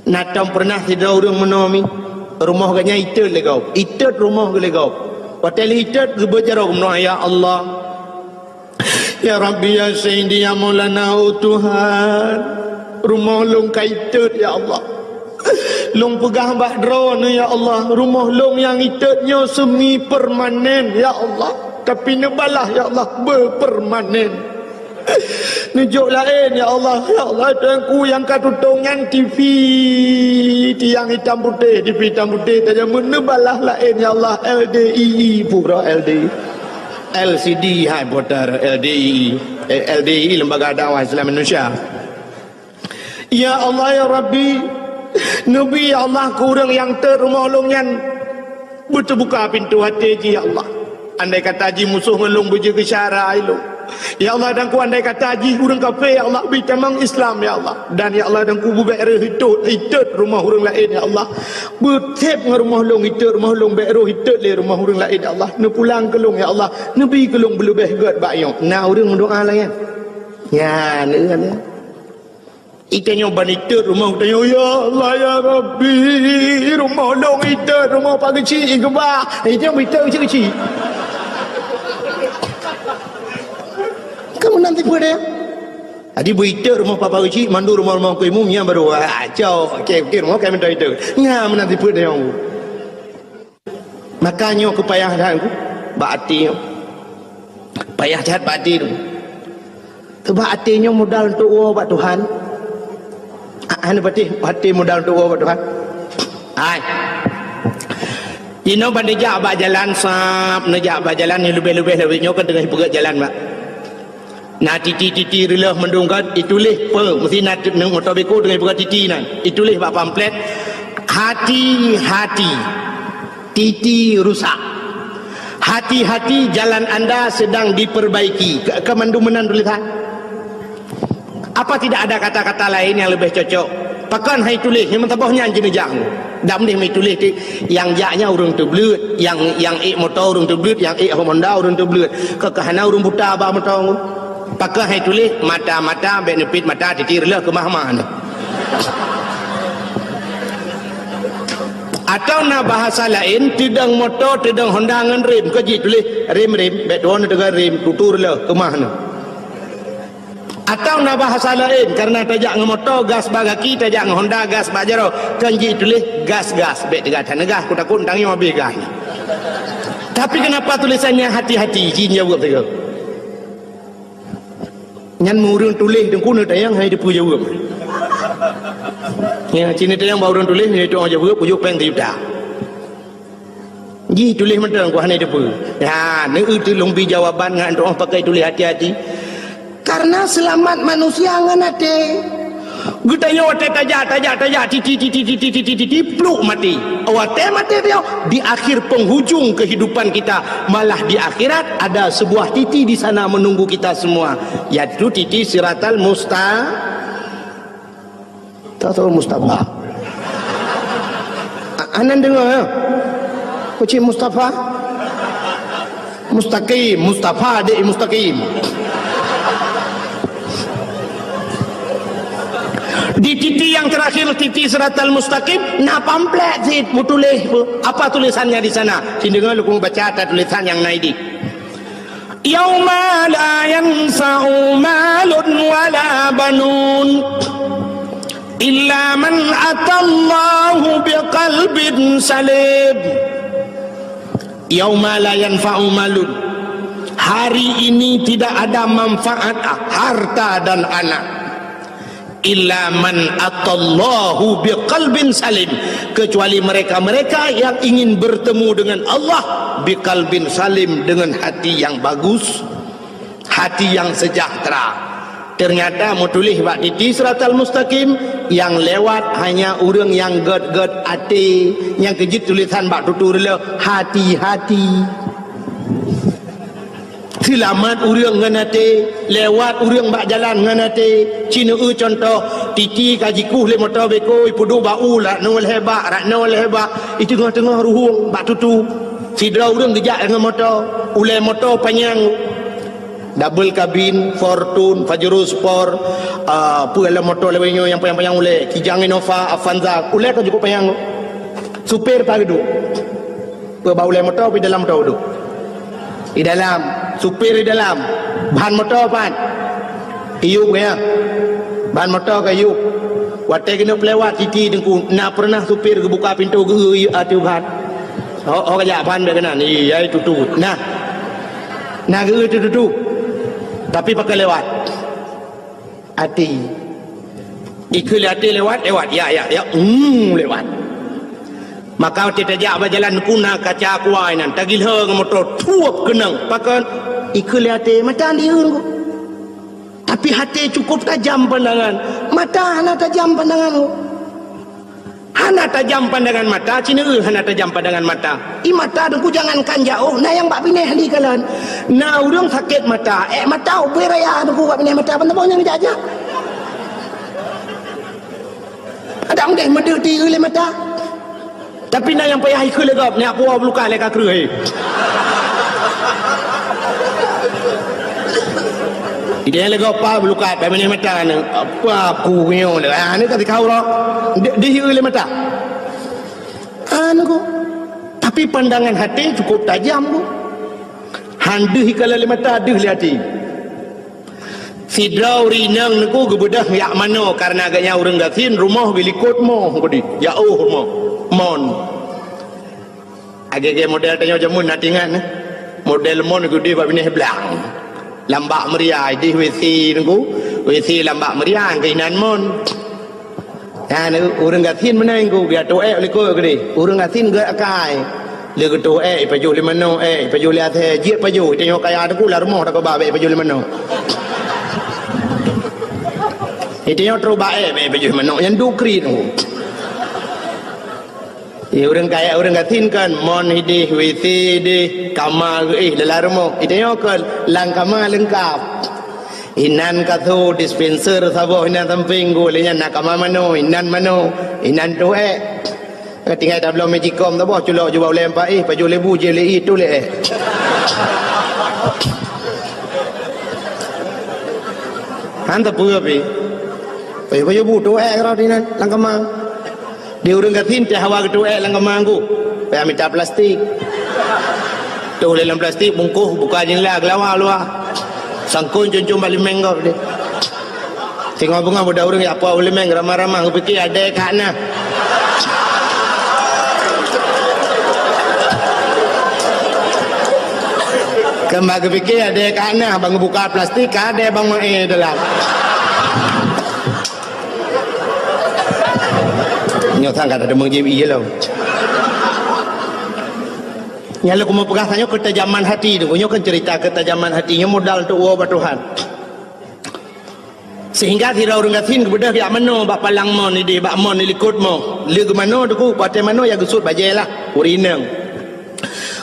Na tom peureunah sidroe ureueng meunoe mi, rumoh geuh nyan itot lé gob. Itot rumoh geuh lé gob. Watée lheueh itot geubeuet jaroe geumeudoá, "Ya Allah, ya Rabbi, ya Sayyidi, ya Maulana, oh Tuhan, rumoh lôn ka itot, ya Allah. Lôn peugah bak Droeneuh, ya Allah, rumoh lôn nyang itot nyoe semi permanen, ya Allah. Tapi neubalah, ya Allah, beupermanen." Neujok laén, ya Allah. Ya Allah, Tuhanku, nyang ka tutong nyan T V, tiang itam putéh, T V itam putéh tajamut, neubalah laén, ya Allah. L D I I, pura L D I. L C D, hai, putar L D I I. Eh, L D I I, Lembaga Dakwah Islam Indonesia. Ya Allah, ya Rabbi, neubi, ya Allah, keu ureueng nyang tot rumoh lôn nyan beuteubuka pintoe até jih, ya Allah. Andai kata jih musoh ngon lôn beujeuet keu syara ilôn, ya Allah, dan ku andai kata jih ureueng kafé, ya Allah, bri tamong Islam, ya Allah. Dan, ya Allah, dan ku beubék reuh itot, itot rumoh ureueng laén, ya Allah. Beutép ngon rumoh lôn itot rumoh lôn, bék rôh itot lé rumoh ureueng laén, ya Allah. Neupulang keu lôn, ya Allah. Neubi keu lôn beuleubeh gét bak nyoe. Na ureueng meudoá lagée nyan? Nyan, nyan. Itanyoe ban itot rumoh, itanyoe, "Ya Allah, ya Rabbi, rumoh lôn itot, rumoh Pak Geuchik igeubah." Itanyoe itot keuchik-keuchik. Kamu nanti pada. Jadi beuitek rumoh papa geuchik, mandum rumoh-rumoh keu imum nyan baru, ah, cok, okey, okey, rumoh kami minta itu. Nyan meunan sifeuet nyang. Maka nyoe keu payah that bak até nyoe. Payah that bak até tu. Sebab até nyoe modal untuk woe bak Tuhan. Ah, hana patéh até modal untuk woe bak Tuhan. Hai. Inoe ban neujak bak jalan sab, neujak bak jalan nyang leubeh-leubeh lawét nyoe kan teungoh peugöt jalan bak. Na titi-titi reuloh mandum kan, ituléh peue, meusti na t-, moto beko teungoh peugah titi nyan. Ituléh bak pamflet, "Hati-hati, titi rusak. Hati-hati, jalan anda sedang diperbaiki." Ka, ka mandum meunan tulisan. Apa tidak ada kata-kata lain yang lebih cocok? Pakon hai tuléh, nyang meusaboh nyan jeuneuh jak. Dam deh meutuléh ti, nyang jak nyan ureuëng teubleuet, nyang, nyang ék moto ureuëng teubleuet, nyang ék Honda ureuëng teubleuet. Keu ka hana ureuëng buta ba moto. Pakon hai tuléh, mata-mata, bék neupit mata, titi reuloh keumah-mah nyoe. Atau na bahasa laén, teudong moto, teudong Honda ngon rem, keu jituléh rem-rem, bék tuwoe neudeungoe rem, tutu reuloh keumah nyoe. Atau na bahasa laén, karena tajak ngon moto, gas bak gaki, tajak ngon Honda, gas bak jaroe, kan jituléh gas-gas, bék teuga that neugas, ku takot tangieng habéh gas. Tapi kenapa tulisannya hati-hati, jin jaweueb teuk. Nyan ureuëng tuléh teungku neutanyong hana teupeu jaweueb. Ya, cit neutanyong bak ureuëng tuléh, nyan itu jaweueb, ujoe péng sijuta. Jih tuléh mantong ku hana teupeu. Ya, neueu teulông bi jawaban ngon tu'oh pakai tuléh hati-hati. Karena seulamat manusia ngon até. Geutanyoe watée tajak, tajak, tajak, titi, titi, titi, titi, titi, pluk mati. Watée maté dia, di akhir penghujung kehidupan kita, malah di akhirat ada sebuah titi di sana menunggu kita semua, yaitu titi Siratal Musta-, tak tahu Mustafa. A-, anan dengar ya? Kucing Mustafa? Mustaqim, Mustafa dek Mustaqim. Di titi yang terakhir, titi Siratal Mustaqim, na pamflet sit meutuléh. Apa tulisannya di sana? Sini dengar lu baca atas tulisan yang naik di. Yauma la yanfa'u malun wala banun illa man atallaha biqalbin salim. Yauma la yanfa'u malun. Hari ini tidak ada manfaat harta dan anak. Illa man atallaha biqalbin salim, kecuali mereka-mereka yang ingin bertemu dengan Allah biqalbin salim, dengan hati yang bagus, hati yang sejahtera. Ternyata meutuléh bak titi Siratal Mustaqim, yang lewat hanya ureuëng nyang gét-gét até, nyang keujeuet tulisan bak tutu reuloh, hati-hati. Seulamat ureuëng ngon até, lewat ureuëng bak jalan ngon até. Ci neueu cuntoh, titi ka jikueh lé moto beko, ipeuduek bak u, rak nyoe lhée bak, rak nyoe lhée bak, i teungoh-teungoh ruhueng bak tutu. Sidroe ureuëng geujak ngon moto, ulée moto panyang. Double kabin, Fortuner, Pajero Sport, ah, peue lom moto lawét nyoe nyang panyang-panyang ulée, Kijang Innova, Avanza, ulée ka cukup panyang. Supir pat geuduek. Peue bak ulée moto, pi dalam moto duek. Di dalam, supir di dalam. Ban moto pat? Iyup ya. Ban moto ka iyup. Watée keuneuk peulewat titi teungku, na peureunah supir geubuka pintoe geu-eu ateueh ban? Oh, oh, kajak ban bék keunan. Iya, itu tu. Nah. Na geu-eu tu, tu, tu. Tapi pakon lewat? Até. Ikheun lé até lewat, lewat. Ya, ya, ya. Hmm, lewat. Maka watée tajak bak jalan ku na kaca aqua inan, tagilhô ngon moto, tuop keunong. Pakon? Ikheun lé até, mata lieur ku. Tapi até cukup tajam pandangan. Mata hana tajam pandangan ku. Hana tajam pandangan mata, ci neueu hana tajam pandangan mata. I mata teungku jangankan jaoh, na nyang bak binéh di kalon. Na ureuëng sakét mata, ék mata ubé raya teungku bak binéh mata, ban saboh nyang jak-jak. Adak mudeh meudeuti lé mata. Tapi na nyang payah ikheun lé gob, nyak puwoe beulukat lé ka kreueh. Idéh lé gob pa beulukat, bak binéh mata ni. Apa aku nyoe lé? Ah, ni ka dikau lo. Di, diheu lé mata. Anu ku. Tapi pandangan hati cukup tajam ku. Han deuh ikala lé mata, deuh lé hati. Sidroe ureuëng inong neuku geubeudôh jak manoe, kareuna geuhnyan ureuëng gasien, rumoh geulikot moh keudeh, jak ôh rumoh. Mon. Lagée-lagée model tanyoe jameun na teuingat, eh? Model mon keudeh bak binéh blang. Lam bak meuria, ideh WC neuku. WC lam bak meuria, keuinan mon. Nyan, ureuëng gasien meunan ku, geutôh ék likot keudeh. Ureuëng gasien gét akai. Lé geutôh ék, ipajoh lé manoe ék, ipajoh lé asèe, jeuet pajoh, tanyoe kaya teuku lam rumoh takoba bék ipajoh lé manoe. Itanyoe trok ba ék bék ipajoh lé manoe, nyan dukri tu. Di ureuëng kaya, ureuëng gasien kan, mon ideh, WC ideh, kama geuéh dalam rumoh. Itanyoe kan, lam kama leungkap. Inan kasô, dispenser saboh inan sampéng, geuh lé nyan na kama manoe, inan manoe, inan tôh ék. Ka tinggai tabloe magicom saboh, culok jubah ulée empat éh, pajoh lé bu, jih lé éh, tôh lé éh. Han teupeu pih. Pajoh-pajoh bu, tôh ék rot inan, lam kama. Di ureuëng gasien teuh hawa geutôh ék lam kama ku. Payah mita plastik. Tôh lé lam plastik, bungkôh, buka jeundela, geulawa luwa. Sangkon com-com bak limeng gob deh. Singoh beungoh budak ureuëng jak po limeng ramah-ramah, geupike adé ka na. Keuma geupike adé ka na, ban geubuka plastik, ka adé ban maé dalam. Nyoe sang ka teumeujieb ié lom. Nyang lôn keumeung peugah tanyoe keutajaman hati tu. Nyoe kan cerita keutajaman hati. Nyoe modal untuk woe bak Tuhan. Sehingga sidroe ureuëng gasien geubeudôh jak manoe bak palang mon ideh, bak mon likot moh. Lé geumanoe teuku, watée manoe ya geusuet bajée lah, ureuëng inong.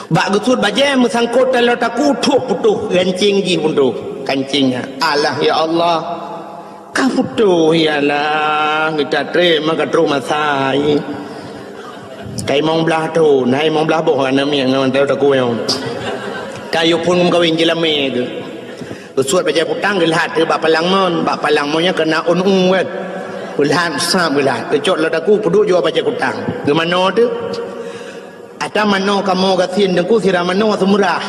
Bak geusuet bajée meusangkot taloe taku, thok putôh gancéng jih putôh. Gancéng nyan. Alah ya Allah. Ka putôh, ya Allah, geutanyoe treb meuka trok masa. Ka limong blaih thon, hai limong blaih boh aneuk miet ngon taloe taku nyoe. Ka yue phon meukawen jeulamé geuh. Geusuet bajée kutang geulhat bak palang mon, bak palang mon nyan keunan ôn u kan. Geulhat, sam geulhat. Geucok taloe taku peuduek jua bajée kutang. Geumanoe teuh. Ata manoe kamoe gasien teuku sira manoe seumeurah.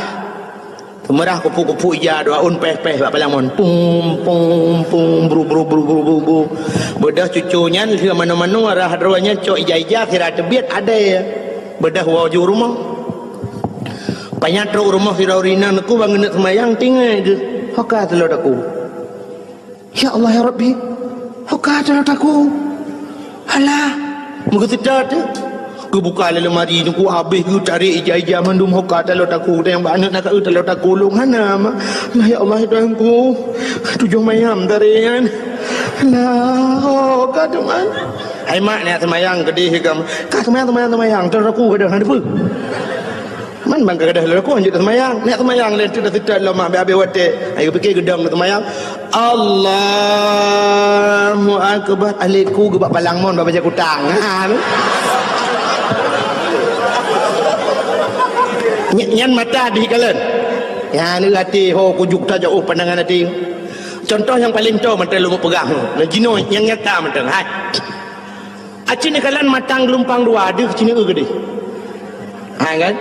Seumeurah kupu-kupu ija dua ôn péh-péh bak palang mon. Pum, pum, pum, bru, bru, bru, bru, bru, bru. Beudôh cucu nyan lheueh manoe-manoe rhah droe nyan cok ija-ija sira teubiet adé. Beudôh woe ju rumoh. Panyang trok rumoh sidroe ureuëng inong teuku ban geuneuk seumayang tinggai geuh. Hoka taloe taku. Ya Allah, ya Rabbi, hoka taloe taku. Alah, meugeuseuta teuh. Geubuka lé leumari teuku habéh geutarek ija-ija mandum hoka taloe taku. Tanyong bak aneuk na ka eu taloe taku lôn hana, ma. Alah, ya Allah, ya Tuhanku. Tujoh mayam tarek nyan. Alah, hoka Tuhan. Hai mak, neujak seumayang keudeh kamoe. Ka seumayang, seumayang, seumayang. Taloe taku keudeh hana teupeu. Man ban ka gadôh lakoe hanjeuet seumayang. Neujak seumayang lé teuk, teuk lom habéh-habéh watée. Ai geupike geudong seumayang. Allahu Akbar. Alé ku geubak palang mon bak bajée kutang. Ha, tu. Ny-, nyan mata dih kalon. Nyan até ho kujuk tajak oh pandangan até. Contoh nyang paleng toe mantong lôn peugah. Nah, jinoe nyang nyata mantong. Hai. Aci neukalon matang geulumpang dua, deuh ci neu keudeh. Ha kan?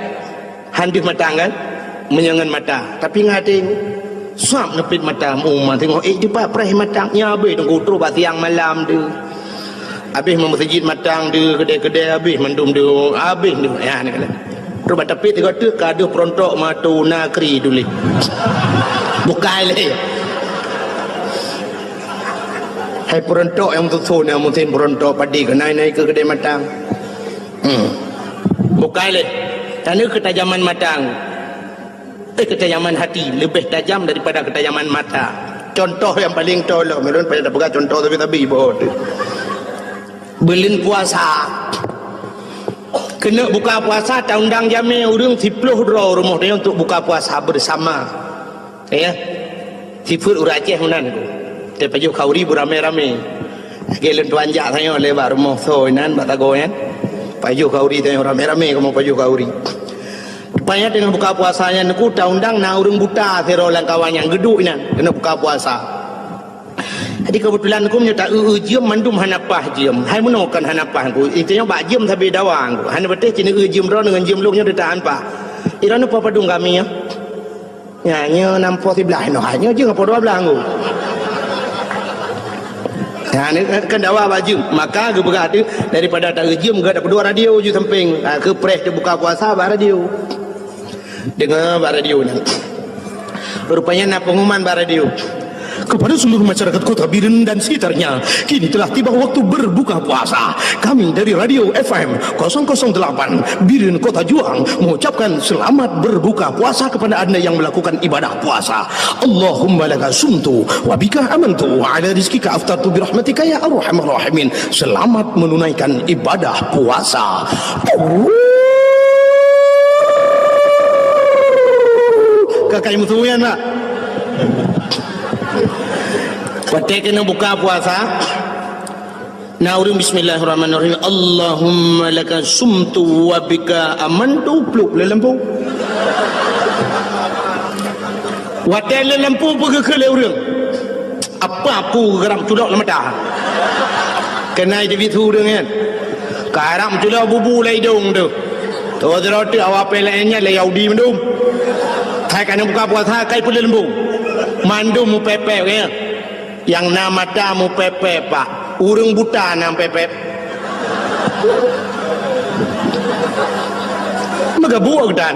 Han deuh matang kan? Meunyoe ngon mata. Tapi ngon até, suap neupit mata, uma tengok, eh, dipat preh matang. Nyan habéh teungku trok bak siang malam deuh. Habéh meumeuseujid matang deuh, keudè-keudè habéh mandum deuh, habéh deuh. Ya, neukalon. Trok bak tapi tiga teuk ka deuh peurontok matu nakri tuléh. Bukai lé. Hai peurontok nyang meususon nyang musim peurontok padi keunan nai keu keudè matang. Hmm. Bukai lé. Tanda keutajaman matang. Eh, keutajaman hati lebih tajam daripada keutajaman mata. Contoh nyang paleng toe lom, ulôn payah tapeugah contoh sabe-sabe boh teuh. Buleuen puasa. Keuneuk buka puasa, taundang jamé ureuëng siploh droe rumoh tanyoe untuk buka puasa bersama. Ya. Sifeuet ureuëng Aceh meunan. Tapajoh khauri beuramé-ramé. Lagée lôn tuan jak tanyoe lé bak rumoh soe inan bak sagoe nyan. Pajoh khauri tanyoe ramé-ramé kamoe pajoh khauri. Rupanya teungoh buka puasa nyan ku taundang na ureuëng buta sidroe lam kawan nyang geuduek inan keuneuk buka puasa. Jadi keubeutulan ku meunyoe ta-eu-eu jeuem mandum hana paih jeuem. Hai meunoe kon hana paih ku. Itanyoe bak jeuem sabe dawa ku. Hana beuteh ci neu-eu jeuem droe deungon jeuem lôn nyoe teuta han paih. Iroe nyoe po padum kami nyoe. Nyan nyoe nam po siblaih noh. Hai nyoe jeuem po dua blaih ku. Ha, ni kan, kan dawa bak jeuem. Maka geupeugah tu, daripada tak jeuem, geupeudua radio ju sampéng. Ha, keu preh teubuka puasa bak radio. Deungoe bak radio nyan. Rupanya na pengumuman bak radio. Kepada seluruh masyarakat Kota Bireuen dan sekitarnya, kini telah tiba waktu berbuka puasa. Kami dari Radio F M kosong kosong delapan Bireuen Kota Juang mengucapkan selamat berbuka puasa kepada anda yang melakukan ibadah puasa. Allahumma laka sumtu wa bika amantu wa ala rizkika aftartu birahmatika ya arhamar rahimin. Selamat menunaikan ibadah puasa. Ka kai meusuyan nak. Watée keuneuk buka puasa, na ureuëng bismillahirrahmanirrahim, Allahumma laka sumtu wa bika amantu, pluek lé lampu. Watée lé lampu peugeukeue lé ureuëng. Apa aku geurab culok lam mata? Keunan jibiet su ureuëng nyan. Karab culok bubu lam idong tu. Tuh sidroe teuk awak P L N nyan lé Yahudi mandum. Hai ka buka puasa kai peuleumbung. Mandum mupepek nyan. Nyang na mata mupepek pak. Ureuëng buta na pepek. Meugabuk geutan.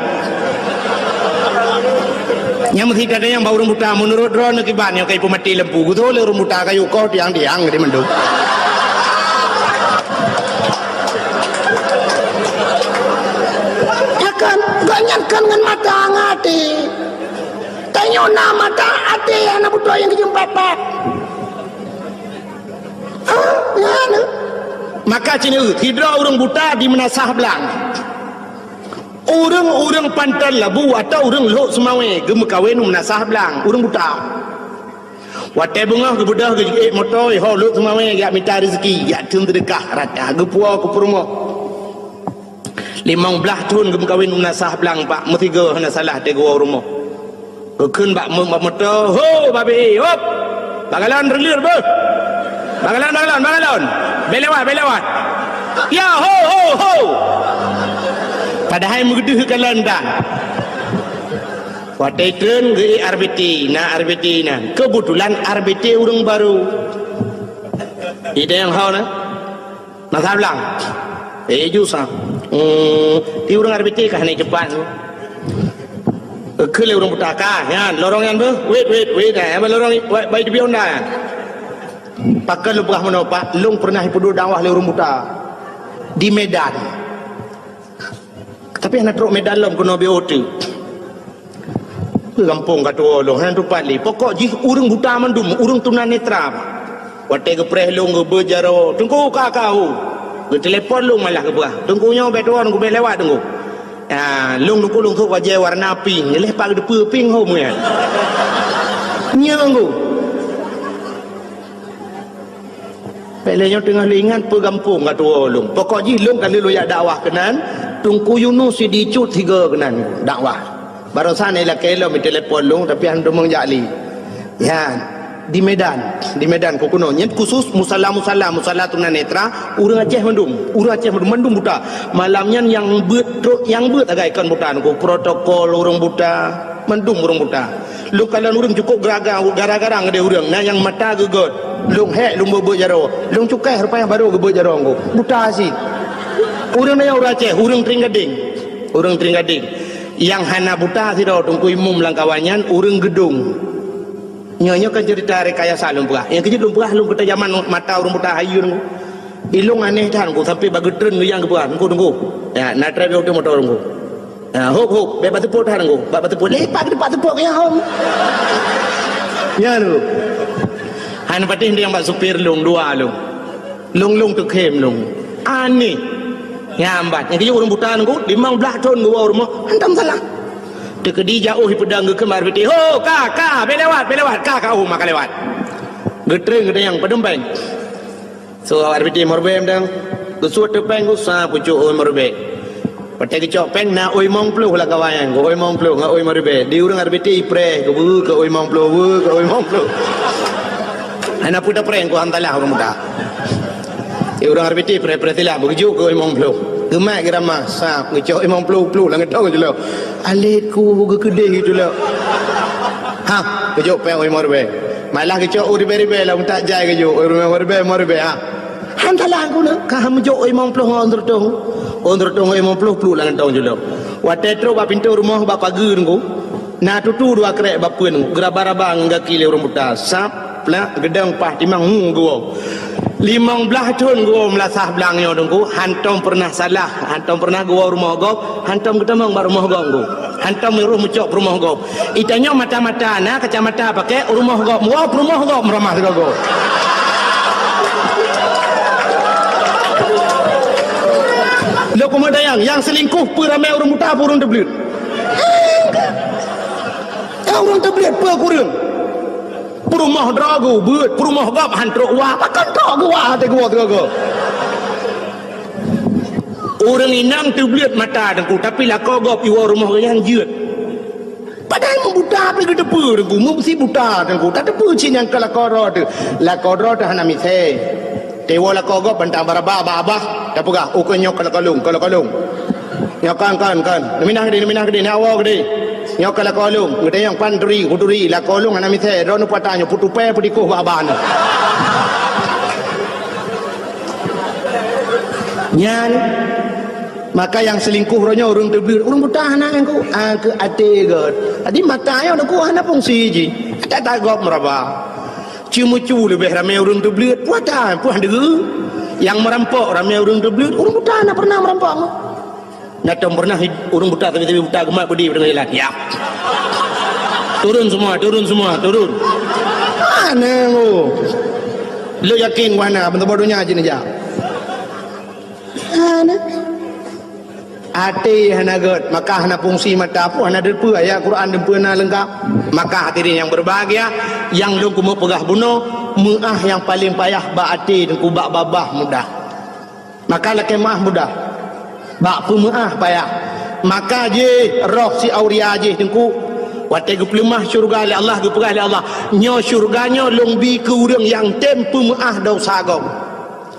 Nyang meusi tanyong bak ureuëng buta, meunurot droeneuh kiban nyang ka ipeumaté lampu, geutoh lé ureuëng buta kayu koh tiang-tiang geude mandum. Nyan kan, gobnyan kan ngon mata ngon até. Tanyoe na mata até hana beutôi nyang geujeuem pat-pat. Ah, nyan. Maka cit sidroe ureuëng buta di Meunasah Blang. Ureuëng-ureuëng Panton Labu atau ureuëng Lhok Seumawé geumeukawen u Meunasah Blang, ureuëng buta. Watée beungoh geubeudôh geujeuet moto, ho Lhok Seumawé jak mita rezeki, jak theun seudeukah rata geupuwoe keu peurumoh. Limong blaih thon geumeukawen u Meunasah Blang pak, meusigoe hana salah teuh geuwoe u rumoh. Geukheun bak meu-, bak moto, "Ho, babe, hop! Bak galon reuleur beuh! Bak galon, bak galon, bak galon! Bèk lewat, bèk lewat! Ya, ho, ho, ho!" Padahai meudeuh galon dah. Watée treun geu R B T, na R B T na. Keubeutulan R B T ureuëng barô. Idéh nyang ho na. Meunasah Blang. Eh, ju sa. Hmm, ti ureuëng R B T ka hana cepat. Keu lé ureuëng buta ka, nyan, lorong nyan beuh. Wait, wait, wait, eh, lorong, wait, bai di Honda nyan. Pakon lôn peugah meunoe, Pak, lôn pernah ipeuduek dakwah lé ureuëng buta di Medan. Tapi hana trok Medan lom keunoe B O T. Peue gampông ka tuwoe lôn, hana tupat lé. Pokok jih ureuëng buta mandum, ureuëng tunanetra. Watée geupreh lôn geubeuet jaroe, "Teungku, ka, ka, ho." Geutelepon lôn malah geupeugah, "Teungku nyoe bèk tuwoe, Teungku bèk lewat, Teungku." Ya, lôn Teungku lôn sôk bajée warna pink, lheueh pat geuteupeue pink ho meunan. Nyoe Teungku. Bèk lé nyoe teungoh lé ingat peue gampông ka tuwoe lôn. Pokok jih lôn ka lheueh lôn jak dakwah keunan, Teungku Yunus Sidicut sigoe keunan dakwah. Barosan ilakée lom itelepon lôn, tapi hana teumong jak lé. Nyan, di Medan, di Medan keu keunoe. Nyan khusus musala-musala, musala tunanetra, ureuëng Aceh mandum, ureuëng Aceh mandum, mandum buta. Malam nyan nyang beuet trok, nyang beuet sagai kon buta, ngon protokol ureuëng buta, mandum ureuëng buta. Lôn kalon ureuëng cukôp geraga-, gara-gara ngon ureuëng, na nyang mata geugöt. Lôn hék lôn beuet-beuet jaroe. Lôn cukai rupa nyang barô geubeuet jaroe ngon. Buta cit. Ureuëng nyan ureuëng Aceh, ureuëng Tring Gading. Ureuëng Tring Gading. Nyang hana buta sidroe Teungku Imum lam kawan nyan ureuëng Geudong. Nyoe, nyoe kan cerita rekayasa lôn peugah. Nyang keujeuet lôn peugah lôn keuta jaman mata ureuëng buta hayeue ngon. Ilôn aneh that ngon sampai bak geutreun geuyang geupeugah, "Teungku, Teungku." Ya, na trép yoh motor ngon. Ha, hop, hop, bèk bak teupot that ngon. Bak, bak teupot, lepak di bak teupot keu nyang hom. Nyan tu. Han patéh nyang bak supir lôn, dua lôn. Lôn, lôn teukhém lôn. Aneh. Nyang bat. Nyang keujeuet ureuëng buta ngon, limong blaih thon geuwoe u rumoh, hantom salah. Teukeudi jak oh ipeudong geukheun bak R B T, "Ho, ka, ka, bèk lewat, bèk lewat, ka, ka, oh, maka lewat." Geutreun geutanyong, "Padum péng?" So, awak R B T meuribèe mantong. Geusuet teupeng geusa pucok ôi meuribèe. Watèe geucok péng na ôi limong ploh lam kawan nyan, ôi limong ploh ngon ôi meuribèe. Di ureueng R B T ipreh, geubeue keu ôi limong ploh, beue keu ôi limong ploh. Hana peue tapreh, keu han salah ureueng buta. Di ureueng R B T ipreh-preh silah, beugeucok keu ôi limong ploh. Geumat geuramah, sab, geucok limong ploh, ploh lam geutong jilok. Alet ku geukeudeh jilok. Ha, geucok péng ôi limong ribèe. Malah geucok u ribée-ribée lom, tak jai geujok, u ribée, u ribée, u ribée, ha. Han salah guna, ka han meujok u limong ploh ngon u seureutôh. U seureutôh ngon limong ploh pluek lam kantong jih lom. Watée trok bak pintoe rumoh bak pageue teungku, na tutu dua krek bak peuen, geuraba-raba ngon gaki lé ureuëng buta. Sab, plak, geudong, paih, timang, hu, geuwoe. Limong blaih thon geuwoe meulasah blang nyoe teungku, hantom peureunah salah, hantom peureunah geuwoe rumoh gob, hantom geutamong bak rumoh gob teungku. Hantom meurôh meucok peurumoh gob. Itanyoe mata-mata na kacamata pakai, u rumoh gob, meurôh peurumoh gob meuramah sigoe-goe. Lôn keumeudayang, nyang seulingkoh peue ramé ureuëng buta peue ureuëng teubleuet? Ya, ureuëng teubleuet peue kureueng? Peurumoh droe geuh beuet, peurumoh gob han trok wa, pakon trok geuh wa até geuwoe sigoe-goe. Ureuëng inong teubleuet mata teungku, tapi lakoe gob iwoe rumoh geuh nyan jeuet. Padahai meubuta pih geuteupeue teungku, meusi buta teungku, tateupeue cit nyang keu lakoe droe teuh. Lakoe droe teuh hana misée. Teuwoe lakoe gob bantang baraba bak babah, tapeugah, "Ukeue nyoe keu lakoe lôn, keu lakoe lôn." Nyoe kon, kon, kon. Neuminah keudeh, neuminah keudeh, neuwoe keudeh. Nyoe keu lakoe lôn, geutanyong pan turi, kuturi, lakoe lôn hana misée, droeneuh peue ata nyoe, peutupée, peutikoh bak babah nyoe. Nyan, maka nyang seulingkoh uroe nyoe ureuëng teubleuet, ureuëng buta hana nyang ku, ah, keu até gét. Jadi mata nyoe teungku hana fungsi jih. Até-até gob meuraba. Ceumeucue leubeh ramé ureuëng teubleuet, peue ata, peue han deuh. Nyang meurampok ramé ureuëng teubleuet, ureuëng buta hana peureunah meurampok. Na tom peureunah ureuëng buta sabe-sabe buta geumat beudé u teungoh jalan. Ya. Turun semua, turun semua, turun. Hana, oh. Lôn yakin hana, meusaboh donya jih neujak. Hana. Até hana gét, maka hana fungsi mata pun hana teupeue ayat Quran teupeue na leungkap. Maka hadirin yang berbahagia, nyang lôn keumeung peugah bunoe, meuáh nyang paleng payah bak até teungku bak babah mudah. Maka lakée meuáh mudah. Bak peumeuáh payah. Maka jih roh si Auria jih teungku, watée geupeuleumah syeuruga lé Allah, geupeugah lé Allah, "Nyoe syeuruga nyoe lôn bi keu ureuëng nyang tem peumeuáh desya gob."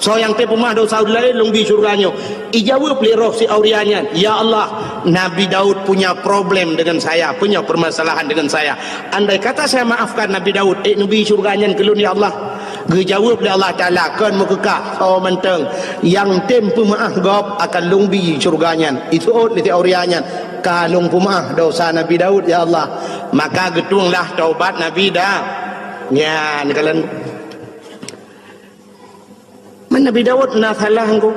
Soe nyang tem peumeuáh desya ureuëng laén lôn bi syeuruga nyoe. Ijaweueb lé roh si Auria nyan, "Ya Allah, Nabi Daud punya problem dengan saya, punya permasalahan dengan saya. Andai kata saya maafkan Nabi Daud, ék neubi syeuruga nyan keu lôn ya Allah?" Geujaweueb lé Allah Taala, "Kon meukeukah, soe mantong nyang tem peumeuáh gob akan lôn bi syeuruga nyan." Iseuôt lé si Auria nyan, "Ka lôn peumeuáh desya Nabi Daud ya Allah." Maka geutuenglah taubat Nabi Da. Nyan kalon. Man Nabi Daud na salah engko.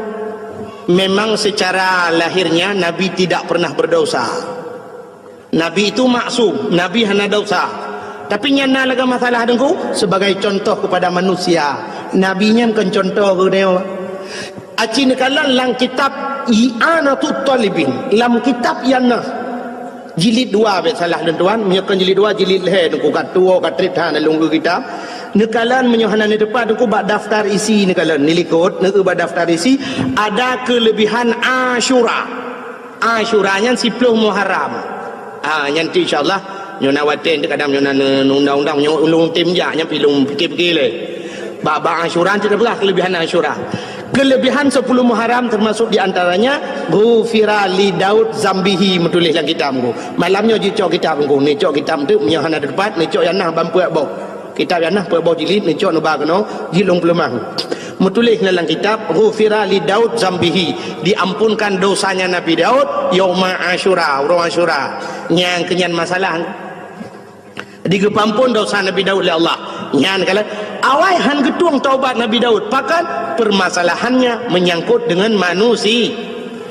Memang secara lahirnya Nabi tidak pernah berdosa. Nabi itu maksum, Nabi hana dosa. Tapi nyan na lagée masalah teungku sebagai contoh kepada manusia. Nabi nyan kon contoh keu geutanyoe. Aci neukalon lam kitab I'anatut Talibin, lam kitab nyang na jilid dua, bék salah lôn tuan, meunyoe kon jilid dua, jilid lhée teungku ka tuwoe ka treb that na lôn eu kitab. Neukalon meunyoe hana neuteupat teungku bak daftar isi neukalon, neulikot, neueu bak daftar isi, ada keulebihan Asyura. Asyura nyan siploh Muharram. Ah, nyan tu insya-Allah, nyoe na watée kadang nyoe na ne-, undang-undang nyoe ulôn tem jak nyan pi lôn pikir-pikir lé. Bak, bak Asyura tu dah peugah keulebihan Asyura. Keulebihan sepuluh Muharram termasuk di antaranya, "Ghufira li Daud zambihi," meutuléh lam kitab teungku. Malam nyoe jicok kitab teungku, neucok kitab tu meunyoe hana teupat, neucok nyang na ban peuet boh. Kitab nyang na peuet boh jilid, neucok neuba keunoe, jilid lôn peuleumah. Meutuléh na lam kitab, "Ghufira li Daud zambihi," diampunkan dosanya Nabi Daud yauma Asyura, uroe Asyura. Nyang keunyan masalah. Digeupeuampon dosa Nabi Daud lé Allah. Nyan kala awai han geutueng taubat Nabi Daud. Pakon? Permasalahannya menyangkut dengan manusia.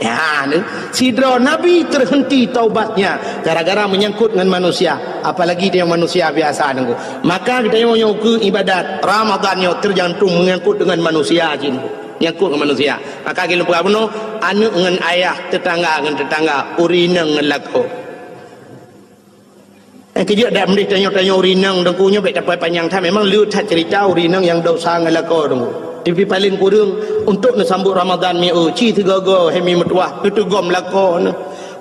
Ya, ni. Sidroe nabi terhenti taubatnya gara-gara menyangkut dengan manusia. Apalagi dia manusia biasa teungku. Maka geutanyoe nyoe keu ibadat Ramadan nyoe tergantung menyangkut dengan manusia jih. Menyangkut dengan manusia. Maka geupeugah bunoe, aneuk ngon ayah, tetangga ngon tetangga, ureueng inong ngon lakoe. Eh, kejak dak mendih tanyoe-tanyoe ureueng inong teungku nyoe bék tapai panyang that. Memang le that cerita ureueng inong nyang dosa ngon lakoe teungku. Tapi paling kureueng untuk neusambot Ramadan mi eu, ci teugogo hemi meutuah, teuteugom lakoe nyoe.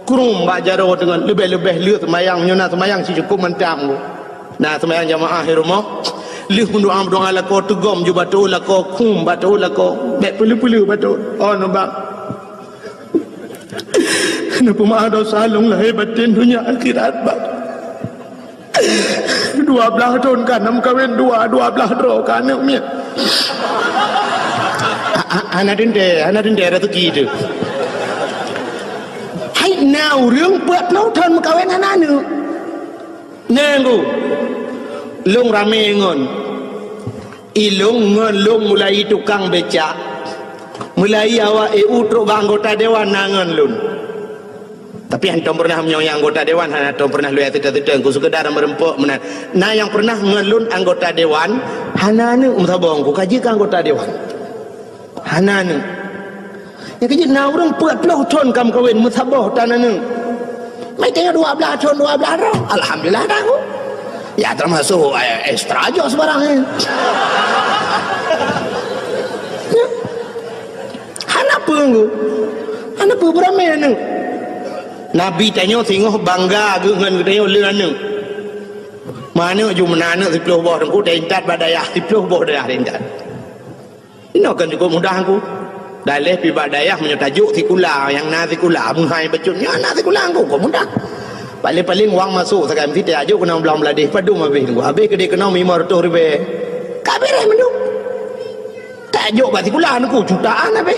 Krum bak jaroe teungoh, leubeh-leubeh le seumayang, nyoe na seumayang ci cukup mantap teungku. Na seumayang jamaah di rumoh. Lheueh meudoa-meudoa lakoe teugom ju bato lakoe, krum bato lakoe, bék peule-peule bato. Oh, nubak. Neupeumaaf dosa lôn lahé batén donya akhirat, Bang. Dua blaih thon ka na meukawen dua, dua blaih droe ka aneuk miet. Ha-, ha-, hana teuntèe, hana teuntèe raseuki teuh. Hai na ureueng peuet ploh thon meukawen hana aneuk. Nyan ku, lôn ramé ngon. I lôn ngon lôn mulai tukang becak. Mulai awak E U trok bak anggota dewan na ngon lôn. Tapi hantom pernah meunyoe anggota dewan, hantom pernah lôn teuta-teuta, ku sekedar meureumpok meunan. Na nyang pernah ngon lôn anggota dewan, hana aneuk meusaboh, ku ka jeuet keu anggota dewan. Hana aneuk. Nyang keujeuet na ureueng peuet ploh thon ka meukawen meusaboh tan aneuk. Mai tengok dua blaih thon, dua blaih droe. Alhamdulillah dah ku. Ya termasuk, eh, extra job sebarang, eh. Ya. Hana peue ku. Hana peue beuramé aneuk. Nabi tanyoe singoh bangga geuh ngon geutanyoe le aneuk. Meuaneuk ju meunan aneuk siploh boh teungku, dan intat bak dayah siploh boh dayah intat. Inoe kan cukup mudah ku. Daleh pi bak dayah meunyoe tajok sikula, nyang na sikula, meuhai bacut, nyang na sikula ku, kok mudah. Paling-paling wang masuk sagai meusti tajok keunoe blang Bangladesh, padum habéh ku. Habéh keudéh keunoe limong reutôh ribèe. Ka beres mandum. Tajok bak sikula ku jutaan habéh.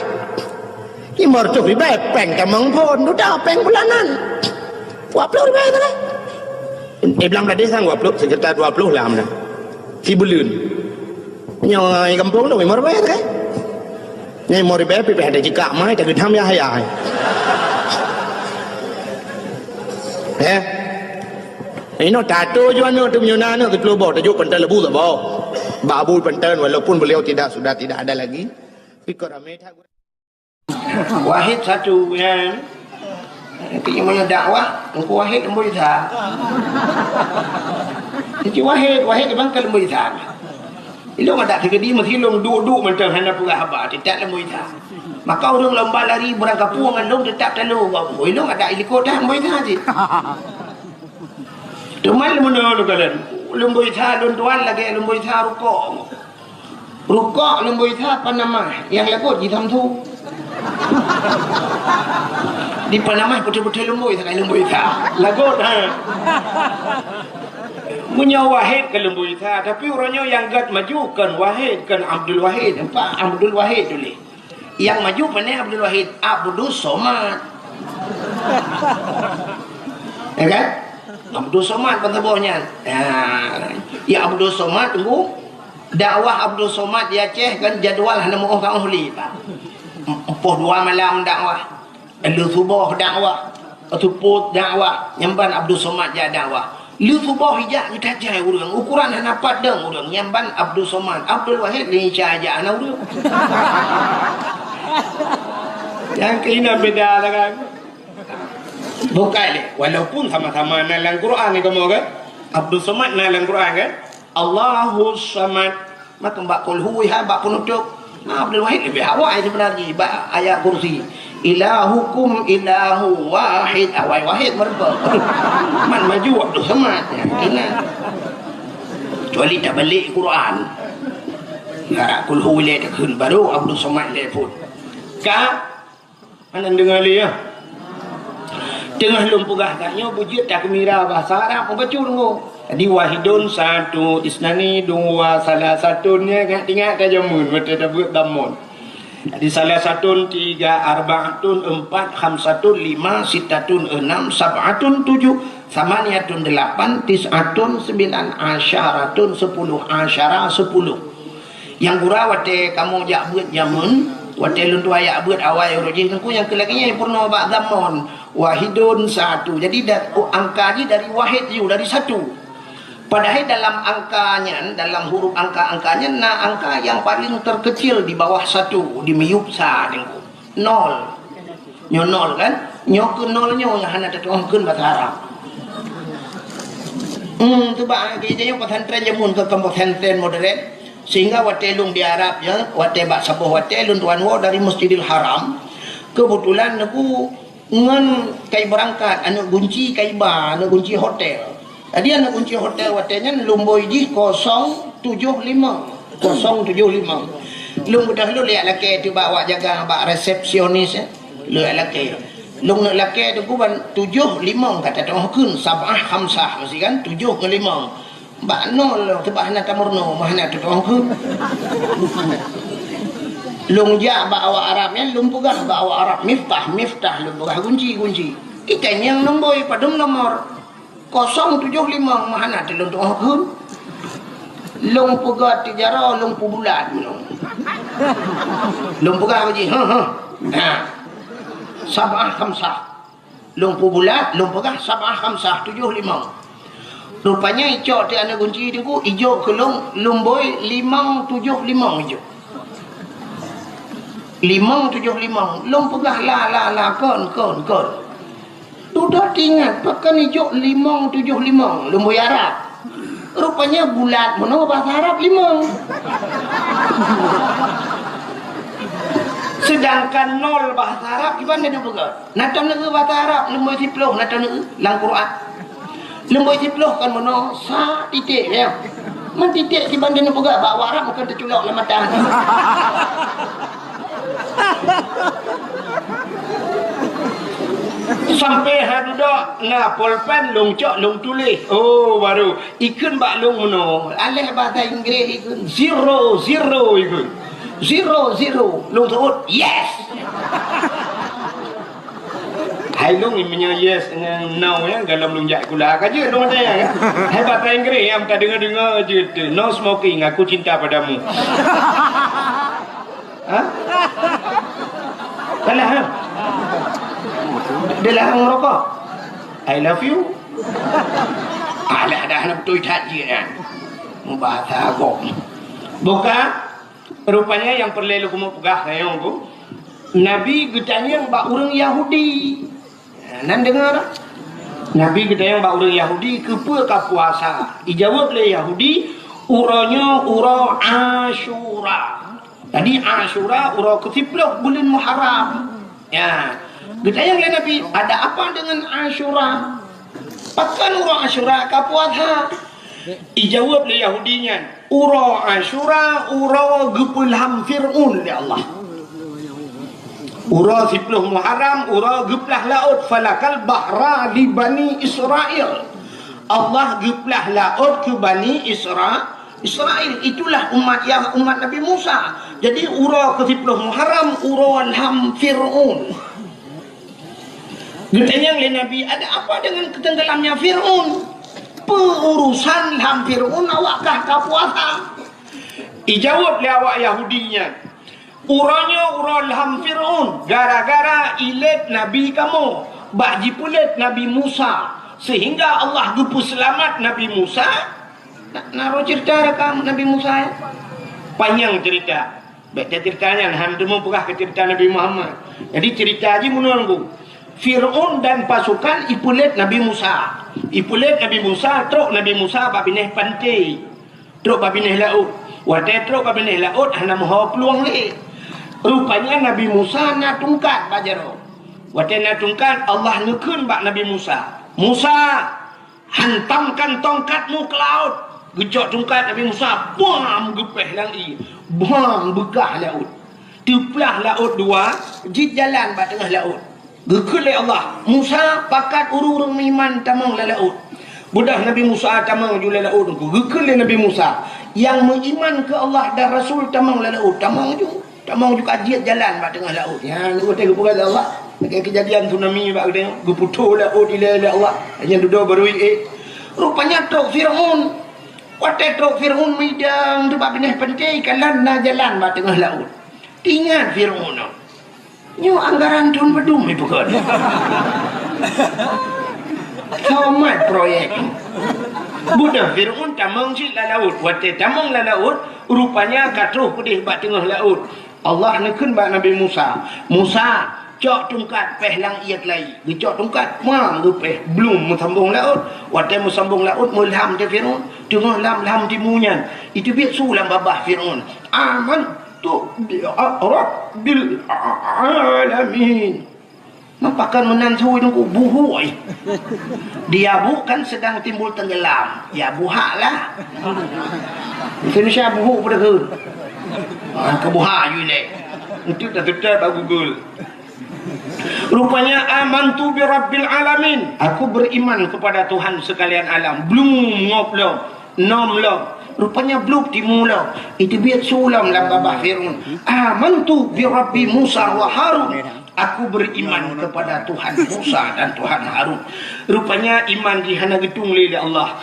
Limong reutôh ribèe, péng tamong phon, dudoe péng bulanan. Dua ploh ribèe sagai. Eh, blang Bangladesh sang dua ploh, sekitar dua ploh lah meunan. Sibuleuen. Nyoe gampông tu, limong ribèe sagai. Nyoe limong ribèe pih ada jikak mai, tak geudam ya, ya. Eh? Inoe tato ju aneuk tu meunyoe na aneuk siploh boh, tajok pantan lebu saboh. Bak Abu pantan, walaupun beliau tidak, sudah tidak ada lagi. Tapi kok ramé that. Wahid satu, ya. Tapi meunyoe dakwah, Teungku Wahid leumbôi sa. Teungku Wahid, Wahid bang ka leumbôi sa. Ilong adak keudi meusilong duek-duek mantong hana peugah haba, teutap leumbôi sa. Maka ureueng lomba lari beurangkapeue ngon lôn teutap talo gop. Ilong adak ilikot dah leumbôi sa cit. Teuma leumono lôn kalon, leumbôi sa lôn tuan lagèe leumbôi sa rukok. Rukok leumbôi sa panamah, nyang lagot jisamsu. Di panamah beutôi-beutôi leumbôi sagai leumbôi sa. Lagot, ha. Meunyoe Wahid ka leumbôi sa, tapi uroe nyoe nyang gèt maju kon Wahid, kon Abdul Wahid. Nampak? Abdul Wahid tuléh. Nyang maju pane Abdul Wahid, Abdus Somad. Ya kan? Abdus Somad ban saboh nyan. Ya. Ya Abdus Somad, Teungku. Dakwah Abdul Somad di Aceh kan jadwal hana meu'oh ka 'oh lé, Pak. Empoh dua malam dakwah. Lheuh suboh dakwah, seupôt dakwah, nyan ban Abdul Somad jak dakwah. Lheuh suboh ijak geutat jai ureueng, ukoran hana pat dong ureueng, nyan ban Abdul Somad. Abdul Wahid lé Isa jak hana ureueng. Nyang keunan beda lah kan. Bukai lé, walaupun sama-sama na lam Quran ni kamoe kan. Abdul Somad na lam Quran kan. Allahus Samad. Maka bak kulhu ha bak penutup. Nah, Abdul Wahid lebih awai sebenarnya bak ayat kursi. Ilahukum ilahu wahid. Awai wahid meureumpok. Man maju Abdul Samad. Ya, ingat. Kecuali tak balik Quran. Nah, kulhu lé takheun baru Abdul Samad lé pun. Ka Hana deungoe lé, ya. Teungoh lôn peugah that nyoe beujeuet takeumira bahasa Arab meubacut nyoe. Jadi, wahidun satu, isnani dua, salasatun, ya, ingat-ingat ka jameun watèe tabeuet dhammon. Jadi, salasatun tiga, arbaatun empat, khamsatun lima, sittatun enam, sab'atun tujuh, samaniyatun delapan, tis'atun sembilan, asyaratun sepuluh, asyara sepuluh. Nyang gura watèe kamoe jak beuet jameun, watèe lôn tuan jak beuet awai uroe jih teungku nyang keu lagèe nyan peurunoe bak dhammon. Wahidun satu. Jadi da-, angka jih dari wahid ju, dari satu. Padahai dalam angka nyan, dalam huruf angka-angka nyan na angka nyang paling terkecil di bawah satu, di miyueb sa teungku. Nol. Nyoe nol kan? Nyoe keu nol nyoe nyang hana tatu'oh kheun basa Arab. Hmm, tu bak geujak nyoe pesantren jameun keu kampus pesantren modern. Sehingga watèe lôn di Arab nyoe, watèe bak saboh watèe lôn tuan woe dari Masjidil Haram. Keubeutulan neuk ngon kai beurangkat, aneuk gunci kai ba, aneuk gunci hotel. Jadi aneuk gunci hotel watèe nyan lumbôi jih kosong tujoh limong. Kosong tujoh limong. Lôn beudôh lôn jak lakèe teuh bak awak jaga bak resepsionis, eh. Lôn jak lakèe. Lôn neuk lakèe teungku ban tujoh limong ka tatu'oh kheun, sab'ah khamsah meusti kan, tujoh ngon limong. Bak nol lôn, teubak hana tameurunoe, mah hana teutu'oh keu. Lôn jak bak awak Arab nyan, lôn peugah bak awak Arab, "Miftah, miftah," lôn peugah, "Gunci, gunci." Itanyong nombor, padum nomor. "Kosong tujoh limong," mah hana teu lôn tu'oh keu. Lôn peugah tijaroe, lôn peubulat lôn. Lôn peugah bak jih, "Heh, heh." Nah. "Sab'ah khamsah." Lôn peubulat, lôn peugah, "Sab'ah khamsah, tujoh limong." Rupanya icok teuh aneuk gunci teungku, ijok keu lôn, lôn bôi limong tujoh limong ijok. Limong tujoh limong. Lôn peugah, "La, la, la, kon, kon, kon." Dudoe teuingat, pakon ijok limong tujoh limong, lôn bôi Arab. Rupanya bulat meunoe bahasa Arab limong. Sedangkan nol bahasa Arab kiban neupeugah. Na taneuk bahasa Arab, leumbôi siploh na taneuk lam Quran. Leumbôi siploh kan meunoe, sa titik, ya. Man titik kiban neupeugah bak Arab bukan teuculok lam mata. Sampai ha dudoe na polpen lôn cok lôn tuléh. Oh, baru ikheun bak lôn meunoe. Aléh bahasa Inggréh ikheun zero, zero ikheun. Zero, zero. Lôn seuôt, "Yes!" Hai lôn meunyoe yes ngon no ya, golom lôn jak sikula ka jeuet lôn watèe nyan. Hai bahasa Inggréh nyang tadeungoe-deungoe jeuet teuh, "No smoking, aku cinta padamu." Ha? Salah, ha? Dia larang merokok. "I love you." Alah, dah hana beutôi that jih nyan. Bahasa agam. Buka. Rupanya nyang peureulèe lôn keumeung peugah nyoe, Nabi geutanyong bak ureueng Yahudi. Nan deungoe dak? Nabi geutanyong bak ureueng Yahudi, "Keupeue ka puasa?" Ijaweueb lé Yahudi, "Uroe nyoe uroe Asyura." Jadi Asyura uroe keusiploh buleuen Muharram. Ya. Geutanyong lé Nabi, "Ada apa dengan Asyura? Pakon uroe Asyura ka puasa?" Ijaweueb lé Yahudi nyan, "Uroe Asyura uroe geupeulham Fir'aun lé Allah." Uroe siploh Muharram, uroe geuplah laôt, "Falakal bahra li Bani Israil." Allah geuplah laôt keu Bani Isra-, Israil. Itulah umat Yah-, umat Nabi Musa. Jadi, uroe keusiploh Muharram, uroe lham Fir'aun. Geutanyong lé Nabi, "Ada apa dengan ketenggelamnya Fir'aun? Peu urusan lham Fir'aun awak kah ka puasa?" Ijaweueb lé awak Yahudi nyan, "Uroe nyoe uroe lham Fir'aun, gara-gara ilét nabi kamoe, bak jipeulét Nabi Musa, sehingga Allah geupeuseulamat Nabi Musa." Na, na roh cerita rakam Nabi Musa, ya? Panyang cerita. Bèk tacerita nyan, han teumeupeugah keu cerita Nabi Muhammad. Jadi cerita jih meunoe, Teungku. Fir'aun dan pasukan ipeulét Nabi Musa. Ipeulét Nabi Musa, trok Nabi Musa bak binéh panté. Trok bak binéh laôt. Watèe trok bak binéh laôt, hana meuho plueng lé. Rupanya Nabi Musa na tungkat bak jaroe. Watèe na tungkat, Allah neukheun bak Nabi Musa, "Musa, hantamkan tongkatmu ke laut." Geucok tungkat Nabi Musa, bam, geupéh lam ié. Bam, beukah laôt. Teuplah laôt dua, jeuet jalan bak teungoh laôt. Geukheun lé Allah, "Musa, pakat ureueng-ureueng meuiman tamong lam laôt." Beudôh Nabi Musa tamong ju lam laôt, geukheun lé Nabi Musa, "Nyang meuiman keu Allah dan Rasul tamong lam laôt." Tamong ju. Tamong ju ka jeuet jalan bak teungoh laôt. Nyan watèe geupeugah lé Allah, lagèe keujadian tsunami bak geutanyoe, geuputôh laôt ilèe lé Allah. Nyan dudoe barô ié. Rupanya trok Fir'aun. Watèe trok Fir'aun meudang teuk bak binéh panté, kalon na jalan bak teungoh laôt. Teuingat Fir'aun nyoe. Nyoe anggaran thôn padum ipeugah. Somat proyek. Beudôh Fir'aun tamong cit lam laôt. Watèe tamong lam laôt, rupanya ka troh peudeh bak teungoh laôt. Allah neukheun bak Nabi Musa, "Musa, cok tungkat péh lam ié teulai." Geucok tungkat, pang, geupéh, blum, meusambong laôt. Watèe meusambong laôt, meulham teuh Fir'aun, teungoh lam, lam timu nyan. Iteubiet su lam babah Fir'aun, "Amantu bi rabbil alamin." Meupakan meunan su Teungku, buhuk, eh. Di Yabu kan sedang timbul tenggelam. Ya, buhak lah. Indonesia buhuk pada ke? Ah, ke buhak you leh. Itu dah tetap bak Google. Rupanya, "Amantu bi rabbil alamin." Aku beriman kepada Tuhan sekalian alam. Blum, ngop lom. Nom lom, rupanya blub timu lom. Iteubiet su lom lam babah Fir'aun. "Amantu bi Rabbi Musa wa Harun." "Aku beriman kepada Tuhan Musa dan Tuhan Harun." Rupanya iman jih hana geutung lé, lé Allah.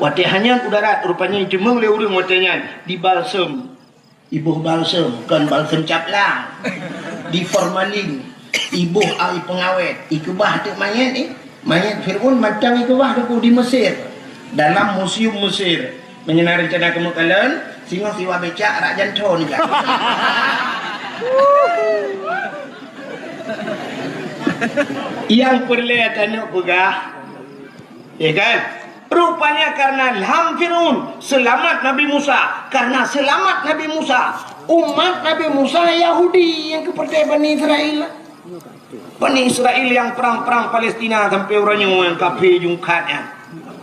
Watée hana udara, rupanya jimeueng lé ureuëng watée nyan dibalsem. Iboh balsem, kon balsem caplang. Di formalin, iboh ai pengawet, ikeubah teuk manyét ni. Manyét Fir'aun mantong ikeubah teuk di Mesir. Dalam museum Mesir. Meunyoe na rencana keumeuk kalon, singoh siwa becak rak janto ni kan. Yang peureulée tanyoe peugah, ya kan? Rupanya karena lam Fir'aun, selamat Nabi Musa. Karena selamat Nabi Musa, umat Nabi Musa Yahudi nyang keupeurtée Bani Israel. Bani Israel nyang perang-perang Palestina sampai uroe nyoe nyang kafé jungkat nyan.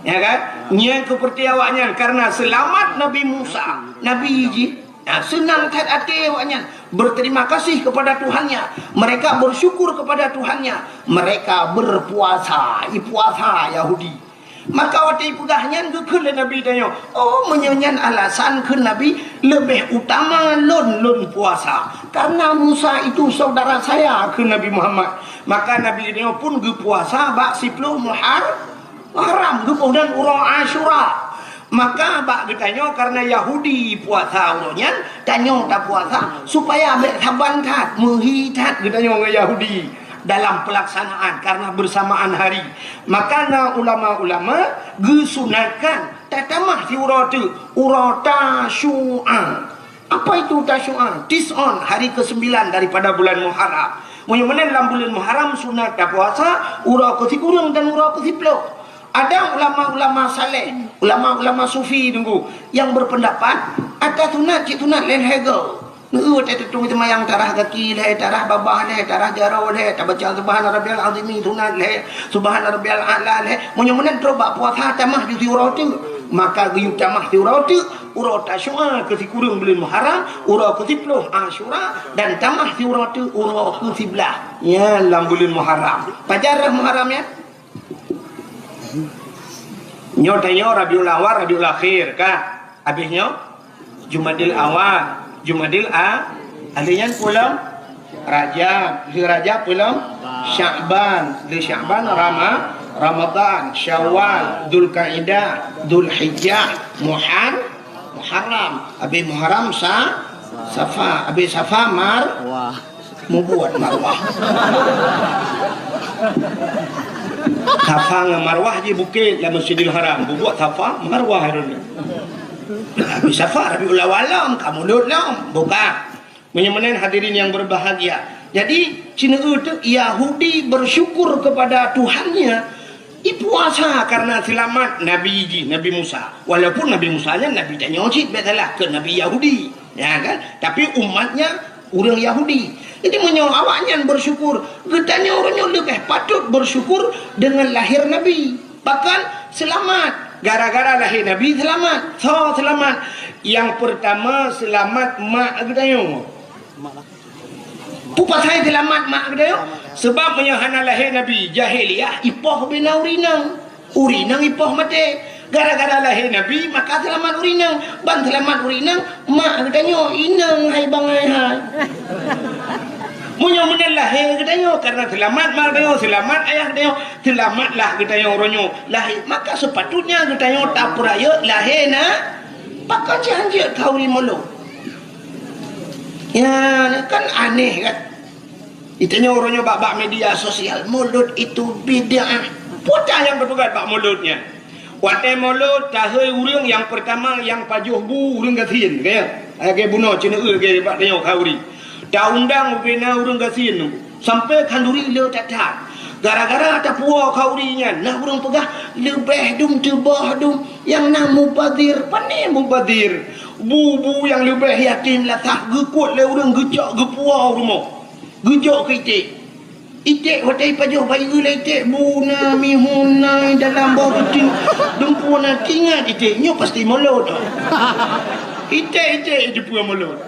Ya kan? Nyang keupeurtée awaknyan karena selamat Nabi Musa, Nabi jih. Nah, seunang that até awaknyan, berterima kasih kepada Tuhannya. Mereka bersyukur kepada Tuhannya. Mereka berpuasa. Ipuasa Yahudi. Maka watée ipeugah nyan geukheun lé Nabi tanyoe, "Oh, meunyoe nyan alasan," kheun Nabi, "leubeh utama lôn, lôn puasa. Karena Musa itu saudara saya," kheun Nabi Muhammad. Maka Nabi tanyoe pun geupuasa bak siploh Muhar-, Muharram, geuboh dan uroe Asyura. Maka bak geutanyoe karena Yahudi puasa uroe nyan, tanyoe tapuasa supaya bék saban that, meuhi that geutanyoe ngon Yahudi dalam pelaksanaan karena bersamaan hari. Maka na ulama-ulama geusunatkan tatamah siuroe teuk, uroe Tasyu'a. Apa itu Tasyu'a? Tis'un, hari kesembilan daripada bulan Muharram. Meunyoe meunan lam buleuen Muharram sunat tapuasa uroe keusikureueng dan uroe keusiploh. Ada ulama-ulama saleh, ulama-ulama sufi teungku, yang berpendapat ata sunat cit sunat lé lhèe goe. Neu teutung seumayang tarah gaki lhèe, tarah babah lhèe, tarah jaroe lhèe, tabaca subhana rabbiyal azimi sunat lhèe, subhana rabbiyal a'la lhèe. Meunyoe meunan trok bak puasa tamah ju siuroe teuk, maka geuyue tamah siuroe teuk, uroe Tasyu'a keusikureueng buleuen Muharram, uroe keusiploh Asyura, dan tamah siuroe teuk uroe keusiblaih. Nyan lam buleuen Muharram. Pajan rhah Muharram nyan? Nyoe tanyoe Rabiul Awal, Rabiul Akhir ka. Habis nyoe Jumadil Awal, Jumadil A, habis nyan peue lom? Rajab, di Rajab peue lom? Sya'ban, di Sya'ban Rama-, Ramadan, Syawal, Dzulkaidah, Dzulhijjah, Muhar-, Muharram, habis Muharram Sa-, Safar, habis Safar Mar-, Wah. Mubuet Marwah. Safa ngon Marwah jih bukét lam Masjidil Haram. Mubuet Safa, Marwah droeneuh. Tapi Safa Rabiul Awal lom, ka mulod lom. Bukan. Meunyoe meunan hadirin yang berbahagia. Jadi, sineuk teuk Yahudi bersyukur kepada Tuhannya, ipuasa karena selamat Nabi jih, Nabi Musa. Walaupun Nabi Musa nyan Nabi tanyoe cit, bèk salah, keu Nabi Yahudi. Ya kan? Tapi umatnya ureuëng Yahudi. Jadi meunyoe awaknyan bersyukur, geutanyoe ureuëng nyoe leubeh patut bersyukur dengan lahir Nabi. Bahkan selamat. Gara-gara lahé Nabi selamat. Soe selamat? Nyang peurtama selamat mak geutanyoe. Peue pasai selamat mak geutanyoe? Sebab meunyoe hana lahé Nabi, jahiliyah ipoh bina ureuëng inong. Ureuëng inong ipoh maté. Gara-gara lahé Nabi, maka selamat ureuëng inong. Ban selamat ureuëng inong, mak geutanyoe inong hai bangai hai. Meunyoe meunan lahé geutanyoe, karena selamat mak geutanyoe, selamat ayah geutanyoe, selamatlah geutanyoe uroe nyoe lahé. Maka sepatutnya geutanyoe tapeurayeuk lahé na, pakon cit hanjeuet khauri mulod. Ya, kan aneh kan? Geutanyoe uroe nyoe bak-bak media sosial, mulod itu bid'ah. Peue nyang teupeugah bak mulod nyan? Watée mulod, tahôi ureuëng nyang peurtama nyang pajoh bu ureuëng gasien, ka ya? Lagée bunoe ceuneuk lagée bak tanyoe khauri. Taundang ubena ureuëng gasien nyoe, sampoe khanduri le that-that. Gara-gara tapuwoe khauri nyan, na ureuëng peugah leubeh dum teuboh dum nyang na mubazir. Pane mubazir? Bu-bu nyang leubeh yatim lasah geukuet lé ureuëng geucok geupuwoe u rumoh. Geujok keu iték. Iték watée ipajoh bayeue lé iték, bu na mihun na dalam boh kuting. Dumpeue na tingat iték, nyoe pasti mulod. Iték-iték jipeu mulod.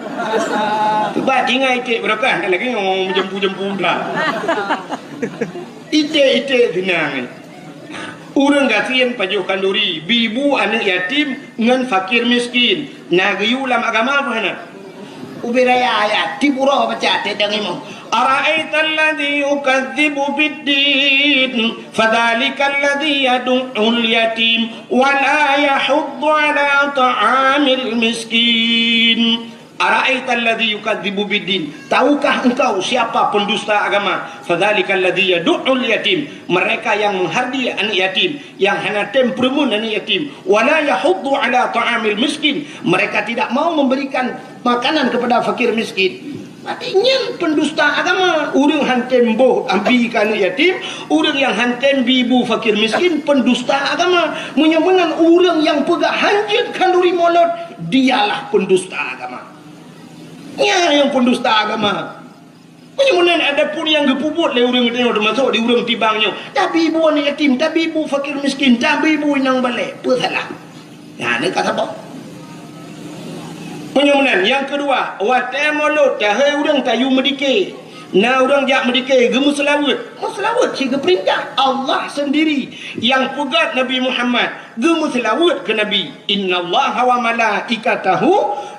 Sebab tingat iték beurokah, lagée nyoe meujampu-jampu dah. Iték-iték sinang. Ureuëng gasien pajoh khanduri, bi bu aneuëk yatim ngon fakir miskin. Na geuyue lam agama peue hana? Ubé raya ayat, tiep uroe baca teuh dang imum. Ara'aital ladzi yukadzibu biddin, fadzalikal ladzi yadu'ul yatim, wa la yahuddu ala ta'amil miskin. Ara'aital ladzi yukadzibu biddin, tahukah engkau siapa pendusta agama? Fadzalikal ladzi yadu'ul yatim, mereka yang menghardi anak yatim, yang hana tem peureumeun anak yatim. Wa la yahuddu ala ta'amil miskin, mereka tidak mau memberikan makanan kepada fakir miskin. Berarti nyan pendusta agama. Ureuëng han tem boh abi keu anak yatim, ureuëng nyang han tem bi bu fakir miskin, pendusta agama. Meunyoe meunan ureuëng nyang peugah hanjeuet khanduri mulod, dialah pendusta agama. Nyan nyang pendusta agama. Meunyoe meunan adapun nyang geupeubuet lé ureuëng teumasok di ureuëng tibang nyoe, tabi bu anak yatim, tabi bu fakir miskin, tabi bu inong balek, peue salah? Nyan ka saboh. Meunyoe meunan, nyang keudua, watée mulod tahei ureuëng tayue meudike. Na ureuëng jak meudike geumeuseulaweuet. Meuseulaweuet cit geupeurintah Allah sendiri nyang peugah Nabi Muhammad geumeuseulaweuet keu Nabi. Innallaha wa malaikatahu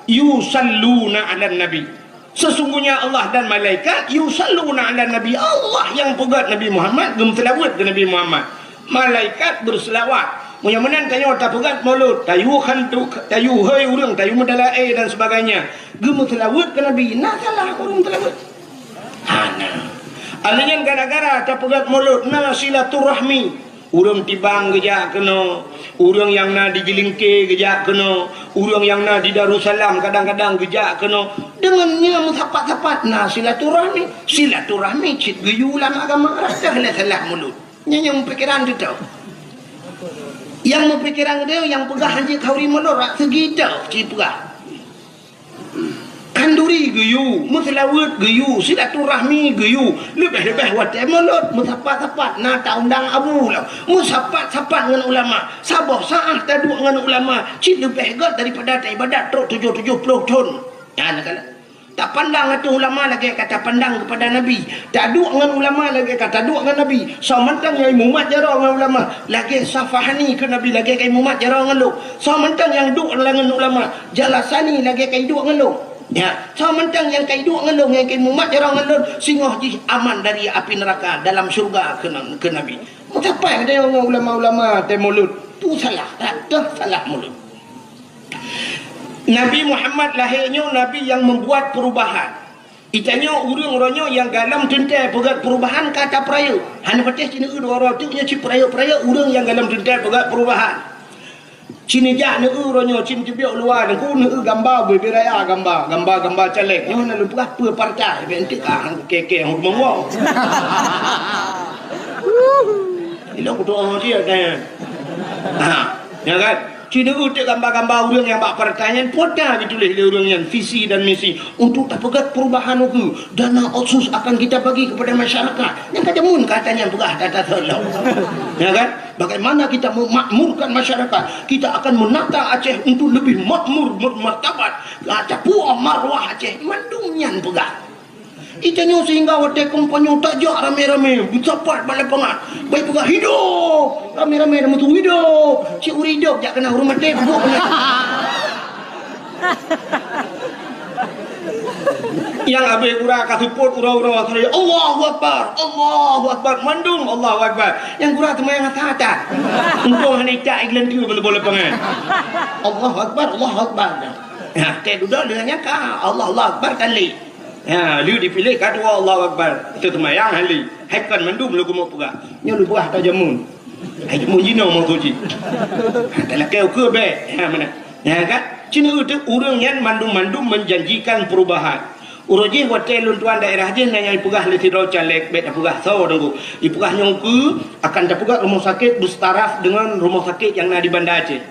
yusalluna 'alan nabi. Sesungguhnya Allah dan malaikat yusalluna 'alan nabi. Allah nyang peugah Nabi Muhammad geumeuseulaweuet keu Nabi Muhammad. Malaikat beuseulaweuet. Meunyoe meunan tanyoe tapeugah mulod, tayue khantu, tayue hei ureuëng, tayue meudalae dan sebagainya. Geumeuseulaweuet keu Nabi, na salah ureuëng seulaweuet? Hana. Alheuh nyan gara-gara tapeugah mulod na silaturahmi. Ureuëng tibang geujak keunoe, ureuëng nyang na di Jeulingke geujak keunoe, ureuëng nyang na di Darussalam kadang-kadang geujak keunoe. Deungon nyan meusapat-sapat na silaturahmi. Silaturahmi cit geuyue lam agama, rasa lé salah mulod. Nyan nyang pikeran teutab. Nyang meupikeran geutanyoe nyang peugah hanjeuet khanduri mulod rak seugi teutab cit peugah. Khanduri geuyue, meuseulaweuet geuyue, silaturahmi geuyue, leubeh-leubeh watée mulod meusapat-sapat na taundang abu lom, meusapat-sapat ngon ulama, saboh saát taduek ngon ulama cit leubeh gét daripada taibadat trok tujoh tujoh ploh thon. Nyan kana tapandang ateueh ulama lagée ka tapandang keupada Nabi. Taduek ngon ulama lagée ka taduek ngon Nabi. Soe mantong nyang imumat jaroe ngon ulama, lagée safahani keu Nabi lagée ka imumat jaroe ngon lôn. Soe mantong nyang duek lam ngon ulama, jalasani lagée ka iduek ngon lôn. Ya, soe mantong nyang ka iduek ngon lôn, nyang ka imumat jaroe ngon lôn, singoh jih aman dari api neuraka dalam syeuruga keu, keu Nabi. Meusapat geutanyoe ngon ulama-ulama teuh mulod, tu salah, rata salah mulod. Nabi Muhammad lahé nyoe nabi nyang membuat perubahan. Geutanyoe ureuëng uroe nyoe nyang galom teuntée peugét perubahan ka tapeurayeuk. Hana patéh cit neueu dua uroe teuk nyoe cit peurayeuk-peurayeuk ureuëng nyang galom teuntée peugét perubahan. Cit neujak neueu uroe nyoe cit teubiet luwa nyoe ku neueu gamba bubé raya gamba, gamba-gamba caleg. Nyoe na lôn peugah peue partai, bèk enteuk ka keke hong monggo. Ilong kutu oh dia kan. Ha, ya kan? Cit neueu teuk gamba-gamba ureuëng nyang bak partai nyan, pota geutuléh lé ureuëng nyan visi dan misi untuk tapeugét perubahan ukeue. Dana otsus akan kita bagi kepada masyarakat. Nyang ka jameun kata nyan peugah data seulo. Ya kan? Bagaimana kita memakmurkan masyarakat? Kita akan menata Aceh untuk lebih makmur, bermartabat. Tapuoh marwah Aceh, mandum nyan peugah. Geutanyoe sehingga watée kampanye tajak ramé-ramé, meusapat bak lapangan. Bai peugah, "Hidup!" Ramé-ramé dah meusu, "Hidup!" Cit ureuëng hidup jak keunan ureuëng maté, bubuk keunan. Nyang abéh gura ka seupôt uroe-uroe, "Allahu Akbar, Allahu Akbar," mandum Allahu Akbar. Nyang gura seumayang asa that. Untông hana icak igleueng tu bak lapangan. "Allahu Akbar, Allahu Akbar." Nah, teuh dudoe deungon nyang ka, "Allah, Allahu Akbar," kali. Ha, lheueh dipiléh ka dua Allahu Akbar. Itu seumayang hali. Hai kon mandum lôn keumeung peugah. Nyoe lôn peugah ata jameun. Hai jameun jinoe meukeue jih. Ha, talakée ukeue bék. Ha, meunan. Ha, kan? Cit neueu teuk ureuëng nyan mandum-mandum menjanjikan perubahan. Uroe jih watée lôn tuan daerah jih na nyang ipeugah lé sidroe caleg, bék tapeugah soe teungku. Ipeugah nyoe ukeue akan tapeugah rumoh sakét beusaraf deungon rumoh sakét nyang na di Banda Aceh.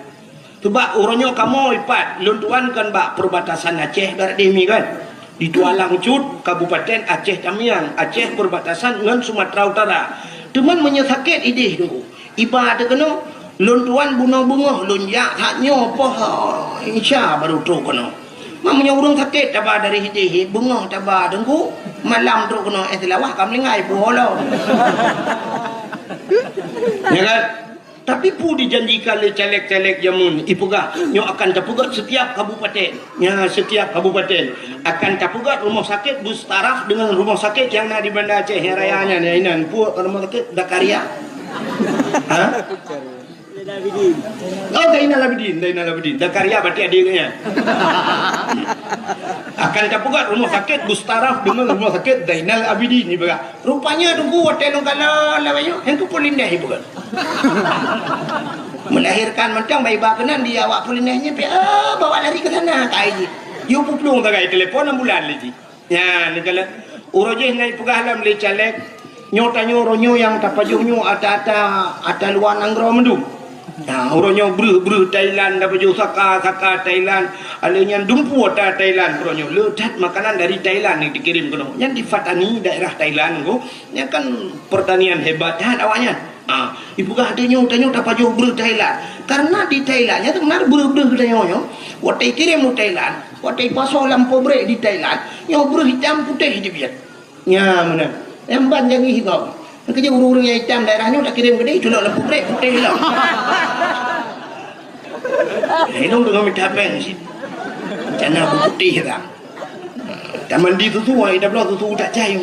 Sabab uroe nyoe kamoe ipat, lôn tuan kan bak perbatasan Aceh barat deh mi kan. Di Tualang Cut, Kabupaten Aceh Tamiang, Aceh perbatasan ngon Sumatera Utara. Teuma meunyoe sakét ideh teungku, iba teuh keunoe, lôn tuan bunoe beungoh lôn jak that nyoe poh Isya baru trok keunoe. Ma meunyoe ureuëng sakét taba dari ideh, beungoh taba teungku, malam trok keunoe, eh, Seulawah ka meuninggai poh lom. Ya kan? Tapi peue dijanjikan lé caleg-caleg jameun, ipeugah, nyoe akan tapeugét setiap kabupaten. Nya, setiap kabupaten akan tapeugét rumoh sakét beustaraf deungon rumoh sakét nyang na di Banda Aceh nyang raya nyan, nyang inan. Peue rumoh sakét Zakaria? Ha? Oh, Zainal Abidin, Zainal Abidin. Zakaria berarti adik nyan. Akan tapeugét rumoh sakét beustaraf deungon rumoh sakét Zainal Abidin, ipeugah. Rupanya Teungku watèe lôn kalon lawét nyoe, han keupeue lindah ipeugah. Melahirkan mantong, bah iba keunan di awak peue lindah nyan, pih, ah, bawa lari ke sana, ka ai jih. Yue peuplueng sagai, telepon ambulan lé jih. Nyan, neukalon. Uroe jih na ipeugah lom lé caleg, nyoe tanyoe uroe nyoe nyang tapajoh nyoe ata-ata, ata luwa nanggroe mandum. Nah, uroe nyoe breuh-breuh Thailand, tapajoh saka-saka Thailand. Alèh nyan dumpeue ata Thailand uroe nyoe. Le that makanan dari Thailand nyang dikirim keunoe. Nyan di Pattani, daerah Thailand nyoe. Nyan kan pertanian hebat that awaknyan. Ah, ipeugah tanyoe, tanyoe tapajoh breuh Thailand. Karena di Thailand nyan sebenarnya breuh-breuh geutanyoe nyoe, watèe ikirim u Thailand, watèe ipasoe lam pabrik di Thailand, nyoe breuh itam putéh jibiet. Nya meunan. Nyang ban jangi higoe. Keujeuet ureueng-ureueng nyang itam daerah nyoe takirim keudéh, culok lam pabrik, putéh lom. Hidong deungon mita péng cit. Cana beuputéh dah. Tamandi susu, ai tabloe susu tak cai.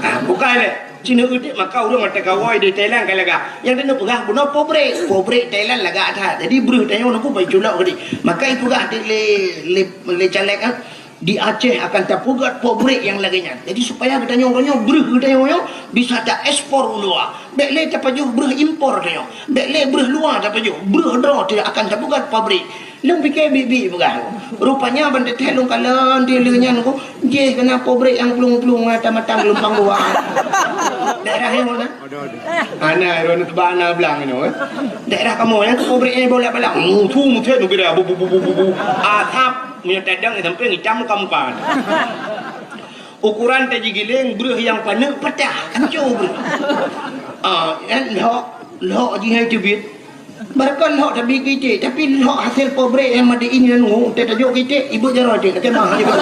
Ah, bukan lé. Cina udik maka ureueng mata gawai di Thailand ka lagak. Nyang keuneuk peugah bunoe pabrik. Pabrik Thailand lagak that. Jadi breuh tanyoe nunggu bai culok keudéh. Maka ipeugah di lé, lé, lé caleg, ah, di Aceh akan tapeugét pabrik nyang lagèe nyan. Jadi supaya geutanyoe uroe nyoe breuh geutanyoe nyoe bisa taekspor u luwa. Bèk lé tapajoh breuh impor tanyoe. Bèk lé breuh luwa tapajoh. Breuh droe teuh akan tapeugét pabrik. Lôn pike biet-biet peugah. Rupanya ban teuthèe lôn kalon di lheueh nyan ku, jih keunan pabrik nyang plueng-plueng mata-mata geulumpang dua. Daerah nyang mana? Ana, ron teuba ana blang inoe, eh. Daerah kamoe nyang pabrik nyang bolak-balak. Mutu mutet nu kira bu, bu, bu, bu, bu, bu. Asap, meunyoe tadang sampai ngicam muka-muka. Ukuran teuh jigiléng breuh nyang paneuk patah, hancô breuh. Ah, eh, lhok, lhok jih hai teubiet. Barangkon lhok tabi keu iték, tapi lhok hasil pabrik nyang made in nyan ngu, teuh tajok keu iték, ibeuet jaroe iték, lakèe mah iték.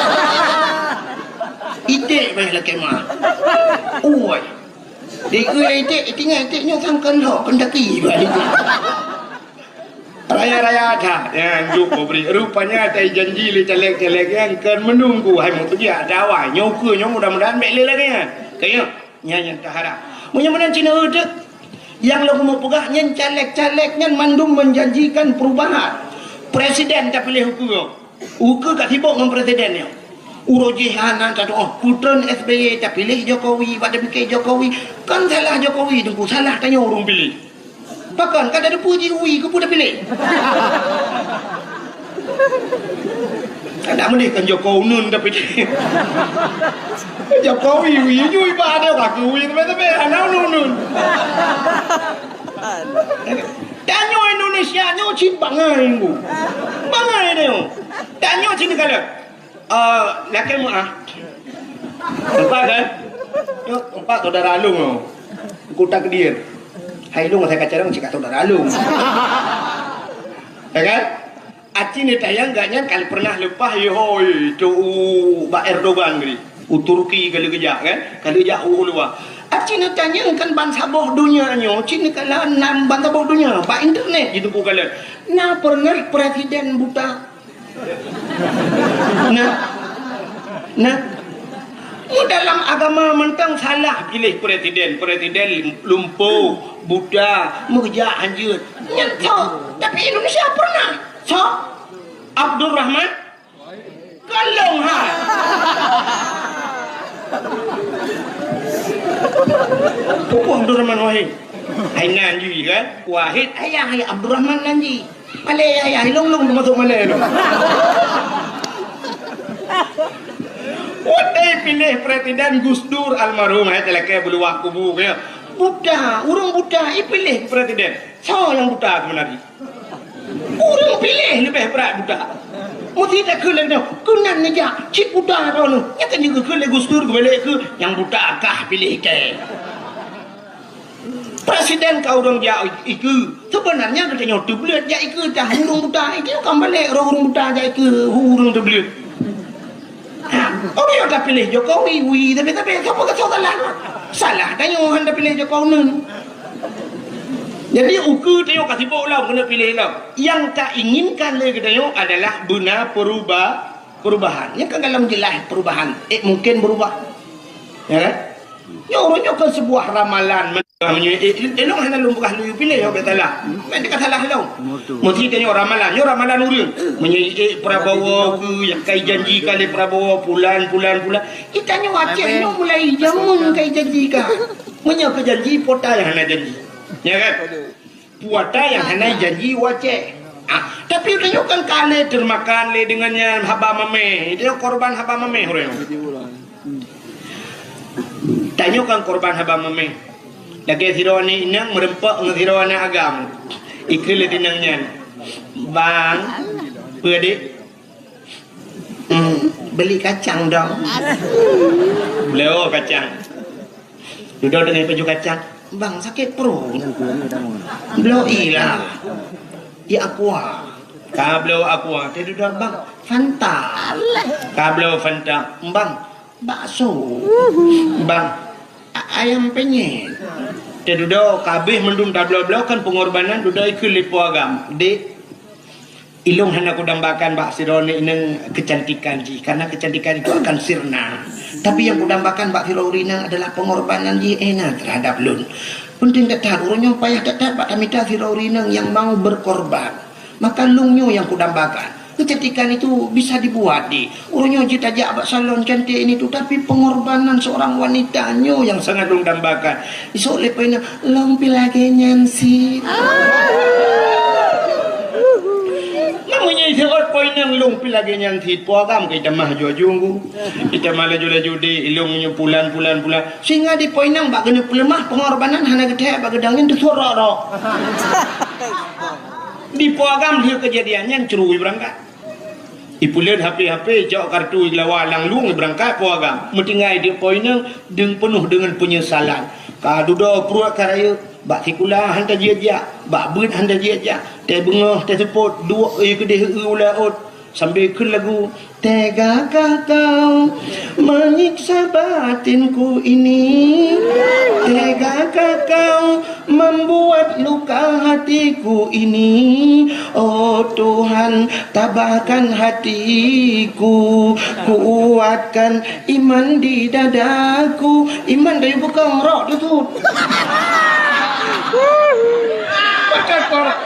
Iték bah lakèe mah. Ui. Di keu iték, iték nyan iték nyoe kan kon lhok, kon daki bah iték. Raya-raya that, nyan jok pabrik. Rupanya tai janji lé caleg-caleg nyan kon meununggu hai meukeujak dawai. Nyoe ukeue nyoe mudah-mudahan bèk lé lagèe nyan. Keu nyoe. Nyan nyang taharap. Meunyoe meunan Cina uteuk, nyang lôn keumeung peugah nyan caleg-caleg nyan mandum menjanjikan perubahan. Presiden tapiléh ukeue. Ukeue ka sibok ngon presiden nyoe. Uroe jih hana tatu'oh, putreun S B Y tapiléh Jokowi, bak tapike Jokowi. Kan salah Jokowi, Teungku, salah tanyoe ureueng piléh. Pakon ka tateupeue jih ui keupeue tapiléh? Ka tak meudeh kan Jokowi uneun tapiléh. Jokowi ui, jui ba ada ka ui, tapi, tapi hana uneun-uneun. Tanyoe Indonesia nyoe cit bangai, Bu. Bangai nyoe. Tanyoe cit kalau Eh, lakèe meu'ah. Empat, kan? Nyoe empat saudara lôn nyoe. Kota Kediri. Hai lôn asai Kacarong cit ka saudara lôn. Ya kan? Aci neutanyong gobnyan ka pernah leupah, yehoi, tu u bak Erdogan tadi. U Turki ka lheueh geujak, kan? Ka lheueh jak u luwa. Aci neutanyong kan bansaboh donya nyoe, cit neukalon nan bansaboh donya, bak internet jiteupeue kalon. Na pernah presiden buta? Nah. Nah. Mu dalam agama mantong salah piléh presiden. Presiden lumpo, buta, meukeujak hanjeuet. Nyan sok. Tapi Indonesia pernah. Sok. Abdurrahman. Kalong ha. Pokok Abdurrahman Wahid. Hai nan jih kan? Wahid ayah, ayah Abdurrahman nan jih. Malèe yah, yah, ilong-long teumasok malèe tu. Watèe piléh presiden Gus Dur almarhum, hai talakèe beuluwah kubu keu. Buta, ureueng buta, ipiléh presiden. Soe nyang buta seubeunarjih? Ureueng piléh leubeh brat buta. Meusti takheun lagèe nyoe, keunan neujak, cit buta droeneuh. Nyan kan jikheun lé Gus Dur, geubalek keu nyang buta kah piléh kèe. Presiden ka ureueng jak ikeue. Seubeunarnya geutanyoe teubleuet jak ikeue tah ureueng buta. Ikeue ka balek roh ureueng buta jak ikeue ureueng teubleuet. Ha, oh, nyoe tapiléh Jokowi, wi, tapi, tapi, sapa keu salah? Salah tanyoe han tapiléh Jokowi uneun. Jadi, ukeue tanyoe ka sibok lom keuneuk piléh lom. Nyang ka inginkan lé geutanyoe adalah beuna peruba-, perubahan. Nyang ka galom jeulaih perubahan, eh, mungkin berubah. Ya kan? Nyoe, nyoe kan sebuah ramalan. Meunyoe, eh, eh, lôn hana lôn peugah lôn piléh, nyoe ka salah. Meunan ka salah lom. Meusti tanyoe ramalan, nyoe ramalan ureueng. Meunyoe, eh, Prabowo keu nyang ka janji ka lé Prabowo, pulan, pulan, pulan. Geutanyoe Aceh nyoe mulai jameun ka janji ka. Meunyoe ka janji, po ta nyang hana janji. Ya kan? Po ta nyang hana janji u Aceh. Ah, tapi tanyoe kan ka lé teumakan lé deungon nyan haba mamèh. Tanyoe korban haba mamèh ureueng. Tanyoe kan korban haba mamèh. Lagèe sidroe aneuk inong meureumpok ngon sidroe aneuk agam. Ikheun lé inong nyan, "Bang, peue dek?" "Hmm, beli kacang dong." Bloe kacang. Dudoe deungon pajoh kacang. "Bang, sakét pruet." "Bloe ilah." "Ya, aqua." Ka bloe aqua, teududoe, "Bang, Fanta." Ka bloe Fanta, "Bang, bakso." "Bang, a-, ayam penyet." Teududoe, ka abéh mandum tabloe-bloe kan pengorbanan, dudoe ikheun lé po agam, "Dek, ilôn hana kudambakan bak sidroe inong keucantikan jih, karena keucantikan itu akan sirna. Tapi nyang kudambakan bak sidroe inong adalah pengorbanan jih, eh, na, terhadap lôn. Peunteng that-that, ureueng nyoe payah that-that bak tamita sidroe inong nyang mau berkorban. Maka lôn nyoe nyang kudambakan. Keucantikan itu bisa dibuat, di ureueng nyoe jeuet tajak bak salon cantik ini tu, tapi pengorbanan seorang wanita nyoe nyang sangat lôn dambakan." Isok lé po inong, "Lôn pih lagèe nyan cit." Namanya isok po inong, "Lôn pih lagèe nyan cit." Po agam ka itamah aju-aju, itamah laju-laju, "Dek, ilôn nyoe pulan, pulan, pulan." Sehingga di po inong bak keuneuk peuleumah pengorbanan hana geuthèe bak geudong nyan teusuet rok-rok. Di po agam lheueh keujadian nyan cru ibeurangkat. Ipeuleuet HP-HP, icok kartu, ilawa lam lueng, ibeurangkat po agam. Meutinggai di po inong, deung peunoh deungon peunyesalan. Ka dudoe pruet ka rayeuk, bak sikula han tajak-jak, bak beuet han tajak-jak, teuh beungoh, teuh seupôt, duek ie keudeh, eu u laôt. Sambil kheun lagu, "Tegakah kau menyiksa batinku ini? Tegakah kau membuat luka hatiku ini? Oh Tuhan, tabahkan hatiku, kuatkan iman di dadaku." Iman dari bukong rok tu tu. Maka kor-,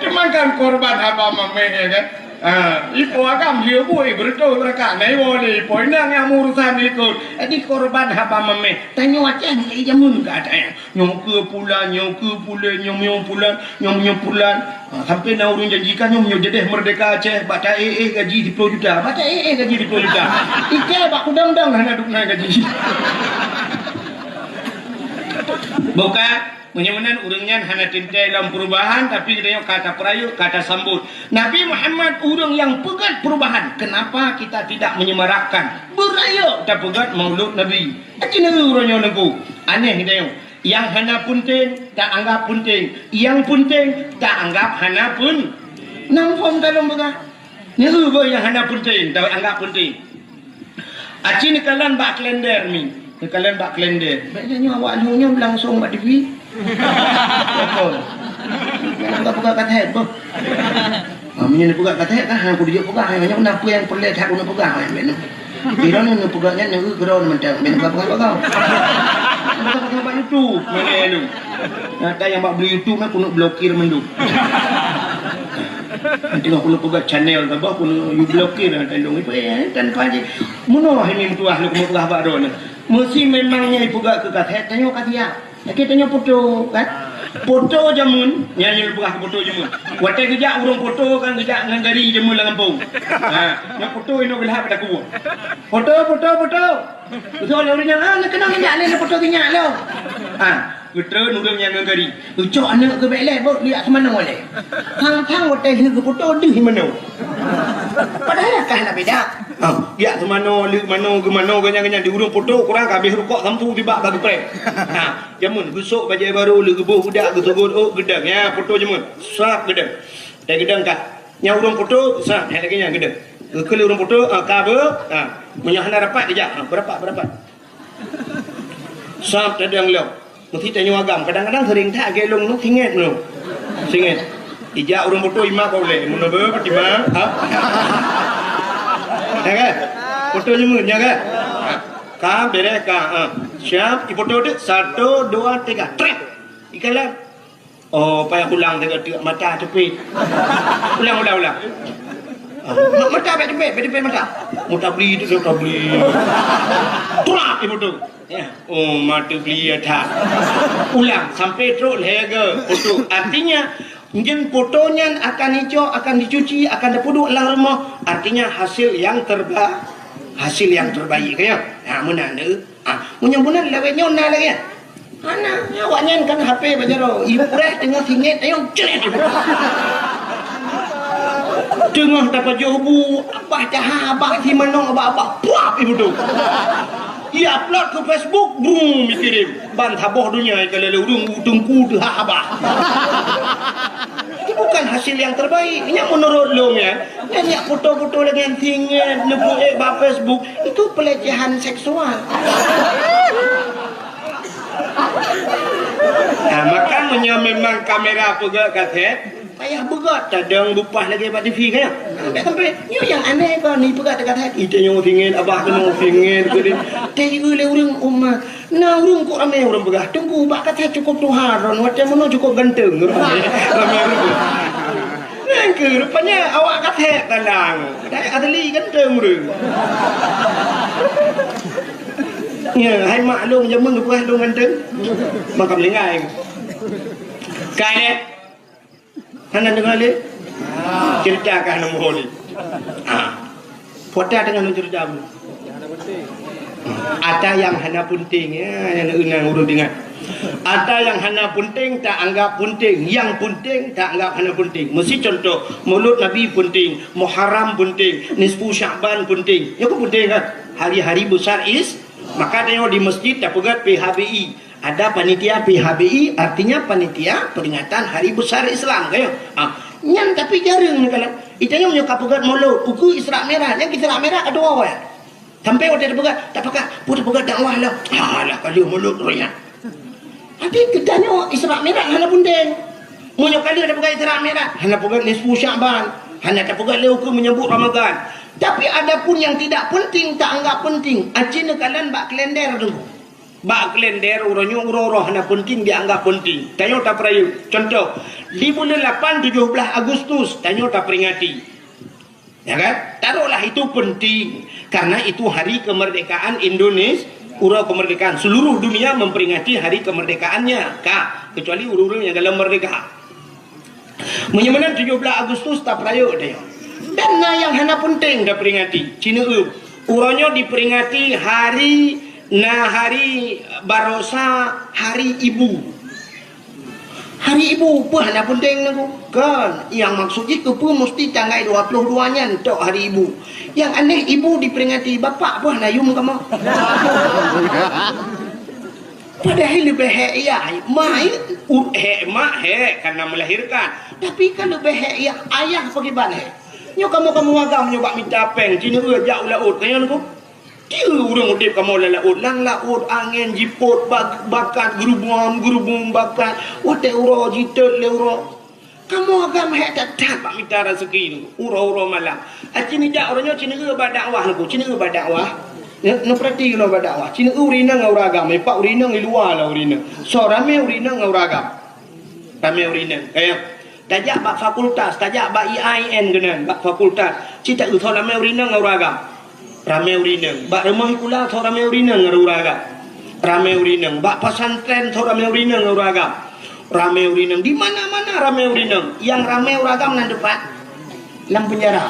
cuma kan korban haba mamèh, ya kan? Ah, ipo agam dia bui beureutoh beurakat. Nah, iwoe lé ipo inong nyang meuurusan ikot. Jadi korban haba mamèh. Tanyoe Aceh mulai jameun ka ada. Nyoe keu pulan, nyoe keu pulan, nyoe, nyoe pulan, nyoe, nyoe pulan. Ah, sampai na ureueng janjikan nyoe, nyoe jadeh merdeka Aceh, bak ta-éh-éh gaji siploh juta. Bak ta-éh-éh gaji siploh juta. Ike bak kudang-dang hana duek na gaji. Bukan? Meunyoe meunan ureueng nyan hana teuntèe lom perubahan, tapi geutanyoe ka tapeurayeuk, ka tasambot. Nabi Muhammad ureueng nyang peugèt perubahan. Kenapa kita tidak menyemarakkan? Beurayeuk tapeugèt Maulud Nabi. Aci neu uroe nyoe Teungku. Aneh geutanyoe. Nyang hana peunteng, taanggap peunteng. Nyang peunteng, taanggap hana peun-, nam phon ka lôn peugah. Neu beuh nyang hana peunteng, taanggap peunteng. Aci neukalon bak kalender mi. Neukalon bak kalender. Bèk nyoe awak lheueh nyoe langsung bak T V. Betul. Jangan ka peugah ka thèe boh. Ah, meunyoe neupeugah ka thèe kan, aku dijak peugah, nyoe na peue nyang peureulèe that aku neupeugah, bèk nyoe. Di dalam neupeugah nyan, nyoe keudroe mantong, bèk neupeugah-peugah bak kau. Peugah-peugah bak YouTube, mana lu? Nah, tak yang bak beli YouTube, aku nak blokir mandum. Nanti aku nak peugah channel ke apa, aku nak you blokir, nanti dong. Itu, eh, kan apa je. Meunoe hai meutuah lôn keumeung peugah bak droeneuh. Meusi memang nyang ipeugah keu ka thèe, tanyoe ka siap. Lagèe tanyoe poto, kan? Poto jameun, nyan nyang peugah keu poto jameun. Watèe geujak ureueng poto kan geujak ngon gari jameun lam gampông. Ha, nyan poto inoe geulhab pada kubu. Poto, poto, poto. Beutôi lé ureueng nyan, ah, neukeunong geujak lé poto geunyak lom. Ha, geutreun ureueng nyan ngon gari. Geucok aneuk geuh bèk lé, beuh, liak seumanoe lé. Thang-thang watèe lheueh geupoto deuh manoe. Padahai ka hana beda. Ha, liak seumanoe, lheueh manoe, geumanoe, ganyan-ganyan di ureueng poto, kurang ka abéh rukok sampoe tibak bak geupreh. Ha, jameun geusok bajèe barô, lheueh geuboh budak, geusogôt ôk, geudong. Ya, poto jameun. Srap geudong. Watèe geudong ka. Nyang ureueng poto, srap, hai lagèe nyan geudong. Geukheun lé ureueng poto, ha, ka beuh, ha. Meunyoe hana rapat, geujak, ha, beurapat, beurapat. Srap tadong lom. Meusti tanyoe agam, kadang-kadang sering that lagèe lôn nyoe, singet nyoe. Singet. Ijak ureueng foto imak kok lé, mun beu Fatimah, ha? Ya kan? Foto nyeumeuet, ya kan? Ha. Ka, beres, ka, ha. Siap, ifoto deh. Satu, dua, tiga. Trek. Ikalon. Oh, payah ulang teuk, teuk mata teupit. Ulang, ulang, ulang. Ah, ma-, mata bèk teupit, bèk teupit mata. Mutabli tu, mutabli. Tulak ibu tu. Ya. Oh, mata beli ya tak. Ulang sampai trok lhèe go. Untuk artinya, nyan foto nyan akan icok, akan dicuci, akan dipeuduek lam rumoh. Artinya hasil yang terba-, hasil yang terbaik, ya. Ha, meunan tu. Ah, meunyoe meunan lawét nyoe na lagèe nyan. Hana, awak nyan kan H P bak jaroe. Ibu preh teungoh singet, ayo, cret. Teungoh tapajoh bu, abah caha, abah si manok, abah, abah, puap ibu tu. Ia upload ke Facebook, brum, dikirim. Ban saboh dunia ka lé ureueng u teungku teuhah abah. Itu bukan hasil yang terbaik. Nyan menurut lôn nyan. Nyan foto-foto lagèe nyan singet, neupeuék bak Facebook, itu pelecehan seksual. Nah, maka meunyoe memang kamera peugöt kaset, payah beugöt, tadong bupah lagèe bak T V kan? Sampai-sampai, nyoe nyang aneh kon, ni peugöt kaset, ite nyoe singet, abah keunoe singet, keudeh. Teu lé ureueng umat. Na ureueng kok ramé ureueng peugah, "Teungku, bak kaset cukôp tuha, ron watèe meunoe cukôp ganteng." Ramé, ramé ureueng. Nyan keuh rupanya awak kaset talang. Padahai asli ganteng ureueng. Ya, hai mak lôn jameun geupeugah lôn ganteng. Maka meuninggai. Karet. Hana deungoe lé? Cerita ka hana muhôi lé. Ha. Puata teungoh lôn cerita bunoe. Ata nyang hana peunteng, ya, nyang ureueng deungoe. Ata nyang hana peunteng ta anggap peunteng, nyang peunteng ta anggap hana peunteng. Meusi contoh, Maulud Nabi peunteng, Muharram peunteng, Nisfu Sya'ban peunteng. Nyoe kan peunteng kan? Hari-hari besar is, maka tanyoe di masjid tapeugöt P H B I. Ada panitia P H B I, artinya panitia peringatan hari besar Islam, kan? Ah, nyan tapi jareueng neukalon. Itanyoe nyoe ka peugöt Maulud, ukeue Isra Mi'raj, nyang Isra Mi'raj ka dua awai. Sampai watèe tapeugöt, tapakat, peue tapeugöt dakwah lah. Alah, ka lheueh Maulud roh nyan. Tapi geutanyoe Isra Mi'raj hana peunteng. Meunyoe ka lheueh tapeugöt Isra Mi'raj, hana peugöt nisfu Sya'ban, hana tapeugöt lé ukeue menyambut Ramadan. Tapi adapun yang tidak penting, ta anggap penting. Aci neukalon bak kalender tu. Bak kalender uroe nyoe uroe-uroe hana peunteng dianggap peunteng. Tanyoe tapeurayeuk. Contoh, di buleuen lapan tujoh blaih Agustus tanyoe taperingati. Ya kan? Taruhlah itu peunteng karena itu hari kemerdekaan Indonesia, uroe kemerdekaan. Seluruh dunia memperingati hari kemerdekaannya. Ka, kecuali ureueng-ureueng nyang galom merdeka. Meunyoe meunan tujoh blaih Agustus tapeurayeuk tanyoe. Dan na nyang hana peunteng taperingati. Cineuk, uroe nyoe diperingati hari, na hari barosa, hari ibu. Hari ibu peue hana peunteng lagu? Kan, nyang maksud jih keupeue musti tanggai dua ploh dua nyan tok hari ibu. Nyang aneh ibu diperingati, bapak peue hana yum kamoe? Padahai leubeh hék yah, ma, u-, hék mak hék karena melahirkan. Tapi kan leubeh hék yah ayah pakriban hék. Nyoe kamoe-kamoe agam nyoe bak mita péng, jineuk jak u laôt, nyan ko. Tieu ureueng udép kamoe lam laôt, lam laôt angén jipot bak-, bakat geurubum-geurubum bakat, watèe uroe jitot lé uroe. Kamoe agam hék that-that bak mita raseuki nyoe, uroe-uroe malam. Aci neujak uroe nyoe, cineuk bak dakwah nyoe, cineuk bak dakwah. Neu-, neupeurati keunoe bak dakwah. Cineuk ureueng inong ngon ureueng agam, eh, pat ureueng inong di luwa lah ureueng inong. Soe ramé ureueng inong ngon ureueng agam. Ramé ureueng inong. Kaya tajak bak fakultas, tajak bak I A I N keunan, bak fakultas. Ci taeu soe ramé ureueng inong ngon ureueng agam. Ramé ureueng inong. Bak rumoh sikula soe ramé ureueng inong ngon ureueng agam. Ramé ureueng inong. Bak pesantren soe ramé ureueng inong ngon ureueng agam. Ramé ureueng inong. Di mana-mana ramé ureueng inong. Nyang ramé ureueng agam nan teupat lam penjara.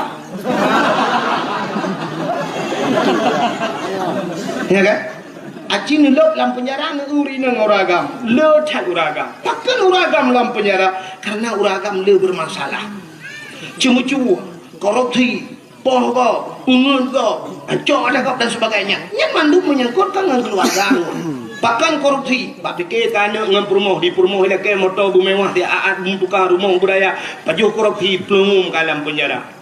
Ya kan? Aci neulôb lam penjara ngon ureueng inong ngon ureueng agam. Le that ureueng agam. Pakon ureueng agam lam penjara? Karena ureueng agam le bermasalah. Ceumeucue, korupsi, poh gob, peungeut gob, cok adat gob dan sebagainya. Nyan mandum menyangkut ka ngon keuluwarga. Pakon korupsi? Bak pike ka aneuk ngon peurumoh, di peurumoh ilakée moto beumewah, di aat beumutuka rumoh beuraya, pajoh korupsi, peuleumu ka lam penjara.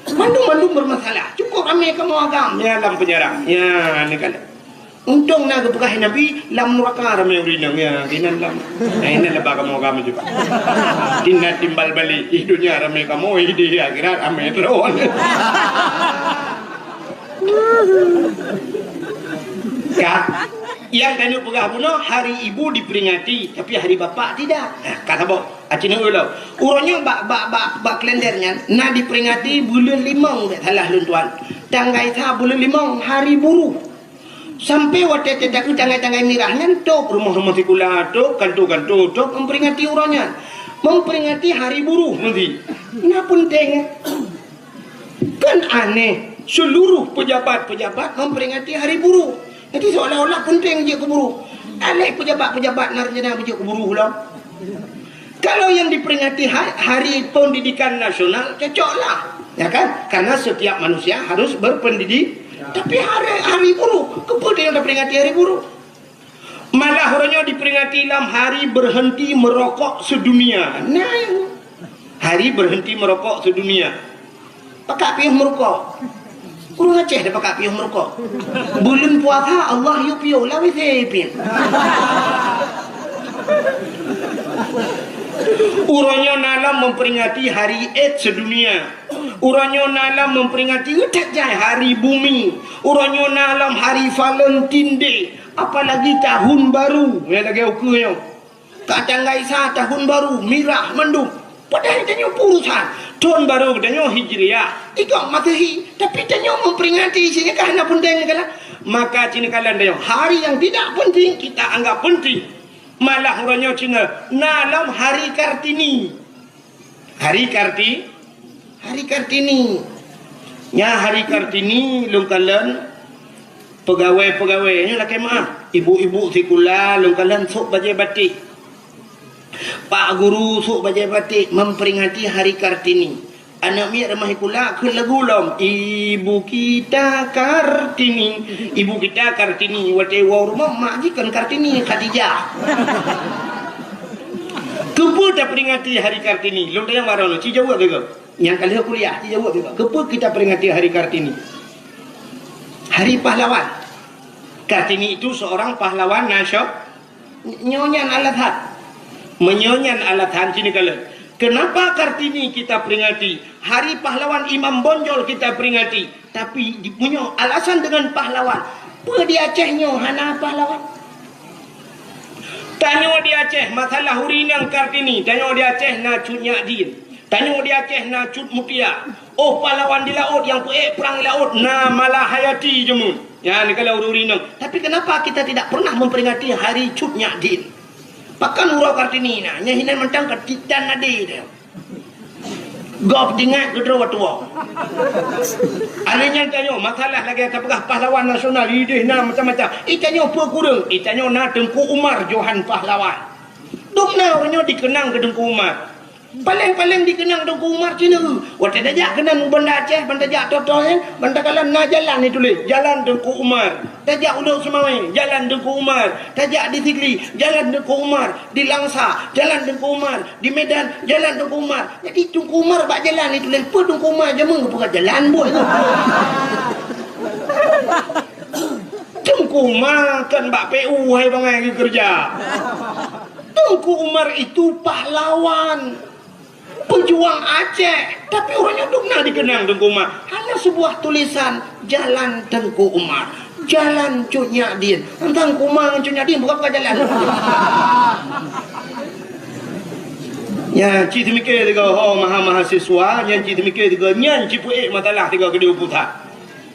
Mandum-mandum bermasalah. Cukup ramé kamoe agam, ya, lam penjara. Ya, ni kan. Untông na geupeugah Nabi, lam nuraka ramé ureueng inong, ya, keunan lam. Nah, ini leubeh kamoe agam jih. Tinggal timbal balik, di dunia ramé kamoe, di akhirat ramé droe. Ka. Nyang tanyoe peugah bunoe, hari ibu diperingati, tapi hari bapak tidak. Nah, ka saboh. Aci neu ulo. Uroe nyoe bak, bak, bak, bak kalender nyan, na diperingati buleuen limong, bèk salah lôn tuan. Tanggai sa buleuen limong, hari buruh. Sampai watèe teuka tanggai-tanggai mirah nyan, tôp rumoh-rumoh sikula, tôp kanto-kanto, tôp memperingati uroe nyan. Memperingati hari buruh nanti. Na peunteng. Kan aneh, seluruh pejabat-pejabat memperingati hari buruh. Jadi seolah-olah peunteng jeuet keu buruh. Aléh pejabat-pejabat na rencana beujeuet keu buruh lom. Kalau yang diperingati ha-, Hari Pendidikan Nasional, cocoklah, ya kan? Karena setiap manusia harus berpendidik. Tapi hari, hari buruh, kenapa dia peringati hari buruh? Malah uroe nyoe diperingati lam hari berhenti merokok sedunia. Nah, hari berhenti merokok sedunia. Pakak piôh meurukok. Ureueng Aceh dak pakak piôh meurukok. Buleuen puasa Allah yue piôh, lawét sé piôh. Uroe nyoe na lom memperingati hari AIDS sedunia. Uroe nyoe na lom memperingati, ujak jai, hari bumi. Uroe nyoe na lom hari Valentine Day. Apalagi tahun baru. Ya, lagèe ukeue nyoe. Ka tanggai sa tahun baru, mirah mandum. Padahai tanyoe peurusan. Thôn baru tanyoe Hijriah, ikôt Masehi, tapi tanyoe memperingati, sinoe ka hana peunteng kala. Maka sinoe kala tanyoe, hari yang tidak penting kita anggap penting. Malah uroe nyoe sinoe na lom Hari Kartini. Hari Karti-, Hari Kartini. Nya Hari Kartini lôn kalon pegawai-pegawai nyoe lakèe meu'ah. Ibu-ibu sikula lôn kalon sôk bajèe batik. Pak guru sôk bajèe batik memperingati Hari Kartini. Aneuk miet rumoh sikula kheun lagu lom, "Ibu kita Kartini, ibu kita Kartini." Watèe woe rumoh mak jih kon Kartini, Khadijah. Keupeue taperingati Hari Kartini? Lôn tanyong baroe nyoe, ci jaweueb lé gob. Nyang ka lheueh kuliah, ci jaweueb lé gob. Keupeue kita peringati Hari Kartini? Hari Pahlawan. Kartini itu seorang pahlawan nasio-, nyoe nyan alasan. Meunyoe nyan alasan, sinoe kalon. Kenapa Kartini kita peringati? Hari Pahlawan Imam Bonjol kita peringati. Tapi di, meunyoe alasan dengan pahlawan, peue di Aceh nyoe hana pahlawan? Tanyoe di Aceh, masalah ureueng inong Kartini, tanyoe di Aceh na Cut Nyak Dien. Tanyoe di Aceh na Cut Mutia. Oh, pahlawan di laôt nyang peuék prang di laôt na Malahayati jameun. Nyan kala ureueng inong. Tapi kenapa kita tidak pernah memperingati hari Cut Nyak Dien? Pakon uroe Kartini na, nyan hinan mantong ka titan ade teuh. Gob ingat keudroe tuwoe. Aneuk nyan tanyoe, masalah lagèe tapeugah pahlawan nasional, idéh na macam-macam. I tanyoe peue kureueng? I tanyoe na Teungku Umar Johan Pahlawan. Dum na ureueng nyoe dikeunang keu Teungku Umar. Paleng-paleng dikeunang Teungku Umar cit nyoe. Watèe tajak keunan u Banda Aceh, ban tajak Toto nyan, ban takalon na jalan ituléh, Jalan Teungku Umar. Tajak u Lhokseumawe, Jalan Teungku Umar. Tajak di Sigli, Jalan Teungku Umar. Di Langsa, Jalan Teungku Umar. Di Medan, Jalan Teungku Umar. Jadi, Teungku Umar bak jalan itu, laén peue Teungku Umar jameun geupeugah jalan buet itu. Teungku Umar kan bak P U hai bangai geukeureuja. Teungku Umar itu pahlawan, pejuang Aceh, tapi ureueng nyoe dum na dikeunang Teungku Umar. Hanya sebuah tulisan, Jalan Teungku Umar. Jalan Cut Nyak Dien. Teuntang Teungku Umar ngon Cut Nyak Dien, bukan, bukan jalan. Nyan, ci teumikir tiga, ho, maha-, mahasiswa, nyan ci teumikir tiga, nyan ci peuék masalah tiga keudua pusat.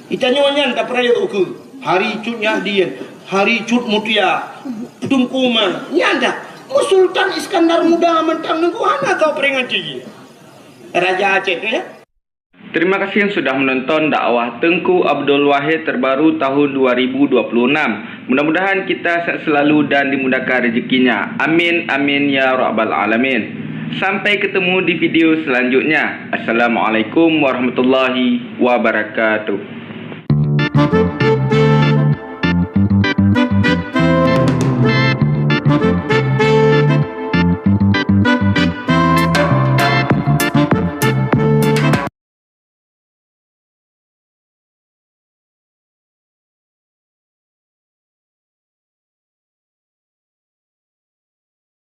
Itanyoe nyan tapeurayeuk ukeue. Hari Cut Nyak Dien, Hari Cut Mutia, Teungku Umar. Nyan dah. Sultan Iskandar Muda mantong Teungku hana tau peringati. Raja Aceh, ya. Terima kasih yang sudah menonton dakwah Teungku Abdul Wahid terbaru tahun dua ribu dua puluh enam. Mudah-mudahan kita sehat selalu dan dimudahkan rezekinya. Amin, amin, ya rabbal alamin. Sampai ketemu di video selanjutnya. Assalamualaikum warahmatullahi wabarakatuh.